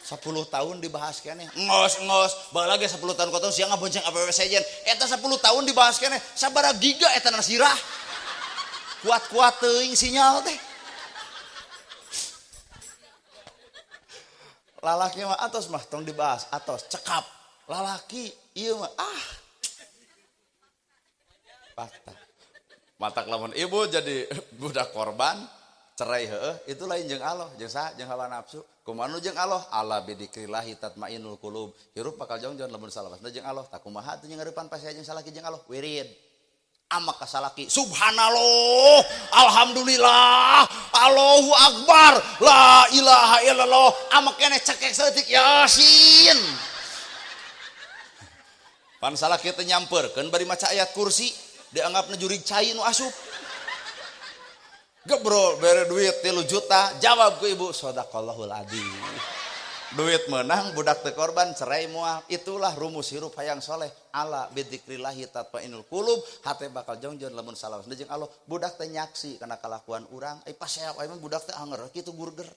10 tahun dibahas keneh. Ngos-ngos, baheula ge 10 tahun koton sia ngabonceng awewe sejen. Eta 10 tahun dibahas keneh, sabaraha giga eta nasirah. Kuat-kuat teuing sinyal teh. Lalaki mah atos mah tong dibahas, atos cekap. Lalaki ieu mah ah. Fakta. Matak lamun ibu jadi budak korban, cerai heueuh, itu lain jeung Allah, jeung saha? Jeung hawa nafsu. Kumaha nu jeung Allah? Ala bidzikrillahi tatmainul qulub. Hirup bakal jongjon lamun salawasna jeung Allah. Tah kumaha atuh ngareupan pasea jeung salaki jeung Allah? Wirid. Amak ka salaki, subhanallah, alhamdulillah, Allahu akbar, la ilaha illallah. Amak keneh cekek saeutik yasin. Pan salaki teh nyamperkeun bari maca ayat kursi, dianggapna jurig cai nu asup. Gebro bere duit 3 juta, jawab ku ibu sadaqallahul adzim. Duit menang budak teu korban cerai moal. Itulah rumus hirup hayang soleh. Ala bidzikrillahi tatmainul qulub. Hate bakal jongjon lamun salawasna jeung Allah. Budak teh nyaksi kana kalakuan urang. Ai pasea wae mah budak teh anger kitu burger.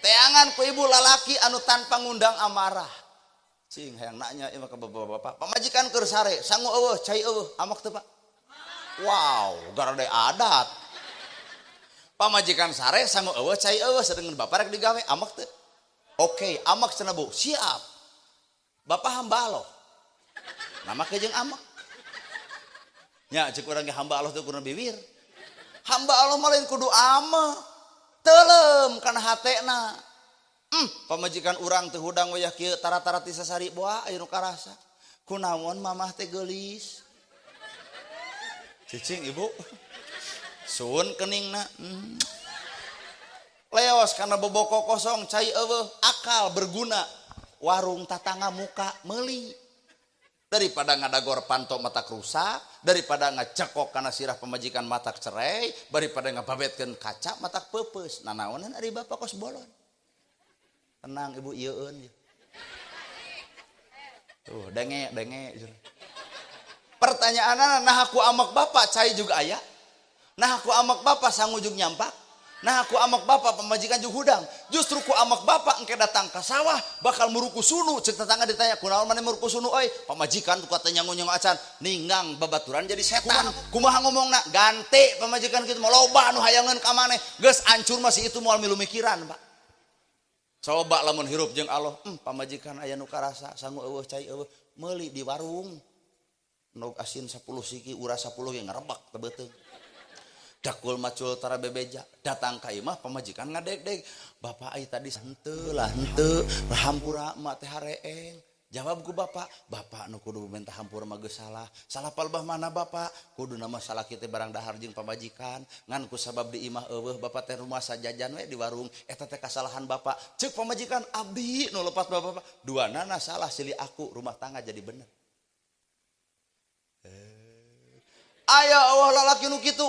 Teangan ku ibu lalaki anu tanpa ngundang amarah. Cing hayang nanya ieu mah ka bapak-bapak. Pamajikan keur sare, sangu eueuh, cai eueuh, amak teu Pak? Wow, garade adat. Pamajikan sare sangu eueuh, cai eueuh, sedengkeun bapak rek digawe, amak teu? Oke, amak cenah Bu, siap. Bapak hamba Allah. Nama ke jeung amak. Nya ceuk urang ge hamba Allah teu kudu biwir. Hamba Allah mah lain kudu amek. Teuleum kana hatena. Pamajikan urang teu hudang wayah kieu tara-tara ti sasari boa aya nu karasa. Kunaon mamah teh geulis. Cicing ibu. Sun keningna. Leos kana boboko kosong cai eueuh, akal berguna. Warung tatangga muka meuli. Daripada ngadagor panto matak rusak, daripada ngacekok kana sirah pamajikan matak cerai, daripada ngababetkeun kaca matak peupeus. Nanaonan ari bapak kos bolon. Tenang ibu ieueun. Tuh denge denge. Pertanyaanna nah aku amak bapak cai juga aya. Nah aku amak bapak sangu jug nyampak. Nah aku amak bapak pamajikan jug hudang. Justru ku amak bapak engke datang ka sawah bakal muruku sunu. Cek tetangga ditanya kunaon maneh muruku sunu euy? Pamajikan ku teh nyangu-nyangu acan ninggang babaturan jadi setan. Kumaha ngomongna? Ganti pamajikan kitu mah loba nu hayangeun ka maneh. Geus ancur masih itu moal milu mikiran, Pak. Coba lamun hirup jeung Allah, pamajikan aya nu karasa sangu eueuh cai eueuh meuli di warung. Nog asin 10 siki uras 10 ge ngarebak teu beuteung. Dakul macul tara bebeja datang ka imah pamajikan ngadeg-deg. Bapak ai tadi henteu lah henteu hampura emak teh hareeng. Jawab ku bapak, bapak nu kudu minta hampura mah geus salah. Salah palbah mana bapak? Kudu nama salah kieu barang dahar jeung pamajikan. Ngan ku sabab di imah eueuh bapak teh rumah sajajan we di warung. Eta teh kasalahan bapak. Ceuk pamajikan abdi nu lepat bapak. Dua nana salah silih aku rumah tangga jadi bener. Aya Allah lalaki nu kitu.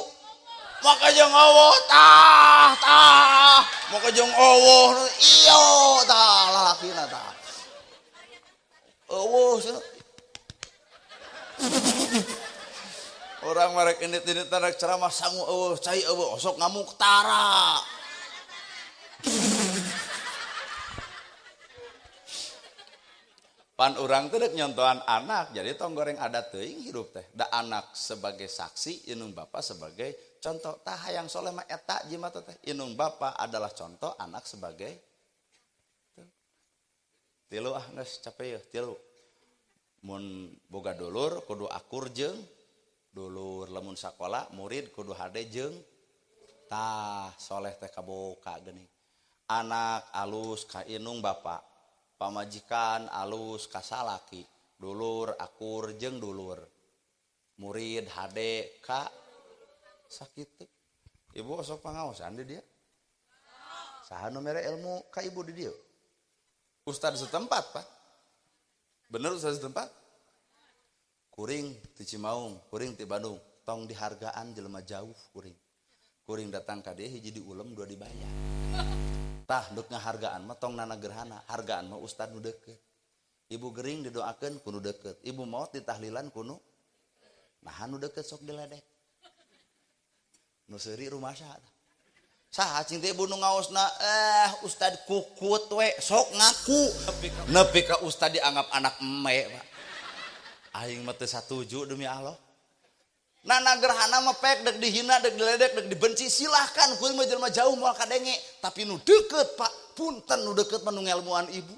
Maka jeung Allah tah tah, maka jeung Allah iyo tah lalakina tah. Eueuh orang merek indit-indit rek ceramah sangu eueuh cai eueuh osok ngamuk tara. Pan urang teh dek nyontohan anak, jadi tong goreng adat teuing hirup teh. Da anak sebagai saksi, indung bapa sebagai contoh. Tah hayang soleh mah eta jimat teh. Indung bapa adalah contoh, anak sebagai tilu ah geus capek yeuh tilu. Mun boga dulur kudu akur jeung dulur, lamun sakola murid kudu hade jeung tah soleh teh kaboka geuning. Anak alus ka indung bapa, pamajikan alus ka salaki, dulur akur jeung dulur, murid hade ka sakitu. Ibu sok pangaosan di dia. Saha nu mere ilmu ka ibu di dieu? Ustad setempat, Pak. Bener ustad setempat? Kuring ti Cimaung, kuring ti Bandung, tong dihargaan jelema jauh kuring. Kuring datang ka dieu hiji diulem dua dibayar. Tah nduk ngahargaan mah tong nana gerhana, hargaan mah ustad nu deukeut. Ibu gering didoakeun ku nu deukeut, ibu maot ditahlilan ku nu. Nah nu deukeut sok diledek. Nu seuri rumasa. Saha cing teh ibu nu ngaosna ustad kukut we sok ngaku. Nepi ka ustad dianggap anak eme, Pak. Aing mah teu satuju demi Allah. Nana gerhana mah pek dek dihina, dek diledek, dek dibenci silahkan kuring mah jelema jauh moal kadenge, tapi nu deukeut Pak, punten nu deukeut mah nu ngelmuan ibu.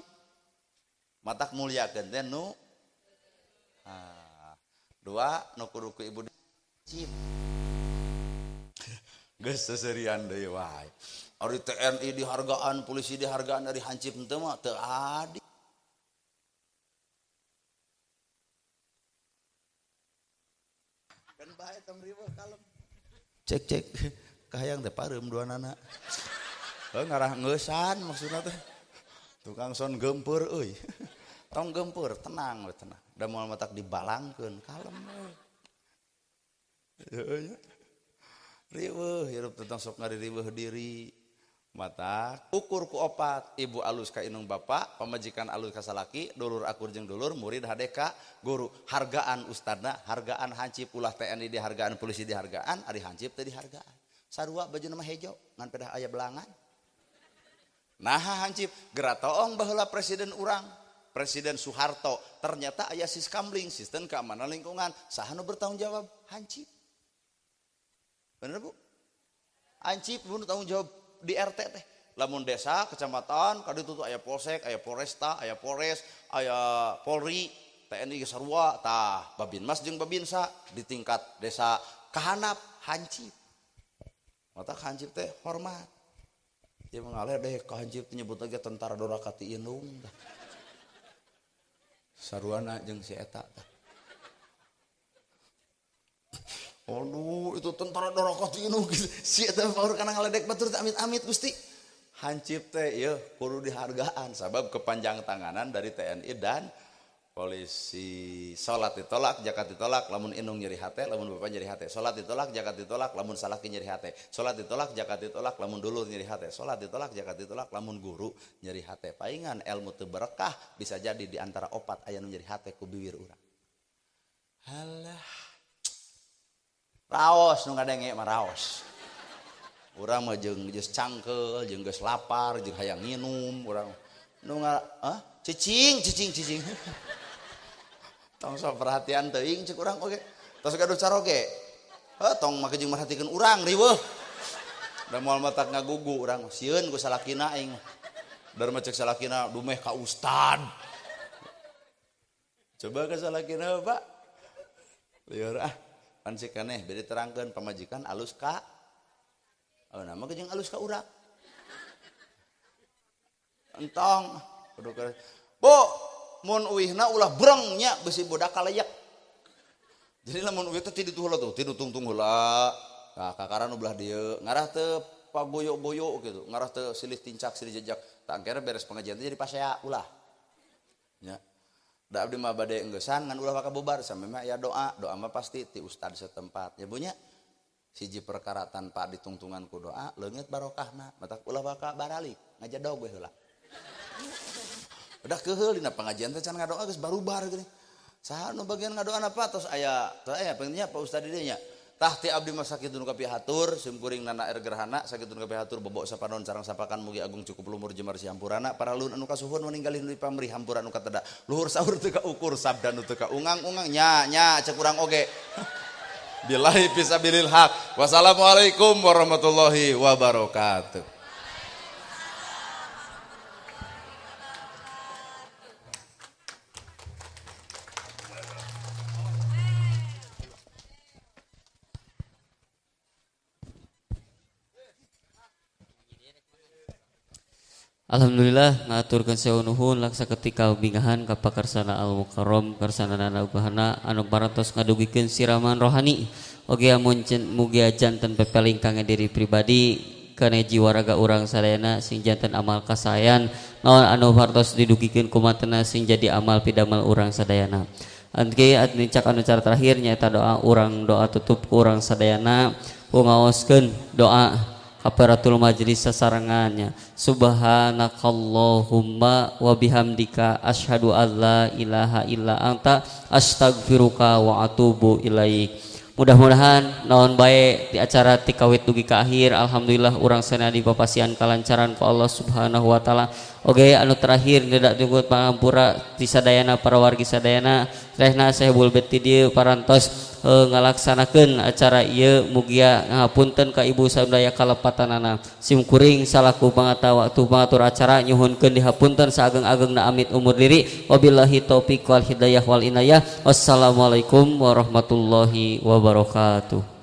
Matak mulyakeun teh nu dua nu kudu ku ibu cip. Geus seserian deui wae. Ari TNI dihargaan, polisi dihargaan, ari hancip henteu mah teu adil. Kan bae tong riweuh kalem. Cek cek kahayang teh pareum dua nana. Heuh ngarah ngeusan maksudna teh. Tukang son gempeur euy. Tong gempeur, tenang we tenang. Da moal matak dibalangkeun kalem we. Heuh nya. Riweuh hirup tentang sok ngaririweuh diri. Mata ukur ku opat, ibu alus ka indung bapa, pamajikan alus ka salaki, dulur akur jeung dulur, murid hade ka guru. Hargaan ustadna, hargaan hancip, ulah TNI dihargaan, polisi dihargaan, ari hancip teh dihargaan. Sarua bajuna mah hejo, ngan pedah aya belangan. Nah hancip, geura toong baheula presiden urang. Presiden Soeharto. Ternyata aya siskamling, sistem keamanan lingkungan. Saha nu bertanggung jawab? Hansip. Bener Bu? Hansip nu tanggung jawab di RT teh. Lamun desa, kecamatan, kaditu tuh aya polsek, aya polresta, aya polres, aya Polri, TNI geus sarua, tah Babinmas jeung Babinsa di tingkat desa kahanap hansip. Mata hansip teh hormat. Dia mengalir deh ka hansip teh nyebut lagi tentara doraka ti indung. Saruana jeung si eta tah. Aduh, itu tentara doraka ti indung. Si eta paur kana ngaledek batur teh amit-amit Gusti. Hansip teh ieu kudu dihargaan sabab kepanjang tanganan dari TNI dan polisi. Salat ditolak, zakat ditolak, lamun indung nyeri hate, lamun bapak nyeri hate. Salat ditolak, zakat ditolak, lamun salaki nyeri hate. Salat ditolak, zakat ditolak, lamun dulur nyeri hate. Salat ditolak, zakat ditolak, lamun guru nyeri hate. Paingan ilmu teu berkah bisa jadi di antara opat aya nu nyeri hate ku biwir urang. Halah. Raos nu ngadenge mah raos. Urang mah jeung geus cangkeul, jeung geus lapar, jeung hayang nginum urang. Nu cicing cicing cicing. Tong sok perhatian teuing cek urang oge. Tos gaduh caroge. Heuh tong make jeung merhatikeun urang riweuh. Da moal matak ngagugu urang sieun ku salakina aing. Dar mah cek salakina dumeh ka ustad. Coba ka salakina Pak. Lieur ah, pan si keneh bade terangkeun pamajikan alus ka. Oh, nama jeung alus ka urang. Entong kudu. Bu, mun uihna ulah breng nya besi budak kalayak. Jadi lamun uih teh ti ditu heula tuh, ti tungtung heula. Tah kakaran nu belah dieu, ngarah teu pagoyo-goyo gitu, ngarah teu silih tincak, silih jejak. Tah engke beres pengajian teh jadi pasea ulah. Nya. Da abdi mah bade enggesan ngan ulah maka bubar sampe mah aya doa, doa mah pasti ti ustad setempat. Ya Bu nya. Siji perkara tanpa ditungtungan ku doa leungit barokahna, matak ulah baka baralik, ngajedog we heula. Udah keheul dina pengajian teh can ngadoa geus barubar geuning. Saha nu bagian ngadoana Pak tos aya pentingnya Pak Ustad di dieu nya. Tah ti abdi mah sakitu nu kapihatur sim kuring nana air gerhana sakitu nu kapihatur bobok sapanon sareng sapakan mugi agung cukup lumur jemar sihampurana para luhur anu kasuhun meninggalin nu pamrih hampura nu kateda luhur sahur teu kaukur sabda nu teu kaungang-ungang nya nya cek urang oge. Billahi fisabilil haq. Wassalamualaikum warahmatullahi wabarakatuh. Alhamdulillah ngaturkeun sewu nuhun laksa ketika bingahan ka pakarsana Al Mukarram karsana nana ugahana anu parantos ngadugikeun siraman rohani oge amun mugia janten pepeling kangge diri pribadi kana jiwa raga urang sadayana sing janten amal kasayan naon anu parantos didugikeun kumatena sing jadi amal pidamal urang sadayana. Engke nincak anu cara terakhir nyaeta doa urang doa tutup ku urang sadayana ku ngaoskeun doa kaparatul majelis sasarengannya. Subhanakallahumma wa bihamdika asyhadu alla ilaha illa anta astaghfiruka wa atubu ilaik. Mudah-mudahan naon bae di acara tikawit dugi ka akhir alhamdulillah urang sana di papasian kalancaran ku Allah Subhanahu wa taala. Oge anu terakhir tidak tunggu pangampura ti sadayana para wargi sadayana rehna sahibul bait ti dieu parantos ngalaksanakeun acara ieu mugia ngapunten ka ibu sadaya kalepatanana. Sim kuring salaku pangata waktu pangatur acara nyuhunkeun dihapunten saageng-agengna amit umur diri. Wabillahi taufik wal hidayah wal inayah. Wassalamualaikum warahmatullahi wabarakatuh.